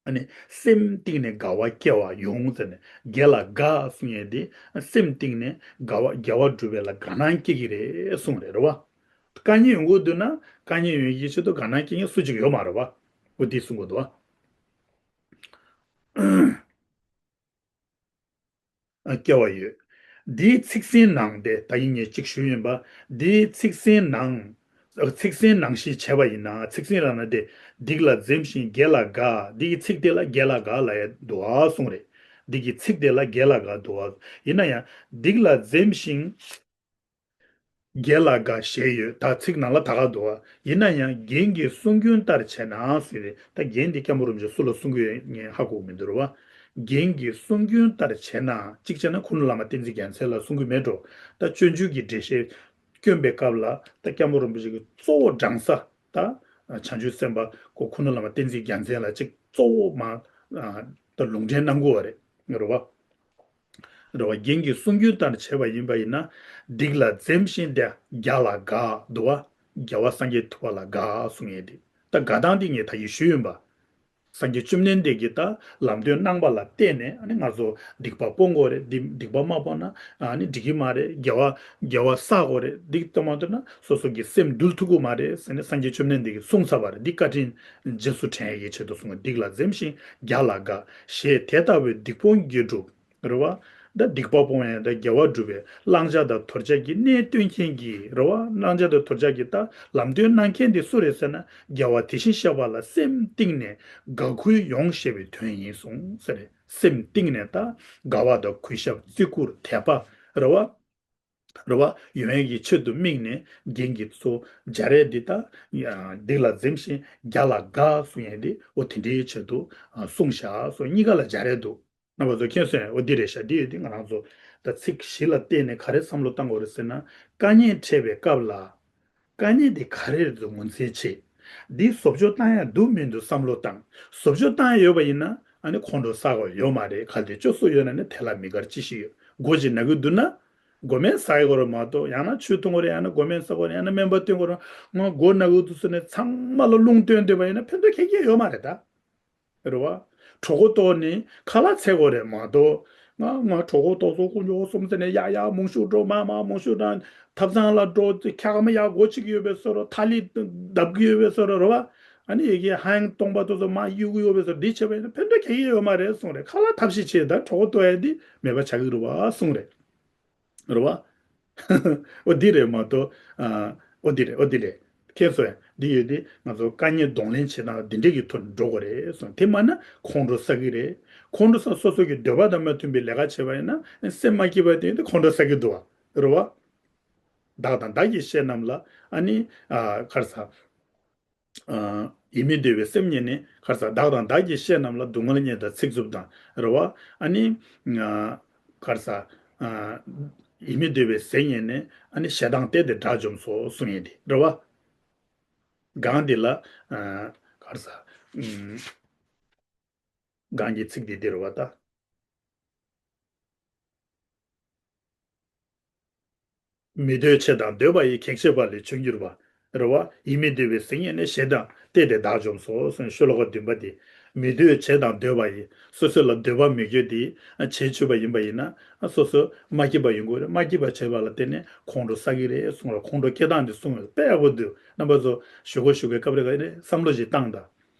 ཨ་ནི་སེམས་གཏིང་ནས་དགའ་བ་སྐྱེ་བ་ཡོང་ཟེར་ནས་དགེ་ལ་དགའ་གསུང་ཡས་འདི་སེམས་གཏིང་ནས་དགའ་བ་དགེ་བ་སྒྲུབ་པ་ལ་དགའ་སྣང་སྐྱེ་གི་རེད་གསུང་རེད་རེད་བ། དཀའ་ངལ་ཡོང་གི་འདུག་ན་དཀའ་ངལ་ཡོང་ཡས་ཀྱི་ཆེད་དུ་དགའ་སྣང་སྐྱེ་མཁན་སུ་གཅིག་ཡོད་མ་རེད་བ། འོ་འདི་གསུང་གི་འདུག་བ། སྐྱེ་བ་ཡོད། འདིའི་ཚིག་ཟིན་ནང་དེ་ད་ཡིན་ངས་གཅིག་ཞུས་ཡིན་པ། འདིའི་ཚིག་ཟིན་ནང་། ཚིག་ཟིན་ནང་བཞིན་བྱས་པ་ཡིན་ན། ཚིག་ཟིན་ལབ་ན་དེ། སྡིག་ལ་འཛེམ་ཞིང་དགེ་ལ་དགའ། འདི་གི་ཚིག་དེ་ལ་དགེ་ལ་དགའ་ལབ་ཡ་འདུག་ཨ་གསུངས་རེད། འདི་གི་ཚིག་དེ་ལ་དགེ་ལ་དགའ་འདུག་ཨ། ཡིན་ན་ཡང་། སྡིག་ལ་འཛེམ་ཞིང་། དགེ་ལ་དགའ་ཞེས་ཡོད། ད་ཚིག་ནང་ལ་ད་ག་འདུག་ཨ། ཡིན་ན་ཡང་རྒན་གྱི་གསུང་རྒྱུན་ལྟར་བྱས་ན་ཟེར་རེད། ད་རྒན་འདི་སྐྱབས་མགོན་རིན་པོ་ཆེ་སུ་ལ་གསུང་གི་ཡོད་ངས་ཧ་གོ་མི་འདུག་རེད་བ། རྒན་གྱི་གསུང་རྒྱུན་ལྟར་བྱས་ན། གཅིག་བྱས་ན་ཁུ་ནུ་བླ་མ་བསྟན་འཛིན་རྒྱལ་མཚན་ལ་གསུང་གི་མེད་འགྲོ། ད་སྤྱོད་འཇུག་གི་འགྲེལ་བཤད་སྐྱོན་པའི་སྐབས་ལ་ད་སྐྱབས་མགོན་རིན་པོ་ཆེ་གི་གཙོ་བོ་དྲངས་ས་ད། བྱང་ཆུབ་སེམས་དཔའ་ཁོ་ཁུ་ནུ་བླ་མ་བསྟན་འཛིན་རྒྱལ་མཚན་ལ་གཅིག་གཙོ་བོ་མ། ད་ལུང་འདྲེན་གནང་དགོས་པ་རེད། རེད་བ། རེད་བ། རྒན་གྱི་གསུང་རྒྱུན་ལྟར་བྱས་པ་ཡིན་པ་ཡིན་ན། སྡིག་ལ་འཛེམ་ཞིང་དེ་དགེ་ལ་དགའ་འདུག་བ། རྒྱལ་བ་སངས་རྒྱས་ཐུབ་པ་ལ་དགའ་གསུང་ཡས་དེ། ད་དགའ་སྟངས་དེ་ངས་ད་གིན་ཞུས་ཡིན་པ། སངས་རྒྱས་བཅོམ་ལྡན་འདས་ཀྱིས་ད་ལམ་སྟོན་གནང་པ་ལ་བརྟེན་ནས། ཨ་ནི་ང་ཚོ་སྡིག་པ་སྤོང་དགོས་རེད། སྡིག་སྡིག་པ་མ་སྤོང་ན་ཨ་ནི་འགྲིག་གི་མ་རེད། དགེ་བ་དགེ་བ་བསགས་དགོས་རེད། སྡིག་ཏོ་མ་ཏོ་ན་སོ་སོ་གི་སེམས་འདུལ་ཐུབ་ཀྱི་མ་རེད་ཟེར་ནས་སངས་རྒྱས་བཅོམ་ལྡན་འདས་ཀྱིས་གསུངས་ཚར་བ་རེད། འདི་བཀའ་དྲིན་རྗེས་སུ་དྲན་ཡས་ཀྱི་ཆེད་དུ་གསུངས། སྡིག་ལ་འཛེམ་ཞིང་དགེ་ལ་དགའ། ཞེས་དེ་ལྟ་བུའི་སྡིག་སྤོང་དགེ་སྒྲུབ། རེད་བ། ད་སྡིག་པ་སྤོང་ཡས་ད་དགེ་བ་སྒྲུབ་པའི་བླང་བྱ་དང་དོར་བྱ་གི་གནད་སྟོན་མཁན་གྱི། རེད་བ། བླང་བྱ་དང་དོར་བྱ་གི་ད་ལམ་སྟོན་གནང་མཁན་དེ་སུ་རེད་ཟེར་ན། དགེ་བ་དེ་བཞིན་གཤེགས་པ་ལ་སེམས་གཏིང་ནས་དགའ་གུས་ཡོང་ཞེས་པའི་དོན་ཡིན་གསུངས་ཟེར། སེམས་གཏིང་ནས་ད་དགའ་བ་དང་གུས་ཞབས་བརྩི་བཀུར་དད་པ། རེད་བ། རེད་བ། ཡོང་ཡས་ཀྱི་ཆེད་དུ་དམིགས་ནས་རྒན་གྱིས་ཚོ་སྦྱར་ཡས་འདི་ད། སྡིག་ལ་འཛེམ་ཞིང་དགེ་ལ་དགའ་གསུང་ཡས་འདི། འོ་དེ་འདྲའི་ཆེད་དུ་གསུངས་བཞག་གསུངས། གཉིས་ཀ་ལ་སྦྱར་ཡས་འདུག་རྣམ་པ་ཚོ་མཁྱེན་སོང་ངས། འོ་འདི་རེད་ཤག་འདི་ཡོད་དེ་ང་རང་ཚོ་ད་ཚིག་བཞི་ལ་བརྟེན་ནས་ག་རེ་བསམ་བློ་བཏང་དགོས་རེད་ཟེར་ན། དཀའ་ངལ་འཕྲད་པའི་སྐབས་ལ། དཀའ་ངལ་འདི་ག་རེ་རེད་འདུག་ངོས་འཛིན་བྱེད། འདི་བཟོ་བཅོས་བཏང་ཡ་འདུག་མི་འདུག་བསམ་བློ་བཏང་། བཟོ་བཅོས་བཏང་ཡ་ཡོད་པ་ཡིན་ན། ཨ་ནི་ཁོང་ཁྲོ་ཟ་དགོས་ཡོད་མ་རེད། གལ་ཏེ་བཅོས་སུ་ཡོད་ན་ནི་དེ་ལ་མི་དགར་ཅི་ཞིག་ཡོད། མགོ་ཅིག་ན་གི་འདུག་ན། མགོ་སྨན་ཟ་ཡི་དགོས་རེད་མ་གཏོགས། ཡང་ན་ཆུ་འཐུང་དགོས་རེད། ཡང་ན་མགོ་སྨན་ཟ་དགོས་རེད། ཡང་ན་སྨན་པ་བསྟེན་དགོས་རེད། ང་མགོ་ན་གི་འདུག་ཟེར་ནས་ཚང་མ་ལ་རླུང་བཏོན་བསྡད་པ་ཡིན་ན་ཕན་ཐོགས་ག་གེ་ཡོད་མ་རེད་ད། རེད་བ། གྲོད་ཁོག་ལྟོགས་ནི་ཁ་ལག་འཚོལ་དགོས་རེད་མ་གཏོགས། ང་ང་གྲོད་ཁོག་ལྟོགས་སོང་། དཀོན་མཆོག་གསུམ་ཟེར་ནས་ཡར་ཡར་མང་ཤོས་འགྲོ། མར་མར་མང་ཤོས་འགྲོ། ཐབ་ཚང་ལ་འགྲོ། ཁ་ག་མ་ཡར་སྒོ་ཕྱེ་གི་ཡོད་པའི་བཟོ་འདྲ། ཐ་ལི་བརྡབ་གི་ཡོད་པའི་བཟོ་འདྲ། རེད་བ། ཨ་ནི་ཡ་གི་ཧང་སྟོང་པ་དེ་ཚོ་མར་གཡུག་གི་ཡོད་པའི་བཟོ་འདྲ། འདི་བྱས་པ་ཡིན་ན་ཕན་ཐོགས་ག་གེ་ཡོད་མ་རེད་གསུངས་རེད། ཁ་ལག་ཐབས་ཤེས་བྱས་ད་གྲོད་ཁོག་ལྟོགས་ཡ་འདི་མེད་པ་བྱ་གི་རེད་བ་གསུངས་རེད། རེད་བ། ཨོ་འདི་རེད་མ་གཏོགས། ཨ། ཨོ་འདི་རེད། ཨོ་འདི་རེད། མཁྱེན་སོང་ངས། འདི་ཡོད་དེ་ང་ཚོ་དཀའ་ངལ་གདོང་ལེན་བྱེད་སྟངས་འདི་འདྲས་ཀྱི་ཐོག་ནས་འགྲོ་དགོས་རེད་གསུངས། དེ་མ་ན་ཁོང་ཁྲོ་ཟ་གི་རེད། ཁོང་ཁྲོ་ཟ། སོ་སོ་གི་འདོད་པ་དང་མ་མཐུན་པའི་ལས་ཀ་བྱས་པ་ཡིན་ན་སེམས་མ་སྐྱིད་པ་དེ་ཡིན་དུས་ཁོང་ཁྲོ་ཟ་གི་འདུག་བ། རེད་བ། བདག་དང་བདག་གི་བཤེས་རྣམས་ལ། ཨ་ནི། ཨ། ག་རེ་ཟ། ཨ། ཡིད་མི་བདེ་བའི་སེམས་རྙེད་ནས། ག་རེ་ཟ། བདག་དང་བདག་གི་བཤེས་རྣམས་ལ། སྡུག་བསྔལ་རྙེད་དང་ཚིག་རྩུབ་དང་། རེད་བ། ཨ་ནི། ཨ། ག་རེ་ཟ། ཨ། ཡིད་མི་བདེ་བའི་ཟས་རྙེད་ནས། ཨ་ནི་ཞེ་སྡང་བརྟས་ཏེ་དགྲ་འཇོམས་སོ་གསུང་ཡས་དེ་རེད་བ། གང་འདི་ལ། ཨ། ག་རེ་ཟ། ཨུམ། གང་གི་ཚིག་འདི་འདི་རེད་བ་ད། མི་འདོད་བྱས་དང་འདོད་པ་ཡི། གེགས་བྱེད་པ་ལས་བྱུང་གྱུར་པ། རེད་བ། ཡིད་མི་བདེ་བའི་ཟས་རྙེད་ནས། ཞེ་སྡང་བརྟས་ཏེ་བདག་འཇོམས་སོ་གསུངས། ཤོ་ལོ་ཀ་བདུན་པ་འདི། མི་འདོད་བྱས་དང་འདོད་པ་ཡི། སོ་སོ་ལ་འདོད་པ་མོས་གུས་འདི་བྱས་ཆུག་པ་ཡིན་པ་ཡིན་ན། སོ་སོ་མ་སྐྱིད་པ་ཡོང་གི་རེད། མ་སྐྱིད་པ་བྱས་པ་ལ་བརྟེན་ནས་ཁོང་ཁྲོ་ཟ་གི་རེད་གསུངས་ར། ཁོང་ཁྲོ་སྐྱེ་སྟངས་འདི་གསུངས་ར། དཔེ་ཡག་པོ་འདུག་རྣམ་པ་ཚོ་ཞུ་གོ་ཞུ་གོའི་སྐབས་རེ་ག་རེ་བསམ་བློ་ཞིག་བཏང་དང་།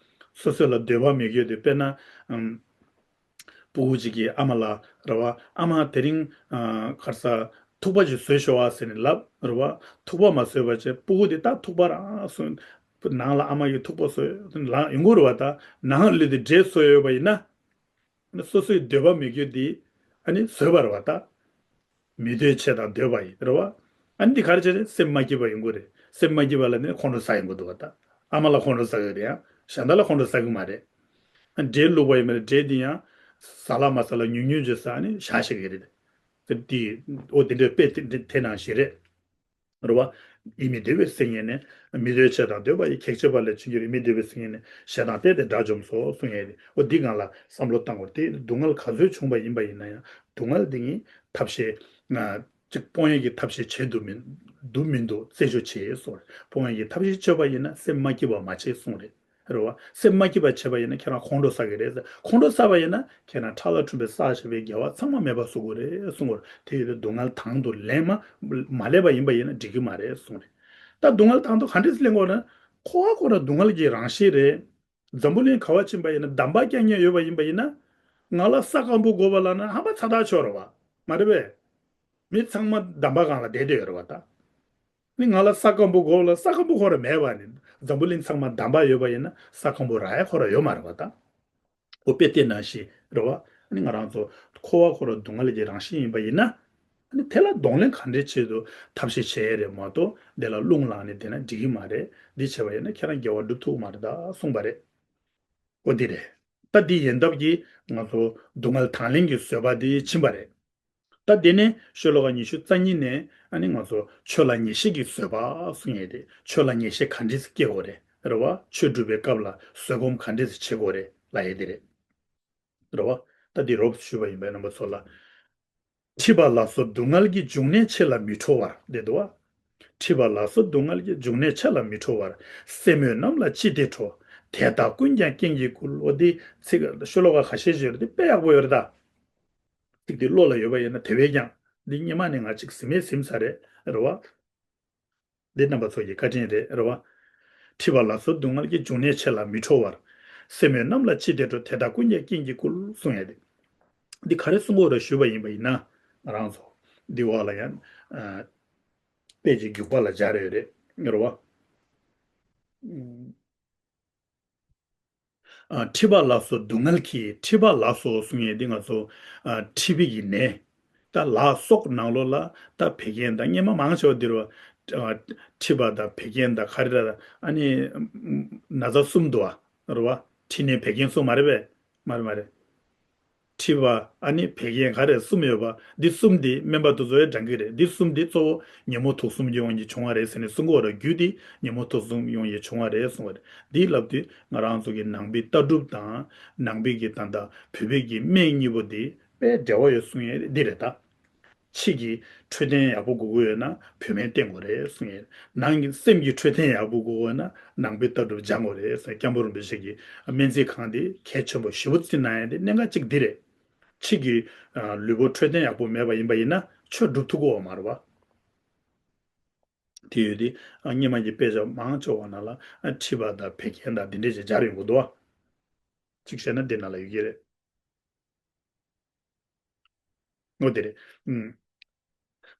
སོ་སོ་ལ་འདོད་པ་མོས་གུས་འདི། དཔེར་ན། ཨམ། སྤུ་གུ་གཅིག་གིས་ཨ་མ་ལ། རེད་བ། ཨ་མ་དེ་རིང་། ཨ། ག་རེ་ཟ། ཐུག་པ་ཅིག་བཟོས་ཤོག་ཨ་ཟེར་ནས་ལབ། རེད་བ། ཐུག་པ་མ་བཟོས་པ་བྱས། སྤུ་གུ་དེ་ད་ཐུག་པ་རང་བཟོས། ནང་ལ་ཨ་མ་གིས་ཐུག་པ་བཟོས་ལངས་ཡོང་གི་རེད་བ། ད་ནང་ལུས་དེ་འབྲས་བཟོས་ཡོད་པ་ཡིན་ན། སོ་སོའི་འདོད་པ་མོས་གུས་དེ་ཨ་ནི་བཟོས་པ་རེད་བ། ད། མི་འདོད་བྱས་དང་འདོད་པ་ཡི། རེད་བ། ཨ་ནི་འདི་ག་རེ་བྱས་རེད། སེམས་མ་སྐྱིད་པ་ཡོང་གི་རེད། སེམས་མ་སྐྱིད་པ་ལ་ནི་ཁོང་ཁྲོ་ཟ་ཡོང་གི་འདུག་བ། ད་ཨ་མ་ལ་ཁོང་ཁྲོ་ཟ་གི་རེད། ཡང་གཞན་དག་ལ་ཁོང་ཁྲོ་ཟ་གི་མ་རེད། ཨ། འབྲས་བླུགས་པ་ཡིན་པ་རེད། འབྲས་འདི་ཡང་ཟ་ལ་མ་ཟ་ལ་ཉུང་ཉུང་ཅིག་ཟ་ནས་བཞག་ཤེས་ཀྱི་རེད། དེ་འདི། ཨོ་དེ་འདྲའི་དཔེ་དེ་དེ་ནང་བཞིན་རེད། རེད་བ། ཡིད་མི་བདེ་བའི་ཟས་རྙེད་ནས། མི་འདོད་བྱས་དང་འདོད་པ་ཡི། གེགས་བྱེད་པ་ལས་བྱུང་གྱུར། ཡིད་མི་བདེ་བའི་ཟས་རྙེད་ནས། ཞེ་སྡང་བརྟས་ཏེ་དགྲ་འཇོམས་སོ་གསུང་ཡས་རེད། འོ་འདི་སྒང་ལ་བསམ་བློ་བཏང་དགོས། དེ་སྡུག་བསྔལ་ག་ཚོད་བྱུང་བ་ཡིན་པ་ཡིན་ན་ཡང་སྡུག་བསྔལ་འདི་ཉིད་ཐབས་ཤེས། ཨ། གཅིག་སྤོང་ཡས་ཀྱི་ཐབས་ཤེས་བྱེད་འདུག་མིན་འདུག་མི་འདུག་རྩད་གཅོད་བྱེད་གསུངས་རེད། སྤོང་ཡས་ཀྱི་ཐབས་ཤེས་བྱས་པ་ཡིན་ན་སེམས་མ་སྐྱིད་པ་མ་བྱེད་གསུངས་རེད། རེད་བ། སེམས་མ་སྐྱིད་པ་བྱས་པ་ཡིན་ན་ཁྱེད་རང་ཁོང་ཁྲོ་ཟ་གི་རེད་ཟེར། ཁོང་ཁྲོ་ཟ་བ་ཡིན་ན་ཁྱེད་རང་ཕྲག་ལ་འཁྲུངས་པའི་བསགས་བཞག་པའི་དགེ་བ་ཚང་མ་མེད་པ་བཟོ་གི་རེད་གསུངས་པར། དེ་ཡོད་དུས་སྡུག་བསྔལ་དང་དུ་ལེན་མ་མ་ལེན་པ་ཡིན་པ་ཡིན་ན་འགྲིག་གི་མ་རེད་གསུངས་རེད། ད་སྡུག་བསྔལ་དང་དུ་ག་འདྲས་ལེན་དགོས་ན། འཁོར་བ་ཁོ་རང་སྡུག་བསྔལ་གྱི་རང་བཞིན་རེད། འཛམ་བུ་གླིང་ག་པར་ཕྱིན་པ་ཡིན་ན། འདམ་བག་རྐྱང་རྐྱང་ཡོད་པ་ཡིན་པ་ཡིན་ན། ང་ལ་ས་སྐམ་པོ་དགོས་པ་ལབ་ན་ཧམ་པ་ཚ་ཐག་ཆོད་རེད་བ། མ་རེད་པས། མི་ཚང་མ་འདམ་པ་སྒང་ལ་བསྡད་བསྡད་ཡོད་རེད་བ་ད། ནི་ང་ལ་ས་སྐམ་པོ་དགོས་ལ་ས་སྐམ་པོ་ཁོ་ར་མེད་པ་ནི་འཛམ་བུ་གླིང་ཚང་མ་འདམ་པ་ཡོད་པ་ཡིན་ན་ས་སྐམ་པོ་རག་ཡ་ཁོ་ར་ཡོད་མ་རེད་བ་ད། ཨོ་དཔེ་དེ་ནང་བཞིན་རེད་བ། ཨ་ནི་ང་རང་ཚོ་འཁོར་བ་ཁོ་ར་སྡུག་བསྔལ་གྱི་རང་བཞིན་ཡིན་པ་ཡིན་ན། ཨ་ནི་དེ་ལ་གདོང་ལེན་ག་འདྲའི་ཆེད་དུ་ཐབས་ཤེས་བྱེད་ཡས་རེད་མ་གཏོགས་དེ་ལ་རླུང་ལངས་ནས་བསྡད་ན་འགྲིག་གི་མ་རེད། འདི་བྱས་པ་ཡིན་ན་ཁྱེད་རང་དགེ་བ་སྒྲུབ་ཐུབ་མ་རེད་ད་གསུངས་པ་རེད། ཨོ་འདི་རེད། ད་འདི་ཡན་འདབ་ཀྱིས་ང་ཚོ་སྡུག་བསྔལ་དང་ལེན་གྱི་བཟོད་པ་འདི་ཕྱིན་པ་རེད། ད་དེ་ནས་ཤོ་ལོ་ཀ་ཉི་ཤུ་རྩ་གཉིས་ནས་ཨ་ནི་ང་ཚོ་ཆོས་ལ་ངེས་ཤེས་ཀྱི་བཟོད་པ་གསུང་ཡས་དེ་ཆོས་ལ་ངེས་ཤེས་ག་འདྲས་སེ་སྐྱེ་དགོས་རེད་རེད་བ། ཆོས་སྒྲུབ་པའི་སྐབས་ལ་བཟོད་སྒོམ་ག་འདྲས་སེ་བྱེད་དགོས་རེད་ལབ་ཡས་དེ་རེད། རེད་བ། ད་འདི་རོབ་ཞུས་པ་ཡིན་པས་རྣམ་པ་ཚོ་ལ། མཁྲིས་པ་ལ་སོགས་སྡུག་བསྔལ་གྱི་འབྱུང་གནས་ཆེ་ལ་མི་ཁྲོ་བར་དེ་འདུག་བ། མཁྲིས་པ་ལ་སོགས་སྡུག་བསྔལ་གྱི་འབྱུང་གནས་ཆེ་ལ་མི་ཁྲོ་བར། སེན་མོས་རྣམས་ལ་ཅི་སྟེ་ཁྲོ། དེ་དག་ཀུན་ཀྱང་རྐྱེན་གྱིས་བསྐུལ། འོ་འདི་ཚིག་ཤོ་ལོ་ཀ་ཁ་ཤས་ཤིག་ཡོད་རེད། འདི་དཔེ་ཡག་པོ་ཡོད་རེད་ད། ཚིག་འདི་བློ་ལ་ཡོད་པ་ཡིན་ན་དེ་བས་ཀྱང་འདི་སྔོན་མ་ནས་ང་གཅིག་ཟིན་མེད་ཟིན་ས་རེད་རེད་བ། འདི་རྣམ་པ་ཚོ་གི་བཀའ་དྲིན་རེད་རེད་བ། མཁྲིས་པ་ལ་སོགས་སྡུག་བསྔལ་གྱི་འབྱུང་གནས་ཆེ་ལ་མི་ཁྲོ་བར། སེན་མོས་རྣམས་ལ་ཅི་སྟེ་ཁྲོ། དེ་དག་ཀུན་ཀྱང་རྐྱེན་གྱིས་བསྐུལ་གསུང་ཡ་དེ། འདི་ག་རེ་གསུང་གི་ཡོད་རེད་ཞུས་པ་ཡིན་པ་ཡིན་ན། ང་རང་ཚོ་འདི་འོག་ལ་ཡང་ཨ་དཔེ་ཅིག་རྒྱུག་པ་ལ་སྦྱར་ཡོད་རེད་རེད་བ། ཨ་མཁྲིས་པ་ལ་སོགས་སྡུག་བསྔལ་གྱི་མཁྲིས་པ་ལ་སོགས་གསུང་ཡས་འདི་ང་ཚོ་ཨ་མཁྲིས་པའི་གི་ནད། ད་ལ་སོགས་ནང་ལོགས་ལ་ད་བད་ཀན་དང་སྔོན་མ་མང་ཆེ་བ་འདི་རུ་ཨ་མཁྲིས་པ་དང་བད་ཀན་དང་ག་རེ་ར་ཨ་ནི་ན་ཚ་གསུམ་འདུག་བ་རེད་བ། མཁྲིས་ནད་བད་ཀན་གསུམ་མ་རེད་པས། མ་རེད་མ་རེད། མཁྲིས་པ་ཨ་ནི་བད་ཀན་ག་རེ་གསུམ་ཡོད་པ་འདི་གསུམ་འདི་སྨན་པ་དེ་ཚོ་ཡང་འགྲངས་ཀྱི་རེད། འདི་གསུམ་འདི་གཙོ་བོ་ཉོན་མོངས་དུག་གསུམ་གྱི་དབང་གིས་བྱུང་བ་རེད་ཟེར་ནས་གསུང་གི་ཡོད་རེད། རྒྱུ་འདི་ཉོན་མོངས་དུག་གསུམ་དབང་གིས་བྱུང་བ་རེད་གསུང་བ་རེད། འདི་ལབ་དུས་ང་རང་ཚོ་གི་ནང་པའི་ལྟ་གྲུབ་དང་ནང་པའི་གི་ད་ལྟ་བོད་པའི་གི་སྨན་གཉིས་པོ་འདི་དཔེ་འབྲེལ་བ་ཡོད་གསུང་ཡས་འདི་རེད་ད། ཕྱི་གི་འཕྲོད་བསྟེན་ཡག་པོ་དགོས་ཀྱི་ཡོད་ན་བོད་སྨན་བསྟེན་དགོས་རེད་གསུང་ཡས། ནང་གི་སེམས་ཀྱི་འཕྲོད་བསྟེན་ཡག་པོ་དགོས་ཀྱི་ཡོད་ན་ནང་པའི་ལྟ་གྲུབ་སྦྱང་དགོས་རེད་ཟེར། སྐྱབས་མགོན་རིན་པོ་ཆེ་གི་སྨན་རྩིས་ཁང་འདི་གལ་ཆེན་པོ་ཞེ་པོ་བརྩི་གནང་ཡས་འདི་གནད་འགག་གཅིག་འདི་རེད། ཕྱི་གི་ཨ་ལུས་པོ་འཕྲོད་བསྟེན་ཡག་པོ་མེད་པ་ཡིན་པ་ཡིན་ན་ཆོས་སྒྲུབ་ཐུབ་ཀྱི་ཡོད་མ་རེད་བ། དེ་ཡོད་དེ་ཨ་སྔོན་མ་གི་དཔེ་ཆ་མང་ཆེ་བ་ནང་ལ་ཨ་མཁྲིས་པ་དང་བད་ཀན་དང་འདི་འདྲས་ཅིག་སྦྱར་ཡོང་གི་འདུག་བ། གཅིག་བཤད་ན་འདི་ནང་ལ་ཡོད་ཀྱི་རེད། འོ་དེ་རེད། ཨུམ།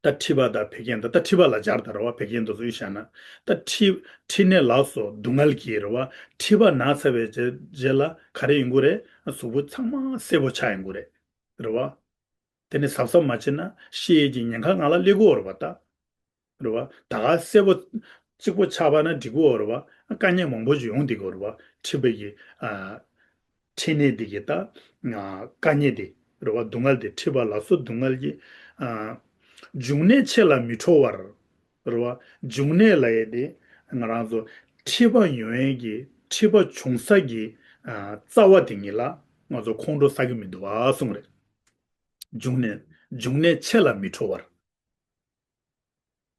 ད་མཁྲིས་པ་དང་བད་ཀན་དང་ད་མཁྲིས་པ་ལ་སྦྱར་ད་རེད་བ། བད་ཀན་དེ་ཚོ་ཡིན་བཞག་ན། ད་མཁྲིས་མཁྲིས་ནད་ལ་སོགས་སྡུག་བསྔལ་གྱིས་རེད་བ། མཁྲིས་པ་ན་ཚར་བའི་རྗེས་རྗེས་ལ་ག་རེ་ཡོང་གི་རེད། གཟུགས་པོ་ཚང་མ་སེར་པོ་ཆགས་ཡོང་གི་རེད། རེད་བ། དེ་ནས་གཟབ་གཟབ་མ་བྱས་ན་ཤི་ཡས་ཀྱི་ཉེན་ཁ་ང་ལ་སླེབས་ཀྱི་ཡོད་རེད་བ་ད། རེད་བ། ད་ག་སེར་པོ་གཅིག་པོ་ཆགས་པ་ན་འགྲིག་གི་ཡོད་རེད་བ། དཀའ་ངལ་མང་པོ་ཞིག་ཡོང་བསྡད་ཀྱི་ཡོད་རེད་བ། མཁྲིས་པའི་གི་ཨ། མཁྲིས་ནད་འདི་གི་ད་ཨ་དཀའ་ངལ་འདི་རེད་བ། སྡུག་བསྔལ་འདི་མཁྲིས་པ་ལ་སོགས་སྡུག་བསྔལ་གྱི་ཨ་འབྱུང་གནས་ཆེ་ལ་མི་ཁྲོ་བར་རེད་བ། འབྱུང་གནས་ལབ་ཡས་དེ་ང་རང་ཚོ་མཁྲིས་པ་ཡོང་ཡས་ཀྱི་མཁྲིས་པ་བྱུང་ས་གི་ཨ་རྩ་བ་དེ་ཉིད་ལ་ང་ཚོ་ཁོང་ཁྲོ་ཟ་གི་མི་འདུག་བ་གསུངས་རེད། འབྱུང་གནས་འབྱུང་གནས་ཆེ་ལ་མི་ཁྲོ་བར།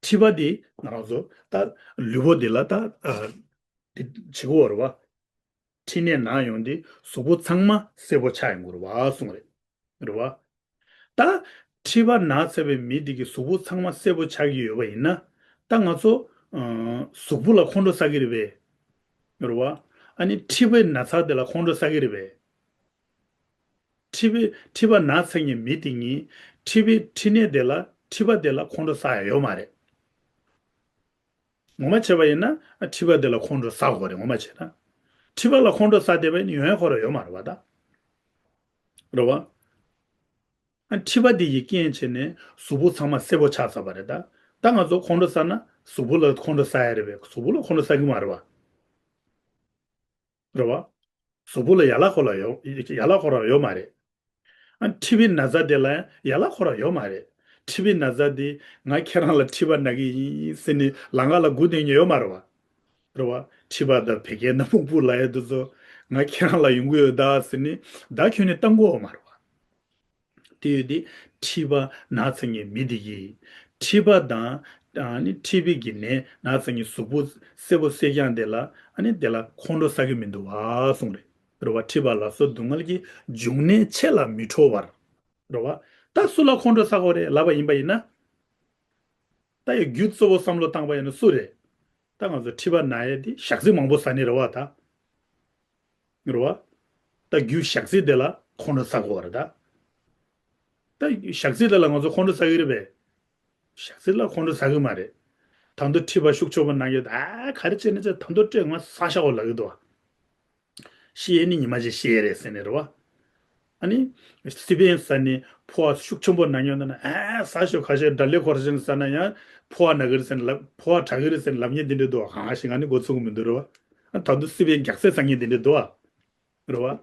མཁྲིས་པ་འདི་ང་རང་ཚོ་ད་ལུས་པོ་འདི་ལ་ད་ཨ་འདི་བྱེད་ཀྱི་ཡོད་རེད་བ། མཁྲིས་ནད་ན་ཡོང་དུས་གཟུགས་པོ་ཚང་མ་སེར་པོ་ཆགས་ཡོང་གི་རེད་བ་གསུངས་རེད། རེད་བ། ད་མཁྲིས་པ་ན་ཚར་བའི་མི་འདི་གི་གཟུགས་པོ་ཚང་མ་སེར་པོ་ཆགས་ཀྱི་ཡོད་པ་ཡིན་ན། ད་ང་ཚོ་ཨ་གཟུགས་པོ་ལ་ཁོང་ཁྲོ་ཟ་གི་རེད་པས། རེད་བ། ཨ་ནི་མཁྲིས་པའི་ན་ཚ་དེ་ལ་ཁོང་ཁྲོ་ཟ་གི་རེད་པས། མཁྲིས་པའི་མཁྲིས་པ་ན་ཚར་མཁན་མི་དེ་གཉིས་མཁྲིས་པའི་མཁྲིས་ནད་དེ་ལ་མཁྲིས་པ་དེ་ལ་ཁོང་ཁྲོ་ཟ་ཡ་ཡོད་མ་རེད། ངོ་མ་བྱས་པ་ཡིན་ན་ཨ་མཁྲིས་པ་དེ་ལ་ཁོང་ཁྲོ་ཟ་དགོས་རེད། ངོ་མ་བྱས་ན། མཁྲིས་པ་ལ་ཁོང་ཁྲོ་ཟ་བསྡད་པ་ཡིན་ན་ཡོང་ཡ་ཁོ་རང་ཡོད་མ་རེད་བ་ད། རེད་བ། ཨ་མཁྲིས་པ་དེ་ཡི་རྐྱེན་བྱས་ནས་གཟུགས་པོ་ཚང་མ་སེར་པོ་ཆགས་ཚར་བ་རེད་ད། ད་ང་ཚོ་ཁོང་ཁྲོ་ཟ་ན་གཟུགས་པོ་ལ་ཁོང་ཁྲོ་ཟ་ཡ་རེད་པས། གཟུགས་པོ་ལ་ཁོང་ཁྲོ་ཟ་གི་མ་རེད་བ། རེད་བ། གཟུགས་པོ་ལ་ཡ་ལ་ཁོ་ལ་ཡོད་ཡ་ལ་ཁོ་རང་ཡོད་མ་རེད། ཨ་མཁྲིས་པའི་ན་ཚ་དེ་ལ་ཡ་ལ་ཁོ་རང་ཡོད་མ་རེད། མཁྲིས་པའི་ན་ཚ་དེ་ང་ཁྱེད་རང་ལ་མཁྲིས་པ་ན་གི་ཡིན་ཟེར་ནས་ལམ་ཁ་ལ་སྒུག་བསྡད་མཁན་ཡོད་མ་རེད་བ། རེད་བ། མཁྲིས་པ་དང་བད་ཀན་དང་སྨུག་པོ་ལབ་ཡ་དེ་ཚོ་ང་ཁྱེད་རང་ལ་ཡོང་གི་ཡོད་ད་ཟེར་ནས་བརྡ་ཁྱོན་ནས་བཏང་གི་ཡོད་མ་རེད་བ། དེ་ཡོད་དེ་མཁྲིས་པ་ན་ཚ་ངན་མི་དེ་གིས་མཁྲིས་པ་དང་ཨ་ནི་མཁྲིས་པའི་གི་ནད་ན་ཚ་ངན་གཟུགས་པོ་སེར་པོ་སེར་རྐྱང་དེ་ལ་ཨ་ནི་དེ་ལ་ཁོང་ཁྲོ་ཟ་གི་མི་འདུག་བ་གསུངས་རེད། རེད་བ། མཁྲིས་པ་ལ་སོགས་སྡུག་བསྔལ་གྱི་འབྱུང་གནས་ཆེ་ལ་མི་ཁྲོ་བར། རེད་བ། ད་སུ་ལ་ཁོང་ཁྲོ་ཟ་དགོས་རེད་ལབ་པ་ཡིན་པ་ཡིན་ན། ད་ཡ་རྒྱུ་གཙོ་བོ་བསམ་བློ་བཏང་པ་ཡིན་ན་སུ་རེད། ད་ང་ཚོ་མཁྲིས་པ་ན་ཡས་དེ་ཞག་ཚི་མང་པོ་ཟ་ནི་རེད་བ་ད། རེད་བ། ད་རྒྱུ་ཞག་ཚི་དེ་ལ་ཁོང་ཁྲོ་ཟ་དགོས་བ་རེད་ད། ད་ཞག་ཚི་དེ་ལ་ང་ཚོ་ཁོང་ཁྲོ་ཟ་གི་རེད་པས། ཞག་ཚི་ལ་ཁོང་ཁྲོ་ཟ་གི་མ་རེད། ད་དུང་མཁྲིས་པ་ཤུགས་ཆེན་པོ་ན་ཡོད། ཨ་ག་རེ་བྱས་ནས་ད་དུང་སྤྲད་ང་ཟ་ཤག་འོ་ལབ་གི་འདུག་བ། ཤི་ཡས་ནི་ཉི་མ་གཅིག་ཤི་ཡས་རེད་ཟེར་ནས་རེད་བ། ཨ་ནི། སི་པན་ཟེར་ནི་ཕོ་བ་ཤུགས་ཆེན་པོ་ན་ཡོད་ན་ན་ཨ་ཟ་ཤོག་ཁ་ཤས་འདྲ་ལེ་འཁོར་ཞིང་ཟ་ན་ཡང་ཕོ་བ་ན་གི་རེད་ཟེར་ནས་ལབ། ཕོ་བ་དྲག་གི་རེད་ཟེར་ནས་ལབ་མཁན་དེ་འདྲ་འདུག་བ། གང་ཞིག་ང་ནི་མགོ་ཚོས་གི་མི་འདུག་རེད་བ། ཨ་ད་དུང་སི་པན་རྒྱག་ཚད་ཟ་མཁན་དེ་འདྲ་འདུག་བ། རེད་བ།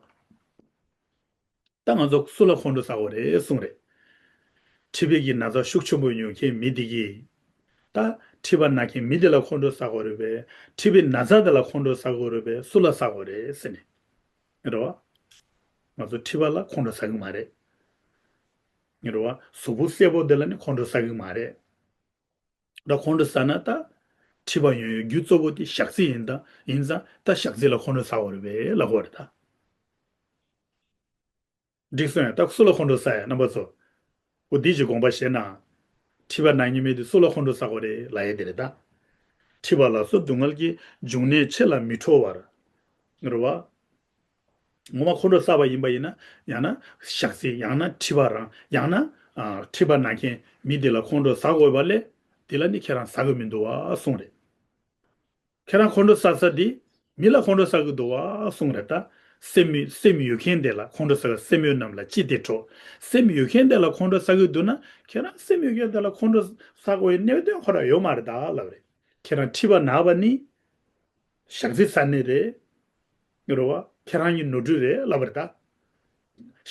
ད་ང་ཚོ་སུ་ལ་ཁོང་ཁྲོ་ཟ་དགོས་རེད་གསུངས་རེད། མཁྲིས་པའི་གི་ན་ཚ་ཤུགས་ཆེན་པོ་ཡོད་མཁན་མི་དེ་གིས། ད་མཁྲིས་པ་ན་མཁན་མི་དེ་ལ་ཁོང་ཁྲོ་ཟ་དགོས་རེད་པས། མཁྲིས་པའི་ན་ཚ་དེ་ལ་ཁོང་ཁྲོ་ཟ་དགོས་རེད་པས། སུ་ལ་ཟ་དགོས་རེད་ཟེར་ནས། རེད་བ། ང་ཚོ་མཁྲིས་པ་ལ་ཁོང་ཁྲོ་ཟ་གི་མ་རེད། རེད་བ། གཟུགས་པོ་སེར་པོ་དེ་ལ་ནི་ཁོང་ཁྲོ་ཟ་གི་མ་རེད། ད་ཁོང་ཁྲོ་ཟ་ན་ད། མཁྲིས་པ་ཡོང་ཡའི་རྒྱུ་གཙོ་བོ་དེ་ཞག་ཚི་ཡིན་ད་ཡིན་ཙང་ད་ཞག་ཚི་ལ་ཁོང་ཁྲོ་ཟ་དགོས་རེད་པས་ལབ་དགོས་རེད་ད། འགྲིག་སོང་ཡ། ད་སུ་ལ་ཁོང་ཁྲོ་ཟ་ཡ་རྣམ་པ་ཚོ། འོ་འདི་ཅིག་དགོངས་པ་བཞེས་ན། མཁྲིས་པ་ན་མཁན་མི་དེ་སུ་ལ་ཁོང་ཁྲོ་ཟ་དགོས་རེད་ལབ་ཡ་དེ་རེད་ད། མཁྲིས་པ་ལ་སོགས་སྡུག་བསྔལ་གྱི་འབྱུང་གནས་ཆེ་ལ་མི་ཁྲོ་བར། རེད་བ། ངོ་མ་ཁོང་ཁྲོ་ཟ་བ་ཡིན་པ་ཡིན་ན་ཡང་ན་ཞག་ཚི་ཡང་ན་མཁྲིས་པ་རང་ཡང་ན་ཨ་མཁྲིས་པ་ན་མཁན་མི་དེ་ལ་ཁོང་ཁྲོ་ཟ་དགོས་པ་ལས་དེ་ལ་ནི་ཁྱེད་རང་ཟ་གི་མི་འདུག་བ་གསུངས་རེད། ཁྱེད་རང་ཁོང་ཁྲོ་ཟ་ས་དེ་མི་ལ་ཁོང་ཁྲོ་ཟ་གི་འདུག་བ་གསུངས་རེད་ད། སེམས་སེམས་ཡོད་མཁན་དེ་ལ་ཁོང་ཁྲོ་ཟ་གི། སེམས་ཡོད་རྣམས་ལ་ཅི་སྟེ་ཁྲོ། སེམས་ཡོད་མཁན་དེ་ལ་ཁོང་ཁྲོ་ཟ་གི་འདུག་ན་ཁྱེད་རང་སེམས་ཡོད་མཁན་དེ་ལ་ཁོང་ཁྲོ་ཟ་དགོས་ཡའི་གནད་དོན་ཁོ་རང་ཡོད་མ་རེད་ད་ལབ་རེད། ཁྱེད་རང་མཁྲིས་པ་ན་བ་ནི་ཞག་ཚི་ཟ་ནི་རེད། རེད་བ། ཁྱེད་རང་གི་ནོར་འཁྲུལ་རེད་ལབ་པ་རེད་ད།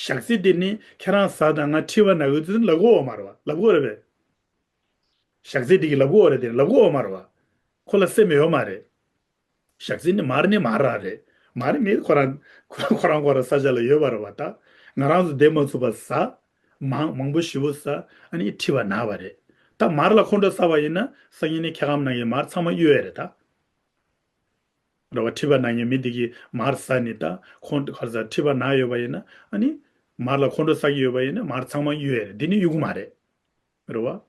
ཞག་ཚི་དེ་ནི་ཁྱེད་རང་ཟ་དང་ང་མཁྲིས་པ་ན་གི་ཚུལ་ལབ་གོ་བ་མ་རེད་བ། ལབ་གོ་རེད་པས། ཞག་ཚི་དེ་གི་ལབ་གོ་བ་རེད་དེ་ལབ་གོ་བ་མ་རེད་བ། ཁོ་ལ་སེམས་ཡོད་མ་རེད། ཞག་ཚི་ནི་མར་ནི་མར་རང་རེད། མར་མི་ཁོ་རང་ཁོ་རང་ཁོ་རང་ས་ཆ་ལ་ཡོད་པ་རེད་བ། ད་ང་རང་ཚོ་བསྡད་མ་ཚུགས་པ་ཟ། མང་མང་པོ་ཞེ་པོ་ཟ། ཨ་ནི་མཁྲིས་པ་ན་བ་རེད། ད་མར་ལ་ཁོང་ཁྲོ་ཟ་བ་ཡིན་ན་སང་ཉིན་ནི་ཁྱེད་རང་ནང་གི་མར་ཚང་མ་གཡོ་ཡ་རེད་ད། རེད་བ། མཁྲིས་པ་ན་མཁན་མི་དེ་གིས་མར་ཟ་ནི་ད་ཁོང་ཁར་ཟ་མཁྲིས་པ་ན་ཡོད་པ་ཡིན་ན་ཨ་ནི་མར་ལ་ཁོང་ཁྲོ་ཟ་གི་ཡོད་པ་ཡིན་ན་མར་ཚང་མ་གཡོ་ཡ་རེད། འདི་ནི་གཡོ་གི་མ་རེད། རེད་བ།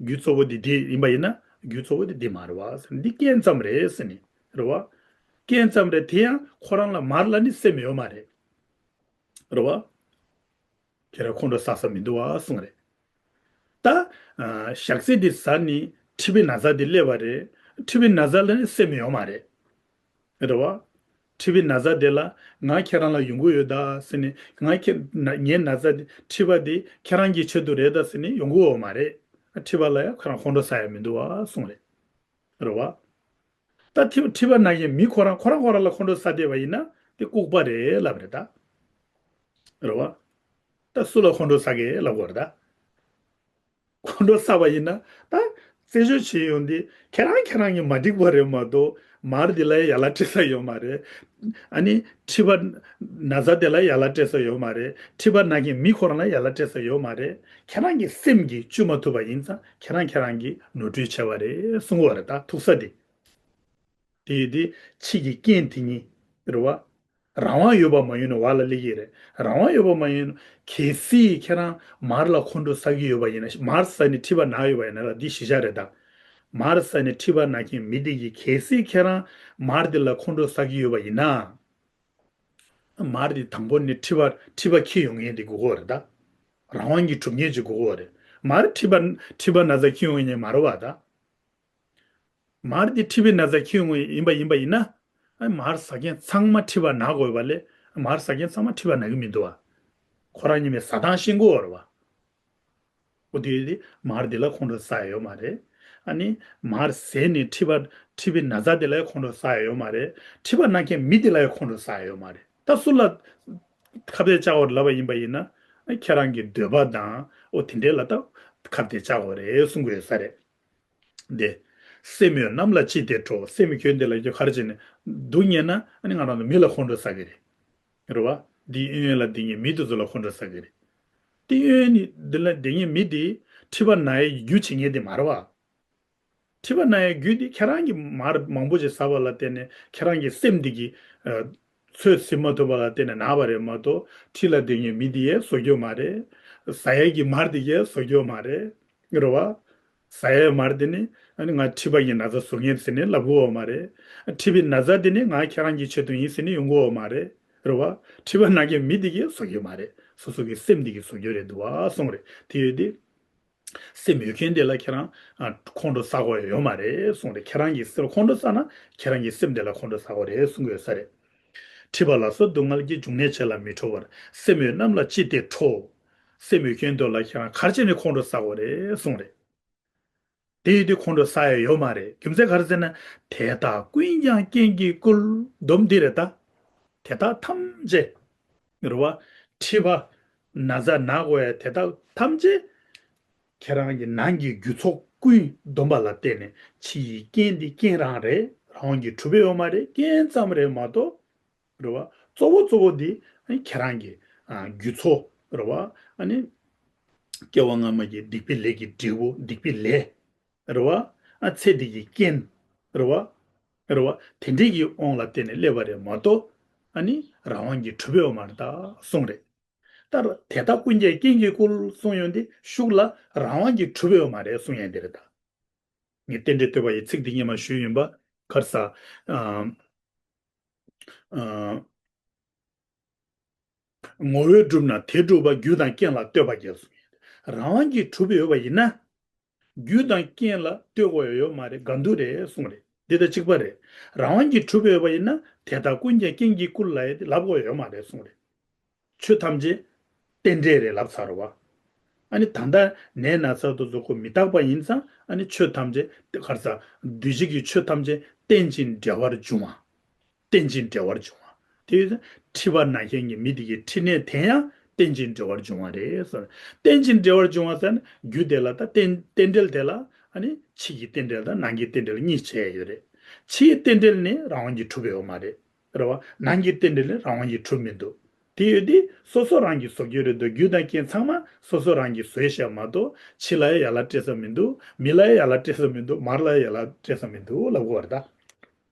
རྒྱུ་གཙོ་བོ་འདི་འདི་ཡིན་པ་ཡིན་ན་རྒྱུ་གཙོ་བོ་འདི་འདི་མ་རེད་བ་ཟེར། འདི་རྐྱེན་ཙམ་རེད་ཟེར་ནི། རེད་བ། རྐྱེན་ཙམ་རེད། དེ་ཡང་ཁོ་རང་ལ་མར་ལ་ནི་སེམས་ཡོད་མ་རེད། རེད་བ། ཁྱེད་རང་ཁོང་ཁྲོ་ཟ་ས་མི་འདུག་བ་གསུངས་རེད། ད། ཨ། ཞག་ཚི་འདི་ཟ་ནི་མཁྲིས་པའི་ན་ཚ་འདི་སླེབས་པ་རེད། མཁྲིས་པའི་ན་ཚ་ལ་ནི་སེམས་ཡོད་མ་རེད། རེད་བ། མཁྲིས་པའི་ན་ཚ་དེ་ལ་ང་ཁྱེད་རང་ལ་ཡོང་གི་ཡོད་ད་ཟེར་ནས་ང་ཁྱེད་ན་ངའི་ན་ཚ་འདི་མཁྲིས་པ་འདི་ཁྱེད་རང་གི་ཆེད་དུ་རེད་ད་ཟེར་ནས་ཡོང་གི་ཡོད་མ་རེད། མཁྲིས་པ་ལ་ཡང་ཁོ་རང་ཁོང་ཁྲོ་ཟ་ཡ་མི་འདུག་བ་གསུངས་རེད། རེད་བ། ད་མཁྲིས་མཁྲིས་པ་ན་མཁན་མི་ཁོ་རང་ཁོ་རང་ཁོ་རང་ལ་ཁོང་ཁྲོ་ཟ་བསྡད་པ་ཡིན་ན་དེ་ལྐུགས་པ་རེད་ལབ་རེད་ད། རེད་བ། ད་སུ་ལ་ཁོང་ཁྲོ་ཟ་གི་ལབ་དགོས་རེད་ད། ཁོང་ཁྲོ་ཟ་བ་ཡིན་ན་ད་རྩད་གཅོད་བྱེད་ཡོང་དུས་ཁྱེད་རང་ཁྱེད་རང་གི་མ་འགྲིག་པ་རེད་མ་གཏོགས་མར་དེ་ལ་ཡ་ལ་སྤྲད་ས་ཡོད་མ་རེད། ཨ་ནི་མཁྲིས་པ་ན་ཚ་དེ་ལ་ཡ་ལ་སྤྲད་ས་ཡོད་མ་རེད། མཁྲིས་པ་ན་མཁན་མི་ཁོ་རང་ལ་ཡ་ལ་སྤྲད་ས་ཡོད་མ་རེད། ཁྱེད་རང་གི་སེམས་ཀྱིས་བཅོས་མ་ཐུབ་པ་ཡིན་ཙང་ཁྱེད་རང་ཁྱེད་རང་གི་ནོར་འཁྲུལ་བྱས་པ་རེད་གསུང་གི་ཡོད་རེད་ད། ཐུག་ས་དེ། དེ་ཡིན་དུས་ཕྱི་གི་རྐྱེན་དེ་ཉིད་རེད་བ། རང་དབང་ཡོད་པ་མ་ཡིན་ནོ་བ་ལ་སླེབས་ཀྱི་རེད། རང་དབང་ཡོད་པ་མ་ཡིན་ནོ། གལ་སྲིད་ཁྱེད་རང་མར་ལ་ཁོང་ཁྲོ་ཟ་གི་ཡོད་པ་ཡིན་ན། མར་ཟ་ནས་མཁྲིས་པ་ན་ཡོད་པ་ཡིན་ན་ལ་འདི་གཞི་བཞག་རེད་ད། མར་ཟ་ནས་མཁྲིས་པ་ན་མཁན་མི་དེ་གིས་གལ་སྲིད་ཁྱེད་རང་མར་དེ་ལ་ཁོང་ཁྲོ་ཟ་གི་ཡོད་པ་ཡིན་ན། མར་དེ་དང་པོ་ནས་མཁྲིས་པ་མཁྲིས་པ་འཁྱེར་ཡོང་མཁན་དེ་དགོས་ཀྱི་ཡོད་རེད་ད། རང་དབང་གིས་གྲུབ་མཁན་ཅིག་དགོས་ཀྱི་ཡོད་རེད། མར་མཁྲིས་པ་མཁྲིས་པ་ན་ཚ་འཁྱེར་ཡོང་མཁན་མ་རེད་བ་ད། མར་དེ་མཁྲིས་པའི་ན་ཚ་འཁྱེར་ཡོང་ཡིན་པ་ཡིན་པ་ཡིན་ན། ཨ་མར་ཟ་མཁན་ཚང་མ་མཁྲིས་པ་ན་དགོས་པ་ལས་མར་ཟ་མཁན་ཚང་མ་མཁྲིས་པ་ན་གི་མི་འདུག་བ། ཁོ་རང་ཉིད་མེད་ཟ་སྟངས་ཤེས་དགོས་པ་རེད་བ། འོ་དེ་དེ་མར་དེ་ལ་ཁོང་ཁྲོ་ཟ་ཡ་ཡོད་མ་རེད། ཨ་ནི་མར་ཟས་ནས་མཁྲིས་པ་མཁྲིས་པའི་ན་ཚ་དེ་ལ་ཡང་ཁོང་ཁྲོ་ཟ་ཡ་ཡོད་མ་རེད། མཁྲིས་པ་ན་མཁན་མི་དེ་ལ་ཡང་ཁོང་ཁྲོ་ཟ་ཡ་ཡོད་མ་རེད། ད་སུ་ལ་ཁ་གཏད་བཅག་དགོས་ལབ་པ་ཡིན་པ་ཡིན་ན། ཨ་ཁྱེད་རང་གི་འདོད་པ་དང་འོ་དེ་འདྲའི་ལ་ད་ཁ་གཏད་བཅག་དགོས་རེད་གསུང་གི་ཡོད་ས་རེད། འདི། སེམས་ཡོད་རྣམས་ལ་ཅི་སྟེ་ཁྲོ། སེམས་ཁྱོད་འདི་ལ་ཁྱོད་ག་རེ་བྱས་ནས་སྡུག་བསྔལ་ན་ཨ་ནི་ང་རང་ཚོ་མི་ལ་ཁོང་ཁྲོ་ཟ་གི་རེད། རེད་བ། འདིའི་གཡས་གཡོན་ལ་སྡོད་མཁན་མི་དེ་ཚོ་ལ་ཁོང་ཁྲོ་ཟ་གི་རེད། དེ་གཡས་གཡོན་འདི་ལ་སྡོད་མཁན་མི་དེ་མཁྲིས་པ་ན་ཡའི་རྒྱུ་བྱེད་མཁན་དེ་མ་རེད་བ། མཁྲིས་པ་ན་ཡའི་རྒྱུ་དེ་ཁྱེད་རང་གིས་མར་མང་པོ་ཞིག་ཟ་བ་ལ་བརྟེན་ནས་ཁྱེད་རང་གི་སེམས་འདི་གིས་ཚོད་ཟིན་མ་ཐུབ་པ་ལ་བརྟེན་ནས་ན་བ་རེད་མ་གཏོགས་འཁྲིས་ལ་སྡོད་མཁན་མི་དེ་ཡས་བཟོ་རྒྱུ་མ་རེད། ཟ་ཡས་ཀྱི་མར་དེ་ཡས་བཟོ་རྒྱུ་མ་རེད། རེད་བ། ཟ་ཡས་མར་དེ་ནི་ཨ་ནི་ང་མཁྲིས་པ་ཡི་ན་ཚ་བཟོ་མཁན་ཟེར་ནས་ལབ་གི་ཡོད་མ་རེད། མཁྲིས་པའི་ན་ཚ་དེ་ནི་ང་ཁྱེད་རང་གི་ཆེད་དུ་ཡིན་ཟེར་ནས་ཡོང་གི་ཡོད་མ་རེད། རེད་བ། མཁྲིས་པ་ན་མཁན་མི་དེ་གིས་བཟོ་རྒྱུ་མ་རེད། སོ་སོ་གི་སེམས་དེ་གིས་བཟོ་རྒྱུ་རེད་འདུག་བ་གསུངས་རེད། དེ་ཡོད་དེ། སེམས་ཡོད་མཁན་དེ་ལ་ཁྱེད་རང་ཨ་ཁོང་ཁྲོ་ཟ་དགོས་ཡོད་མ་རེད་གསུངས་རེད། ཁྱེད་རང་གི་སེམས་ཁོང་ཁྲོ་ཟ་ན་ཁྱེད་རང་གི་སེམས་དེ་ལ་ཁོང་ཁྲོ་ཟ་དགོས་རེད་གསུང་གི་ཡོད་ས་རེད། མཁྲིས་པ་ལ་སོགས་སྡུག་བསྔལ་གྱི། འབྱུང་གནས་བྱེད་ལ་མི་ཁྲོ་བར། སེམས་ཡོད་རྣམས་ལ་ཅི་སྟེ་ཁྲོ། སེམས་ཡོད་མཁན་དེ་ལ་ཁྱེད་རང་ག་རེ་བྱས་ནས་ཁོང་ཁྲོ་ཟ་དགོས་རེད་གསུངས་རེད། དེ་ཡིན་དུས་ཁོང་ཁྲོ་ཟ་ཡ་ཡོད་མ་རེད། རྒྱུ་མཚན་ག་རེ་ཟེར་ན། དེ་དག་ཀུན་ཀྱང་རྐྱེན་གྱིས་བསྐུལ། སྡོམ་འདི་རེད་ད། དེ་དག་ཐམས་ཅད། རེད་བ། མཁྲིས་པ། ན་ཚ་ན་དགོས་ཡ་དེ་དག་ཐམས་ཅད། ཁྱེད་རང་གི་ནང་གི་རྒྱུ་ཚོགས་ཀུན་སྡོམ་པ་ལ་བརྟེན་ནས་ཕྱི་ཡི་རྐྱེན་འདི་རྐྱེན་རང་རེད། རང་དབང་གིས་གྲུབ་ཡོད་མ་རེད། རྐྱེན་ཙམ་རེད་མ་གཏོགས། རེད་བ། གཙོ་བོ་གཙོ་བོ་འདི་ཁྱེད་རང་གི་ཨ་རྒྱུ་ཚོགས་རེད་བ། ཨ་ནི་སྐྱེ་བ་སྔ་མ་གི་སྡིག་པའི་ལས་ཀྱི་འབྲས་བུ། སྡིག་པའི་ལས་རེད་བ། ཨ་ཚེ་འདི་གི་རྐྱེན་རེད་བ། རེད་བ། དེ་འདྲའི་གི་དབང་ལ་བརྟེན་ནས་སླེབས་པ་རེད་མ་གཏོགས། ཨ་ནི་རང་དབང་གིས་གྲུབ་ཡོད་མ་རེད་ད་གསུངས་རེད། ད་དེ་དག་ཀུན་ཀྱང་རྐྱེན་གྱིས་བསྐུལ་གསུངས་ཡོང་དུས་ཤུགས་ལ་རང་དབང་གིས་གྲུབ་ཡོད་མ་རེད་གསུང་ཡ་འདི་རེད་ད། ངས་རྟེན་འབྲེལ་བསྟོད་པ་ཡི་ཚིག་འདི་སྔོན་མ་ཞུས་ཡིན་པ། ག་རེ་ཟ། ཨ། ཨ། ངོ་བོས་གྲུབ་ན་དེ་གྲུབ་པ། རྒྱུ་དང་རྐྱེན་ལ་ལྟོས་པ་གྱིས་གསུངས། རང་དབང་གིས་གྲུབ་ཡོད་པ་ཡིན་ན། རྒྱུ་དང་རྐྱེན་ལ་ལྟོས་དགོས་ཡ་ཡོད་མ་རེད། འགལ་འདུ་རེད་གསུངས་རེད། འདི་ལྟ་གཅིག་པ་རེད། རང་དབང་གིས་གྲུབ་ཡོད་པ་ཡིན་ན་དེ་དག་ཀུན་ཀྱང་རྐྱེན་གྱིས་བསྐུལ་ལབ་ཡ་དེ་ལབ་དགོས་ཡ་ཡོད་མ་རེད་གསུངས་རེད། ཆོས་ཐམས་ཅད་རྟེན་འབྲེལ་རེད་ལབ་ཚར་བ། ཨ་ནི་ད་ལྟ་ནད་ན་ཚ་དེ་ཚོ་ཁོ་མི་རྟག་པ་ཡིན་ཙང་། ཨ་ནི་ཆོས་ཐམས་ཅད་ག་རེ་ཟ། འདུས་བྱས་ཀྱི་ཆོས་ཐམས་ཅད་རྟེན་ཅིང་འབྲེལ་བར་འབྱུང་བ། རྟེན་ཅིང་འབྲེལ་བར་འབྱུང་བ། དེ་ཡོད་ཙང་མཁྲིས་པ་ན་མཁན་གྱི་མི་དེ་གི་མཁྲིས་ནད་དེ་ཡང་རྟེན་ཅིང་འབྲེལ་བར་འབྱུང་བ་རེད་ཟེར། རྟེན་ཅིང་འབྲེལ་བར་འབྱུང་བ་ཟེར་ན་རྒྱུ་དེ་ལ་ད་རྟེན་རྟེན་འབྲེལ་དེ་ལ། ཨ་ནི་ཕྱི་གི་རྟེན་འབྲེལ་དང་ནང་གི་རྟེན་འབྲེལ་གཉིས་བྱས་ཡོད་རེད། ཕྱིའི་རྟེན་འབྲེལ་ནི་རང་དབང་གིས་གྲུབ་ཡོད་མ་རེད། རེད་བ། ནང་གི་རྟེན་འབྲེལ་ནི་རང་དབང་གིས་གྲུབ་མི་འདུག་དེ་ཡོད་དུས་སོ་སོ་རང་གིས་བཟོ་རྒྱུ་རེད་འདུག་རྒྱུ་དང་རྐྱེན་ཚང་མ་སོ་སོ་རང་གིས་བཟོས་བཞག་མ་གཏོགས། ཕྱི་ལ་ཡང་ཡ་ལ་སྤྲད་ས་མི་འདུག་མི་ལ་ཡང་ཡ་ལ་སྤྲད་ས་མི་འདུག་མར་ལ་ཡང་ཡ་ལ་སྤྲད་ས་མི་འདུག་ལབ་དགོས་པ་རེད་ད།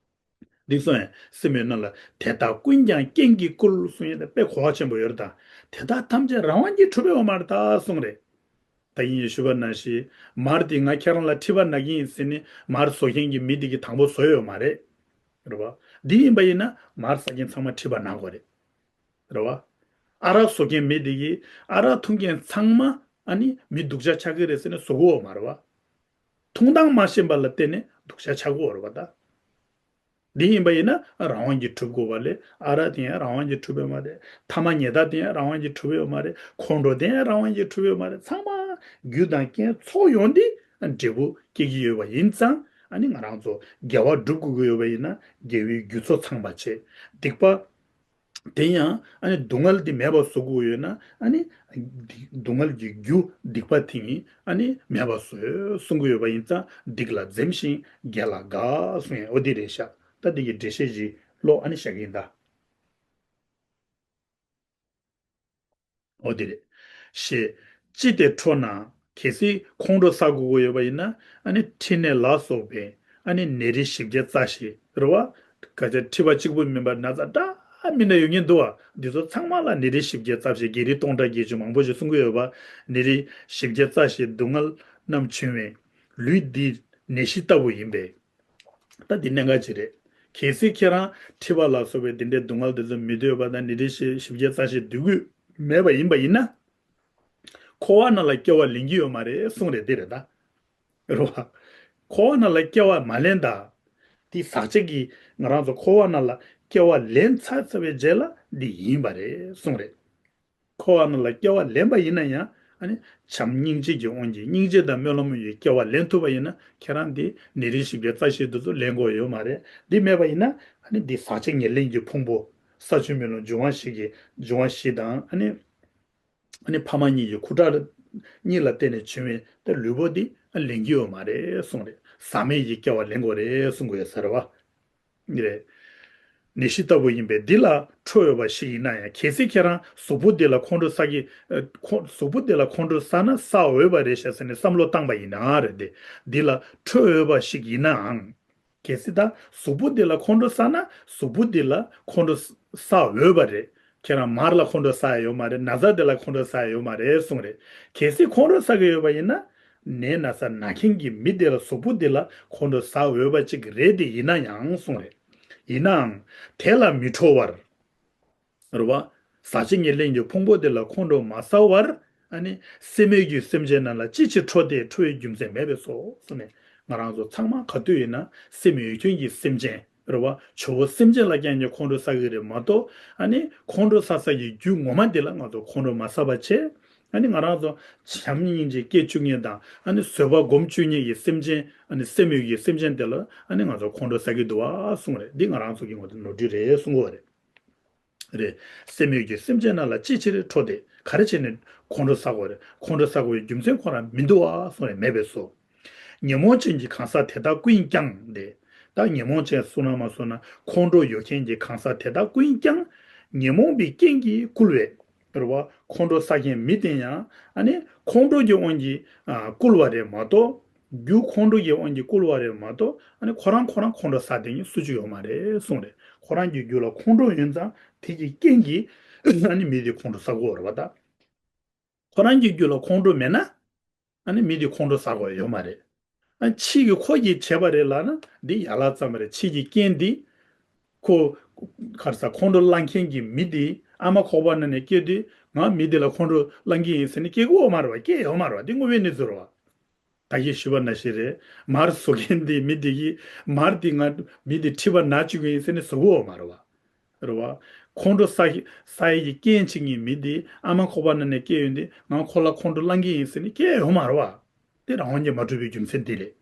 འདི་གསུངས་ཡང་སེམས་ཡོད་རྣམས་ལ། དེ་དག་ཀུན་ཀྱང་རྐྱེན་གྱིས་བསྐུལ་གསུངས་ཡང་དེ་དཔེ་གོ་བ་ཆེན་པོ་ཡོད་རེད་ད། དེ་དག་ཐམས་ཅད་རང་དབང་གིས་གྲུབ་ཡོད་མ་རེད་ད་གསུངས་རེད། ད་ཡིན་ཞུས་པ་ནང་བཞིན་མར་དེ་ང་ཁྱེད་རང་ལ་མཁྲིས་པ་ན་གི་ཡིན་ཟེར་ནས་མར་བཟོ་མཁན་གྱི་མི་དེ་གིས་དང་པོ་བཟོས་ཡོད་མ་རེད། རེད་བ། འདི་ཡིན་པ་ཡིན་ན་མར་ཟ་མཁན་ཚང་མ་མཁྲིས་པ་ན་དགོས་རེད། རེད་བ། ཨ་རག་བཟོ་མཁན་མི་དེ་གིས་ཨ་རག་འཐུང་མཁན་ཚང་མ་ཨ་ནི་མི་སྡུག་ཅག་ཆགས་ཀྱི་རེད་ཟེར་ནས་བཟོ་གི་ཡོད་མ་རེད་བ། འཐུང་སྟངས་མ་ཤེས་པ་ལ་བརྟེན་ནས་སྡུག་ཅག་ཆགས་ཀྱི་ཡོད་རེད་བ་ད། འདི་ཡིན་པ་ཡིན་ན་རང་དབང་གིས་གྲུབ་དགོས་པ་ལས། ཨ་རག་དེ་ཡང་རང་དབང་གིས་གྲུབ་ཡོད་མ་རེད། ཐ་མག་ཉལ་ཐ་དེ་ཡང་རང་དབང་གིས་གྲུབ་ཡོད་མ་རེད། ཁོང་ཁྲོ་དེ་ཡང་རང་དབང་གིས་གྲུབ་ཡོད་མ་རེད། ཚང་མ་རྒྱུ་དང་རྐྱེན་ཚོགས་ཡོང་དུས་འབྲས་བུ་སྐྱེ་གི་ཡོད་པ་ཡིན་ཙང་། ཨ་ནི་ང་རང་ཚོ་དགེ་བ་སྒྲུབ་དགོས་ཀྱི་ཡོད་པ་ཡིན་ན་དགེ་བའི་རྒྱུ་ཚོགས་ཚང་བ་བྱེད། སྡིག་པ། དེ་ཡང་ཨ་ནི་སྡུག་བསྔལ་འདི་མེད་པ་བཟོ་དགོས་ཡོད་ན། ཨ་ནི་སྡིག་སྡུག་བསྔལ་གྱི་རྒྱུ་སྡིག་པ་དེ་ཉིད་ཨ་ནི་མེད་པ་བཟོས་གསུང་གི་ཡོད་པ་ཡིན་ཙང་། སྡིག་ལ་འཛེམ་ཞིང་དགེ་ལ་དགའ་གསུང་ཡང་འོ་དེ་རེད་ཤག་ད་འདི་གི་འགྲེལ་བཤད་ཅིག་ཀློག་ཨ་ནི་བཞག་གི་ཡིན་ད། འོ་དེ་རེད། ཞེས། ཅི་སྟེ་ཁྲོ་ན། གལ་སྲིད་ཁོང་ཁྲོ་ཟ་དགོས་ཀྱི་ཡོད་པ་ཡིན་ན། ཨ་ནི་མཁྲིས་ནད་ལ་སོགས་པའི་ཨ་ནི་ནད་རིགས་བཞི་བརྒྱ་རྩ་བཞི་རེད་བ། སྐད་ཆ་མཁྲིས་པ་གཅིག་པུ་མིན་པར་ན་ཚ་འདྲ་མི་འདྲ་ཡོད་མཁན་འདུག་བ། འདི་ཚོ་ཚང་མ་ལ་ནད་རིགས་བཞི་བརྒྱ་རྩ་བཞི། བགེགས་རིགས་སྟོང་ཕྲག་བརྒྱད་ཅུ་མང་པོ་ཞིག་གསུང་གི་ཡོད་པ། ནད་རིགས་བཞི་བརྒྱ་རྩ་བཞི་སྡུག་བསྔལ་རྣམས་འབྱུང་བའི་ལུས་འདི་ནད་གཞི་ལྟ་བུ་ཡིན་པས། ད་འདི་གནད་འགག་ཅིག་རེད། གལ་སྲིད་ཁྱེད་རང་མཁྲིས་པ་ལ་སོགས་པའི་འདི་འདྲའི་སྡུག་བསྔལ་དེ་ཚོ་མི་འདོད་པ་དང་། ནད་རིགས་བཞི་བརྒྱ་རྩ་བཞི་འདོད་རྒྱུ་མེད་པ་ཡིན་པ་ཡིན་ན། འཁོར་བ་ནང་ལ་སྐྱེ་བ་ལེན་གྱི་ཡོད་མ་རེད་གསུངས་རེད། འདི་རེད་ད། རེད་བ། འཁོར་བ་ནང་ལ་སྐྱེ་བ་མ་ལེན་ད། དེ་ཟག་བཅས་ཀྱིས་ང་རང་ཚོ་འཁོར་བ་ནང་ལ་སྐྱེ་བ་ལེན་ཚར་ཚར་བའི་རྗེས་ལ་འདི་ཡིན་པ་རེད་གསུངས་རེད། འཁོར་བ་ནང་ལ་སྐྱེ་བ་ལེན་པ་ཡིན་ན་ཡང་། ཨ་ནི་བྱམས་སྙིང་རྗེ་གི་དབང་གིས་སྙིང་རྗེ་དང་སྨོན་ལམ་ཡིས་སྐྱེ་བ་ལེན་ཐུབ་པ་ཡིན་ན། ཁྱེད་རང་འདི་ནད་རིགས་བཞི་བརྒྱ་རྩ་བཞི་དེ་ཚོ་ལེན་དགོས་ཡོད་མ་རེད། འདི་མེད་པ་ཡིན་ན་ཨ་ནི་འདི་ཟག་བཅས་ཉེར་ལེན་གྱི་ཕུང་པོ། ས་བཅུད་མེ་རླུང་འབྱུང་བ་བཞི་གི་འབྱུང་བ་བཞི་དང་། ཨ་ནི་ཨ་ནི་ཕ་མ་གཉིས་ཀྱི་ཁུ་ཁྲག་གཉིས་ལ་བརྟེན་ནས་བྱུང་བའི་ད་ལུས་པོ་འདི་ལེན་གྱི་ཡོད་མ་རེད་གསུངས་རེད། ཟག་མེད་ཀྱི་སྐྱེ་བ་ལེན་དགོས་རེད་གསུང་གི་ཡོད་ས་རེད་བ། རེད། ནད་གཞི་ལྟ་བུ་ཡིན་པས་འདི་ལ་ཁྲོ་འོས་པ་ཞིག་ཡིན་ན་ཡང་། གལ་སྲིད་ཁྱེད་རང་གཟུགས་པོ་འདི་ལ་ཁོང་ཁྲོ་ཟ་གི། ཨ། ཁོ་གཟུགས་པོ་འདི་ལ་ཁོང་ཁྲོ་ཟ་ན་ཟ་འོས་པ་རེད་ཤག་ཟེར་ནས་བསམ་བློ་བཏང་པ་ཡིན་ན་རེད་དེ། འདི་ལ་ཁྲོ་འོས་པ་ཞིག་ཡིན་ནའང་། གལ་སྲིད་ད་གཟུགས་པོ་འདི་ལ་ཁོང་ཁྲོ་ཟ་ན་གཟུགས་པོ་འདི་ལ་ཁོང་ཁྲོ་ཟ་འོས་པ་རེད། ཁྱེད་རང་མར་ལ་ཁོང་ཁྲོ་ཟ་ཡ་ཡོད་མ་རེད། ན་ཚ་འདི་ལ་ཁོང་ཁྲོ་ཟ་ཡ་ཡོད་མ་རེད་གསུངས་རེད། གལ་སྲིད་ཁོང་ཁྲོ་ཟ་གི་ཡོད་པ་ཡིན་ན། ནད་ན་ཚ་ན་མཁན་གྱི་མི་དེ་ལ་གཟུགས་པོ་འདི་ལ་ཁོང་ཁྲོ་ཟ་འོས་པ་ཅིག་རེད་དེ། ཡིན་ན་ཡང་གསུངས་རེད། ཡིན་ནའང་དེ་ལ་མི་ཁྲོ་བར། རེད་བ། ཟག་བཅས་ཉེར་ལེན་གྱི་ཕུང་པོ་དེ་ལ་ཁོང་ཁྲོ་མ་ཟ་བར། ཨ་ནི་སེམས་ཡོད་ཀྱི་སེམས་ཅན་རྣམས་ལ་ཅི་ཕྱིར་ཁྲོ་སྟེ། ཁྲོ་བའི་རྒྱུ་མཚན་མེད་པས་སོ། ཟེར་ནས་ང་རང་ཚོ་ཚང་མ་ག་དུས་ཡིན་ན་སེམས་ཡོད་མཁན་གྱི་སེམས་ཅན་རེད་བ། ཇོ་བོ་སེམས་ཅན་ལ་ཀྱང་ཉོ་ཁོང་ཁྲོ་ཟ་གི་རེད་མ་གཏོགས། ཨ་ནི་ཁོང་ཁྲོ་ཟ་ས་ཀྱི་རྒྱུ་ངོ་མ་དེ་ལ་ང་ཚོ་ཁོང་ཁྲོ་མ་ཟ་བ་བྱས། ཨ་ནི་ང་རང་ཚོ་བྱམས་སྙིང་རྗེ་སྐྱེ་བཅུག་མཁན་དང་། ཨ་ནི་བཟོད་པ་སྒོམ་བཅུག་མཁན་གྱི་སེམས་ཅན། ཨ་ནི་སེམས་ཡོད་ཀྱི་སེམས་ཅན་དེ་ལ་ཨ་ནི་ང་ཚོ་ཁོང་ཁྲོ་ཟ་གི་འདུག་བ་གསུངས་རེད། འདི་ང་རང་ཚོ་གི་ངོ་དེ་ནོར་འཁྲུལ་རེད་གསུང་གི་ཡོད་རེད། རེད། སེམས་ཡོད་ཀྱི་སེམས་ཅན་རྣམས་ལ་ཅི་ཕྱིར་ཁྲོ་སྟེ། ག་རེ་བྱས་ནས་ཁོང་ཁྲོ་ཟ་དགོས་རེད། ཁོང་ཁྲོ་ཟ་དགོས་པའི་རྒྱུ་མཚན་ཁོ་རང་མི་འདུག་བ་གསུངས་རེད། མེད་པས་སོ། ཉོན་མོངས་ཅན་གྱི་གང་ཟག་དེ་དག་ཀུན་ཀྱང་སྟེ། ད་ཉོན་མོངས་ཅན་གསུངས་ན་མ་གསུངས་ན། ཁོང་ཁྲོ་ཡོད་མཁན་གྱི་གང་ཟག་དེ་དག་ཀུན་ཀྱང་ཉོན་མོངས་པའི་རྐྱེན་གྱིས་བསྐུལ་བས། རེད་བ། ཁོང་ཁྲོ་ཟ་མཁན་མི་དེ་ཡང་ཨ་ནི་ཁོང་ཁྲོ་གི་དབང་གིས་ཨ་བསྐུལ་བ་རེད་མ་གཏོགས། རྒྱུ་ཁོང་ཁྲོ་གི་དབང་གིས་བསྐུལ་བ་རེད་མ་གཏོགས། ཨ་ནི་ཁོ་རང་ཁོ་རང་ཁོང་ཁྲོ་ཟ་བསྡད་མཁན་སུ་གཅིག་ཡོད་མ་རེད་གསུངས་རེད། ཁོ་རང་གི་རྒྱུད་ལ་ཁོང་ཁྲོ་ཡོད་ཙང་དེ་གི་རྐྱེན་གྱིས་ཨ་ནི་མི་དེ་ཁོང་ཁྲོ་ཟ་གི་ཡོད་རེད་བ་ད། ཁོ་རང་གི་རྒྱུད་ལ་ཁོང་ཁྲོ་མེད་ན། ཨ་ནི་མི་དེ་ཁོང་ཁྲོ་ཟ་དགོས་ཡོད་མ་རེད། ཨ་ཕྱིས་ཀྱི་ཁོ་གིས་བྱས་པ་རེད་ལབ་ན་འདི་ཡག་ལབ་ཙམ་རེད། ཕྱིས་ཀྱི་རྐྱེན་འདི། ཁོ། ག་རེ་ཟ། ཁོང་ཁྲོ་ལངས་མཁན་གྱི་མི་འདི་ཨ་མ་ཁོག་པ་ནང་ནས་སྐྱེས་དུས་ང་མི་འདི་ལ་ཁོང་ཁྲོ་ལངས་ཀྱི་ཡིན་ཟེར་ནས་སྐྱེ་གི་ཡོད་མ་རེད་བ། སྐྱེ་ཡོད་མ་རེད་བ། འདི་དངོས་པོའི་གནས་ཚུལ་རེད་བ། ད་གིན་ཞུས་པ་ནང་བཞིན་རེད། མར་ཟོ་མཁན་འདི་མི་འདི་གིས་མར་འདི་ང་མི་འདི་མཁྲིས་པ་ན་བཅུག་གི་ཡིན་ཟེར་ནས་ཟོ་གི་ཡོད་མ་རེད་བ། རེད་བ། ཁོང་ཁྲོ་ཟ་ཟ་ཡི་གི་རྐྱེན་བྱེད་མཁན་མི་འདི་ཨ་མ་ཁོག་པ་ནང་ནས་སྐྱེས་ཡོད་འདི་ང་ཁོ་ལ་ཁོང་ཁྲོ་ལངས་ཀྱི་ཡིན་ཟེར་ནས་སྐྱེ་ཡོད་མ་རེད་བ། དེ་རང་དབང་གིས་མ་གྲུབ་པའི་རྒྱུ་མཚན་དེ་རེད།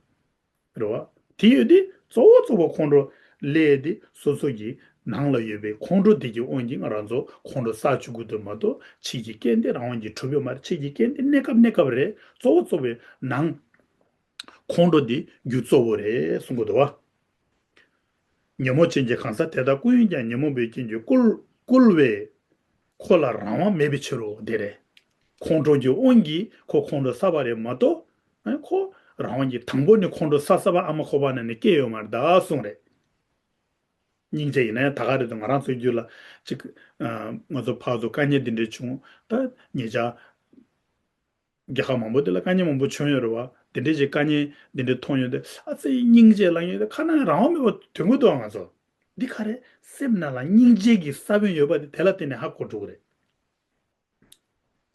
རེད་བ། དེ་ཡོད་དེ་གཙོ་བོ་གཙོ་བོ་ཁོང་ཁྲོ་ལས་དེ་སོ་སོ་གི་ནང་ལ་ཡོད་པའི་ཁོང་ཁྲོ་དེ་གི་དབང་གིས་ང་རང་ཚོ་ཁོང་ཁྲོ་ཟ་བཅུག་གི་འདུག་མ་གཏོགས་ཕྱིས་ཀྱི་རྐྱེན་དེ་རང་དབང་གིས་གྲུབ་ཡོད་མ་རེད། ཕྱིས་ཀྱི་རྐྱེན་དེ་གནས་སྐབས་གནས་སྐབས་རེད། གཙོ་བོ་གཙོ་བོའི་ནང་ཁོང་ཁྲོ་དེ་རྒྱུ་གཙོ་བོ་རེད་གསུང་གི་འདུག་བ། ཉོན་མོངས་ཅན་གྱི་གང་ཟག་དེ་དག་ཀུན་ཀྱང་ཉོན་མོངས་པའི་རྐྱེན་གྱིས་བསྐུལ་བསྐུལ་བས། ཁོ་ལ་རང་དབང་མེད་པའི་ཕྱིར་རོ། དེ་རེད། ཁོང་ཁྲོ་གི་དབང་གིས་ཁོ་ཁོང་ཁྲོ་ཟ་བ་རེད་མ་གཏོགས། ཨ་ནི་ཁོ་རང་དབང་གིས་དང་པོ་ནས་ཁོང་ཁྲོ་ཟ་ཟ་བ་ཨ་མ་ཁོག་པ་ནང་ནས་སྐྱེས་ཡོད་མ་རེད་ད་གསུངས་རེད། སྙིང་རྗེ་ཡིན་ན་ཡང་ད་ག་རེད་དོ། ང་རང་ཚོའི་རྒྱུད་ལ་ཅིག་ཨ་ང་ཚོ་ཕར་ཚུར་དཀའ་ངལ་འདི་འདྲ་བྱུང་། ད་ཉེ་ཆར་རྒྱལ་ཁབ་མང་པོ་དེ་ལ་དཀའ་ངལ་མང་པོ་བྱུང་ཡོད་རེད་བ། དེ་འདྲའི་ཅིག་དཀའ་ངལ་འདི་འདྲ་མཐོང་ཡོང་དུས་ཨ་ཙི་སྙིང་རྗེ་ལངས་ཡོང་དུས་ཁ་ནང་རང་དབང་མེད་པ་དོན་གོ་འདུག་ང་ཚོ། འདི་ག་རེད། སེམས་ནང་ལ་སྙིང་རྗེ་གི་ས་བོན་ཡོད་པ་དེ་དེ་ལ་བརྟེན་ནས་ཧ་གོ་འགྲོ་གི་རེད།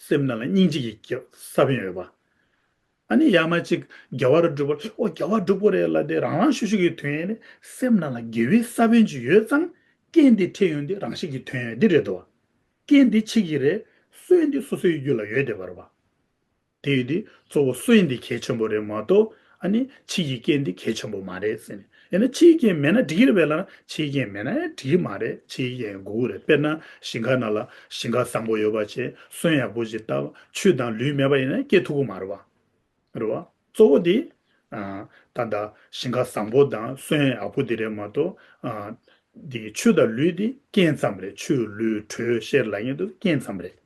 སེམས་ནང་ལ་སྙིང་རྗེ་གི་ས་བོན་ཡོད་པ། ཨ་ནི་ཡང་མ་ཅིག་རྒྱལ་བ་རིན་པོ་ཆེ་ཨོ་རྒྱལ་བ་རིན་པོ་ཆེ་རེད་ལབ་དེ་རང་རང་ཤུགས་ཤུགས་ཀྱིས་ཐོན་ཡས་ནི་སེམས་ནང་ལ་དགེ་བའི་ས་བོན་ཅིག་ཡོད་ཙང་རྐྱེན་དེ་འཕྲད་ཡོང་དུས་རང་བཞིན་གྱིས་ཐོན་ཡས་འདི་རེད་དོ། རྐྱེན་འདི་ཕྱི་གི་རེད། སོན་འདི་སོ་སོའི་རྒྱུད་ལ་ཡོད་བསྡད་པ་རེད་བ། དེ་ཡོད་དུས་གཙོ་བོ་སོན་འདི་གལ་ཆེན་པོ་རེད་མ་གཏོགས་ཨ་ནི་ཕྱི་གི་རྐྱེན་འདི་གལ་ཆེན་པོ་མ་རེད་ཟེར་ནས། ཡང་ན་ཕྱི་གི་རྐྱེན་མེད་ན་འགྲིག་གི་རེད་པས་ལབ་ན་ཕྱི་གི་རྐྱེན་མེད་ན་ཡང་འགྲིག་གི་མ་རེད། ཕྱི་གི་རྐྱེན་དགོས་ཀྱི་རེད། དཔེར་ན་ཞིང་ཁ་ནང་ལ་ཞིང་ཁ་བཟང་པོ་ཡོད་པ་བྱས། སོན་ཡག་པོ་ཞིག་བཏབ། ཆུ་དང་ལུད་མེད་པ་ཡིན་ན་སྐྱེ་ཐུབ་ཀྱི་མ་རེད་བ། རེད་བ། གཙོ་བོ་དེ། ཨ། ད་ལྟ་ཞིང་ཁ་བཟང་པོ་དང་སོན་ཡག་པོ་དེ་རེད་མ་གཏོགས། ཨ། དེ་ཆུ་དང་ལུད་དེ་རྐྱེན་ཙམ་རེད། ཆུ་ལུད་དྲོད་གཤེར་ལབ་མཁན་དེ་རྐྱེན་ཙམ་རེད།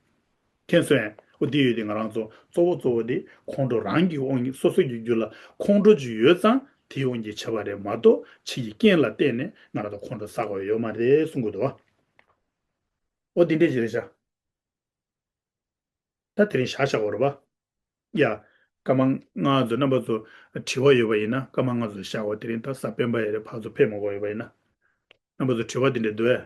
མཁྱེན་སོང་ངས། འོ་དེ་ཡོད་དེ་ང་རང་ཚོ་གཙོ་བོ་གཙོ་བོ་དེ་ཁོང་ཁྲོ་རང་གི་དབང་གིས་སོ་སོ་གི་རྒྱུད་ལ་ཁོང་ཁྲོ་ཅིག་ཡོད་ཙང་དེའི་དབང་གིས་བྱས་པ་རེད་མ་གཏོགས་ཕྱི་གི་རྐྱེན་ལ་བརྟེན་ནས་ང་རང་ཚོ་ཁོང་ཁྲོ་ཟ་དགོས་ཡོད་མ་རེད་གསུང་གི་འདུག་བ། འོ་དེ་འདྲས་ཞིག་རེད་ཤག་ད་དེ་རིང་བཞག་བཞག་གོ་རེད་པ། ཡ། སྐར་མ་ལྔ་ཙམ་རྣམ་པ་ཚོ་དྲི་བ་ཡོད་པ་ཡིན་ན་སྐར་མ་ལྔ་ཙམ་བཞག་གོ་དེ་རིང་ད་གཟའ་སྤེན་པ་ཡོད་རེད། ཕར་ཚུར་ཕེབས་མ་དགོས་ཡོད་པ་ཡིན་ན། རྣམ་པ་ཚོ་དྲི་བ་དེ་འདྲ་འདུག་ཨེ།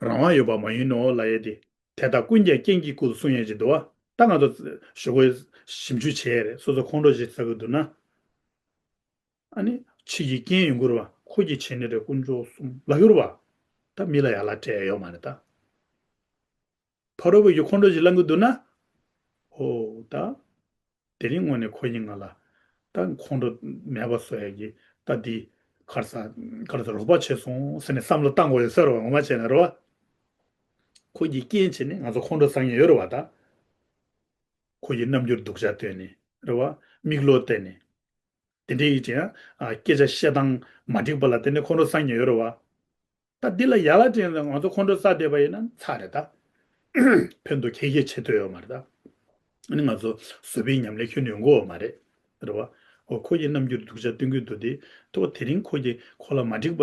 རང་དབང་ཡོད་པ་མ་ཡིན་ནོ་ལབ་ཡས་དེ། དེ་དག་ཀུན་ཀྱང་རྐྱེན་གྱིས་བསྐུལ་གསུང་ཡས་ཅིག་འདུག་བ། ད་ང་ཚོ་ཞུ་དགོས་ཞིབ་འཇུག་བྱས་རེད། སོ་སོ་ཁོང་ཁྲོ་ཞིག་ཟ་གི་འདུག་ན། ཨ་ནི་ཕྱི་གི་རྐྱེན་ཡོང་གི་རེད་བ། ཁོ་གིས་བྱས་ནི་རེད། དཀོན་མཆོག་གསུམ་ལབ་ཡོད་རེད་བ། ད་མི་ལ་ཡ་ལ་སྤྲད་ཡོད་མ་རེད་ད། ཕ་རོལ་པོ་ཡིས་ཁོང་ཁྲོ་ཞིག་ལངས་གི་འདུག་ན། ཨོ་ད། དེ་རིང་དངོས་གནས་ཁོ་གཉིས་ང་ལ་ད་ཁོང་ཁྲོ་མེད་པ་བཟོ་ཡ་གི་ད་འདི་གར་ས་གར་ས་རོགས་པ་བྱས་སོང་ཟེར་ནས་བསམ་བློ་བཏང་དགོས་ཡོད་ས་རེད་བ། ངོ་མ་བྱས་ན་རེད་བ། ཁོ་གིས་རྐྱེན་བྱས་ནས་ང་ཚོ་ཁོང་ཁྲོ་ཟ་མཁན་ཡོད་རེད་བ་ད། ཁོ་གིས་རྣམ་འགྱུར་སྡུག་ཅག་སྟོན་ནས་རེད་བ། མིག་ལོག་བལྟས་ནས། དེ་འདྲའི་ཡིད་ཅན་ཨ་སྐད་ཆ་བཤད་སྟངས་མ་འགྲིག་པ་ལ་བརྟེན་ནས་ཁོང་ཁྲོ་ཟ་མཁན་ཡོད་རེད་བ། ད་འདི་ལ་ཡ་ལ་དྲན་ན་ང་ཚོ་ཁོང་ཁྲོ་ཟ་བསྡད་པ་ཡིན་ན་ཚར་རེད་ད། ཕན་ཐོགས་ཁྱད་ཁྱད་བྱེད་ཐུབ་ཡོད་མ་རེད་ད། ཨ་ནི་ང་ཚོ་བཟོད་པའི་ཉམས་ལེན་ཁྱོན་ནས་ཡོང་གི་ཡོད་མ་རེད། རེད་བ། འོ་ཁོ་གིས་རྣམ་འགྱུར་སྡུག་ཅག་སྟོན་གྱི་འདུག་དེ། ཐོག་དེ་རིང་ཁོ་གིས་ཁོ་ལ་མ་འགྲིག་པ་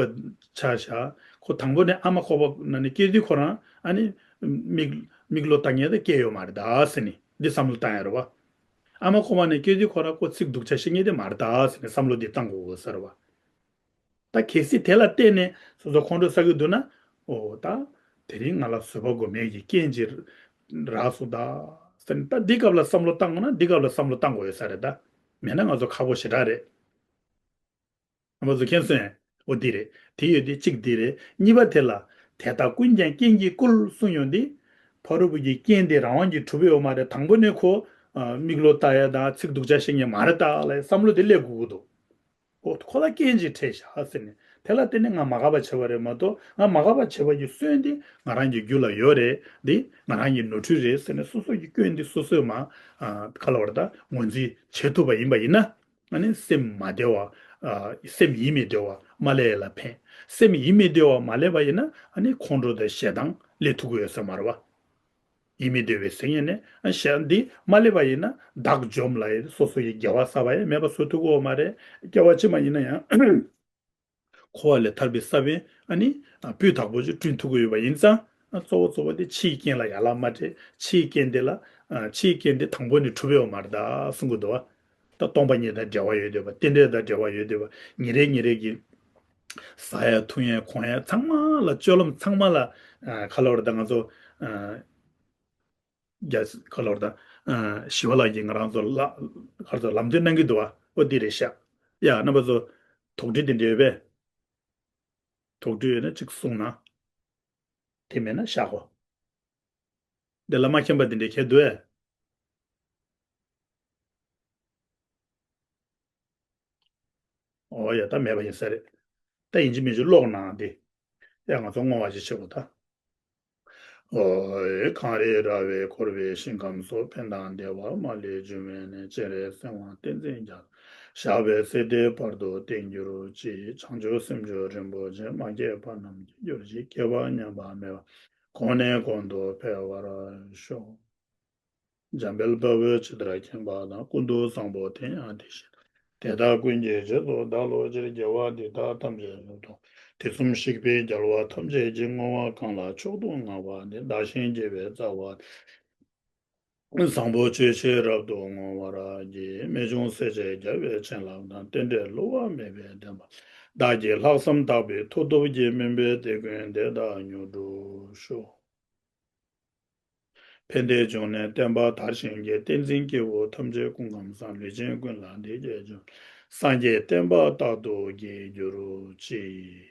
ཆགས་བཞག་ཁོ་དང་པོ་ནས་ཨ་མ་ཁོག་པ་ནང་ནས་སྐྱེས་དུས་ཁོ་རང་ཨ་ནི་མིག་མིག་ལོག་ལྟ་མཁན་དེ་སྐྱེས་ཡོད་མ་རེད་ད་ཟེར་ནས་འདི་བསམ་བློ་བཏང་ཡ་རེད་བ། ཨ་མ་ཁོག་པ་ནས་སྐྱེས་དུས་ཁོ་རང་ཁོ་ཚིག་སྡུག་ཅག་བཤད་མཁན་དེ་མ་རེད་ད་ཟེར་ནས་བསམ་བློ་འདི་བཏང་དགོས་ས་རེད་བ། ད་གལ་སྲིད་དེ་ལ་བརྟེན་ནས་སོ་སོ་ཁོང་ཁྲོ་ཟ་གི་འདུག་ན། འོ་ད། དེ་རིང་ང་ལ་བཟོད་པ་སྒོམ་ཡས་ཀྱི་རྐྱེན་ཅིག་རག་སོང་ད་ཟེར་ནས། ད་འདི་སྐབས་ལ་བསམ་བློ་བཏང་དགོས་ན་འདི་སྐབས་ལ་བསམ་བློ་བཏང་དགོས་ཡོད་ས་རེད་ད། མེད་ན་ང་ཚོ་ཁག་པོ་ཞེ་དྲག་རེད། རྣམ་པ་ཚོ་མཁྱེན་སོང་ངས། འོ་འདི་རེད། དེ་ཡོད་དེ་གཅིག་འདི་རེད། གཉིས་པ་དེ་ལ། དེ་དག་ཀུན་ཀྱང་རྐྱེན་གྱིས་བསྐུལ་གསུངས་ཡོང་དུས། ཕ་རོལ་པོ་གི་རྐྱེན་དེ་རང་དབང་གིས་གྲུབ་ཡོད་མ་རེད། དང་པོ་ནས་ཁོ། ཨ། མིག་ལོག་ལྟ་ཡ་དང་ཚིག་སྡུག་ཅག་བཤད་མཁན་མ་རེད་ད་ལབ་བསམ་བློ་དེ་སླེབས་དགོས་ཀྱི་འདུག་འོ་ཁོ་ལ་རྐྱེན་ཅིག་འཕྲད་ཤག་ཟེར་ནས། དེ་ལ་བརྟེན་ནས་ང་མ་དགའ་བ་བྱས་པ་རེད་མ་གཏོགས། ང་མ་དགའ་བ་བྱས་པ་ཡིན་ཟེར་དེ་ང་རང་གི་རྒྱུད་ལ་ཡོད་རེད། འདི་ང་རང་གི་ནོར་འཁྲུལ་རེད་ཟེར་ནས། སོ་སོ་ཡི་སྐྱོན་འདི་སོ་སོས་མ། ཨ། ག་ལབ་དགོས་རེད་ད། ངོས་འཛིན་བྱེད་ཐུབ་པ་ཡིན་པ་ཡིན་ན། ཨ་ནི་སེམས་མ་བདེ་བ། ཨ། སེམས་ཡིད་མི་བདེ་བ་མ་སླེབས་ལ་ཕན། སེམས་ཡིད་མི་བདེ་བ་མ་སླེབས་པ་ཡིན་ན། ཨ་ནི་ཁོང་ཁྲོ་དང་ཞེ་སྡང་སླེབས་ཐུབ་ཀྱི་ཡོད་ས་མ་རེད་བ། ཡིད་མི་བདེ་བའི་སེམས་ཡིན་ནས། ཨ། ཞེ་སྡང་འདི་མ་སླེབས་པ་ཡིན་ན། བདག་འཇོམས་ལ་ཡི་སོ་སོ་ཡི་དགེ་བ་བསགས་པ་ཡང་མེད་པ་བཟོ་ཐུབ་ཀྱི་ཡོད་མ་རེད། སྐྱེ་བ་ཕྱི་མ་ཡིན་ན་ཡང་། འཁོར་བ་ལས་ཐར་པའི་ས་བོན། ཨ་ནི། ཨ། སྤུས་དག་པོ་ཅིག་བསྐྲུན་ཐུབ་ཀྱི་ཡོད་པ་ཡིན་ཙང་། ཨ། གཙོ་བོ་གཙོ་བོ་དེ་ཕྱིའི་རྐྱེན་ལ་ཡ་ལ་མ་སྤྲད། ཕྱིའི་རྐྱེན་དེ་ལ། ཨ། ཕྱིའི་རྐྱེན་དེ་དང་པོ་ནས་གྲུབ་ཡོད་མ་རེད་ད་གསུང་གི་འདུག་བ། ད་སྟོང་པ་ཉིད་དང་འབྲེལ་བ་ཡོད་བསྡད་པ། རྟེན་འབྲེལ་དང་འབྲེལ་བ་ཡོད་བསྡད་པ། ཉིན་རེ་ཉིན་རེ་གི་ཟ་ཡ་འཐུང་ཡ་གོན་ཡ་ཚང་མ་ལ། སྤྱོད་ལམ་ཚང་མ་ལ། ཨ། ག་ལབ་དགོས་རེད་ད། ང་ཚོ། ཨ། རྒྱ། ག་ལབ་དགོས་རེད་ད། ཨ། ཞི་བ་ལྷ་གིས་ང་རང་ཚོ་ལ། ག་ཚོ་ལམ་སྟོན་གནང་གི་འདུག་བ། འོ་འདི་རེད་ཤག་ཡ། རྣམ་པ་ཚོ། དོགས་འདྲི་དེ་འདྲ་ཡོད་པས། དོགས་འདྲི་ཡོད་ན་གཅིག་གསུངས་ན། དེ་མེད་ན་བཞག་གོ། འདི་ལ་མ་མཁྱེན་པ་དེ་འདྲའི་ཁྱེད་འདུག་ཨེ། འོ་ཡ། ད་མེད་པ་ཡིན་ས་རེད། ད་ཡིན་གཅིག་མིན་གཅིག་ཀློག་གནང་དེ། ཡ། ང་ཚོ་བསྔོ་བ་ཞིག་བྱེད་དགོས་ད། ཨོ་ཡེ། གངས་རི་ར་བས་བསྐོར་བའི་ཞིང་ཁམས་སུ། ཕན་དང་བདེ་བ་མ་ལུས་འབྱུང་བའི་གནས། སྤྱན་རས་གཟིགས་དབང་བསྟན་འཛིན་རྒྱལ། ཞབས་པད་སྲིད་མཐའི་བར་དུ་བརྟན་གྱུར་ཅིག། བྱང་ཆུབ་སེམས་མཆོག་རིན་པོ་ཆེ། མ་སྐྱེས་པ་རྣམས་སྐྱེ་གྱུར་ཅིག། སྐྱེས་པ་ཉམས་པ་མེད་པ། གོང་ནས་གོང་དུ་འཕེལ་བར་ཤོག། འཇམ་དཔལ་དཔའ་བོས་ཇི་ལྟར་མཁྱེན་པ་དང་། ཀུན་ཏུ་བཟང་པོ་དེ་ཡང་དེ་བཞིན་ཏེ། དེ་དག་ཀུན་གྱི་རྗེས་སུ་བདག་སློབ་ཕྱིར། དགེ་བ་འདི་དག་ཐམས་ཅད་རབ་ཏུ། དུས་གསུམ་གཤེགས་པའི་རྒྱལ་བ་ཐམས་ཅད་ཀྱིས། བསྔོ་བ་གང་ལ་མཆོག་ཏུ་བསྔགས་པ་དེས། བདག་གཞན་བགྱིས་པའི་རྩ་བ། བཟང་པོ་སྤྱོད་ཕྱིར་རབ་ཏུ་བསྔོ་བར་བགྱི། རྨད་བྱུང་སྲས་བཅས་རྒྱལ་བའི་བྱིན་རླབས་དང་། རྟེན་འབྲེལ་བསླུ་བ་མེད་པའི་བདེན་པ། བདག་གིས་ལྷག་བསམ་དག་པའི་མཐུ་སྟོབས་ཀྱིས། སྨིན་པའི་དེད་དགོས་འདི་དག་མྱུར་འགྲུབ་ཤོག། ཕན་བདེའི་འབྱུང་གནས་བསྟན་པ་དར་ཞིང་རྒྱས། བསྟན་འཛིན་སྐྱེས་བུ་ཐམས་ཅད་སྐུ་ཁམས་བཟང་། ལུས་ཅན་ཀུན་ལ་བདེ་སྐྱིད་འབྱུང་། སངས་རྒྱས་བསྟན་པ་རྟག་ཏུ་རྒྱས་གྱུར་ཅིག།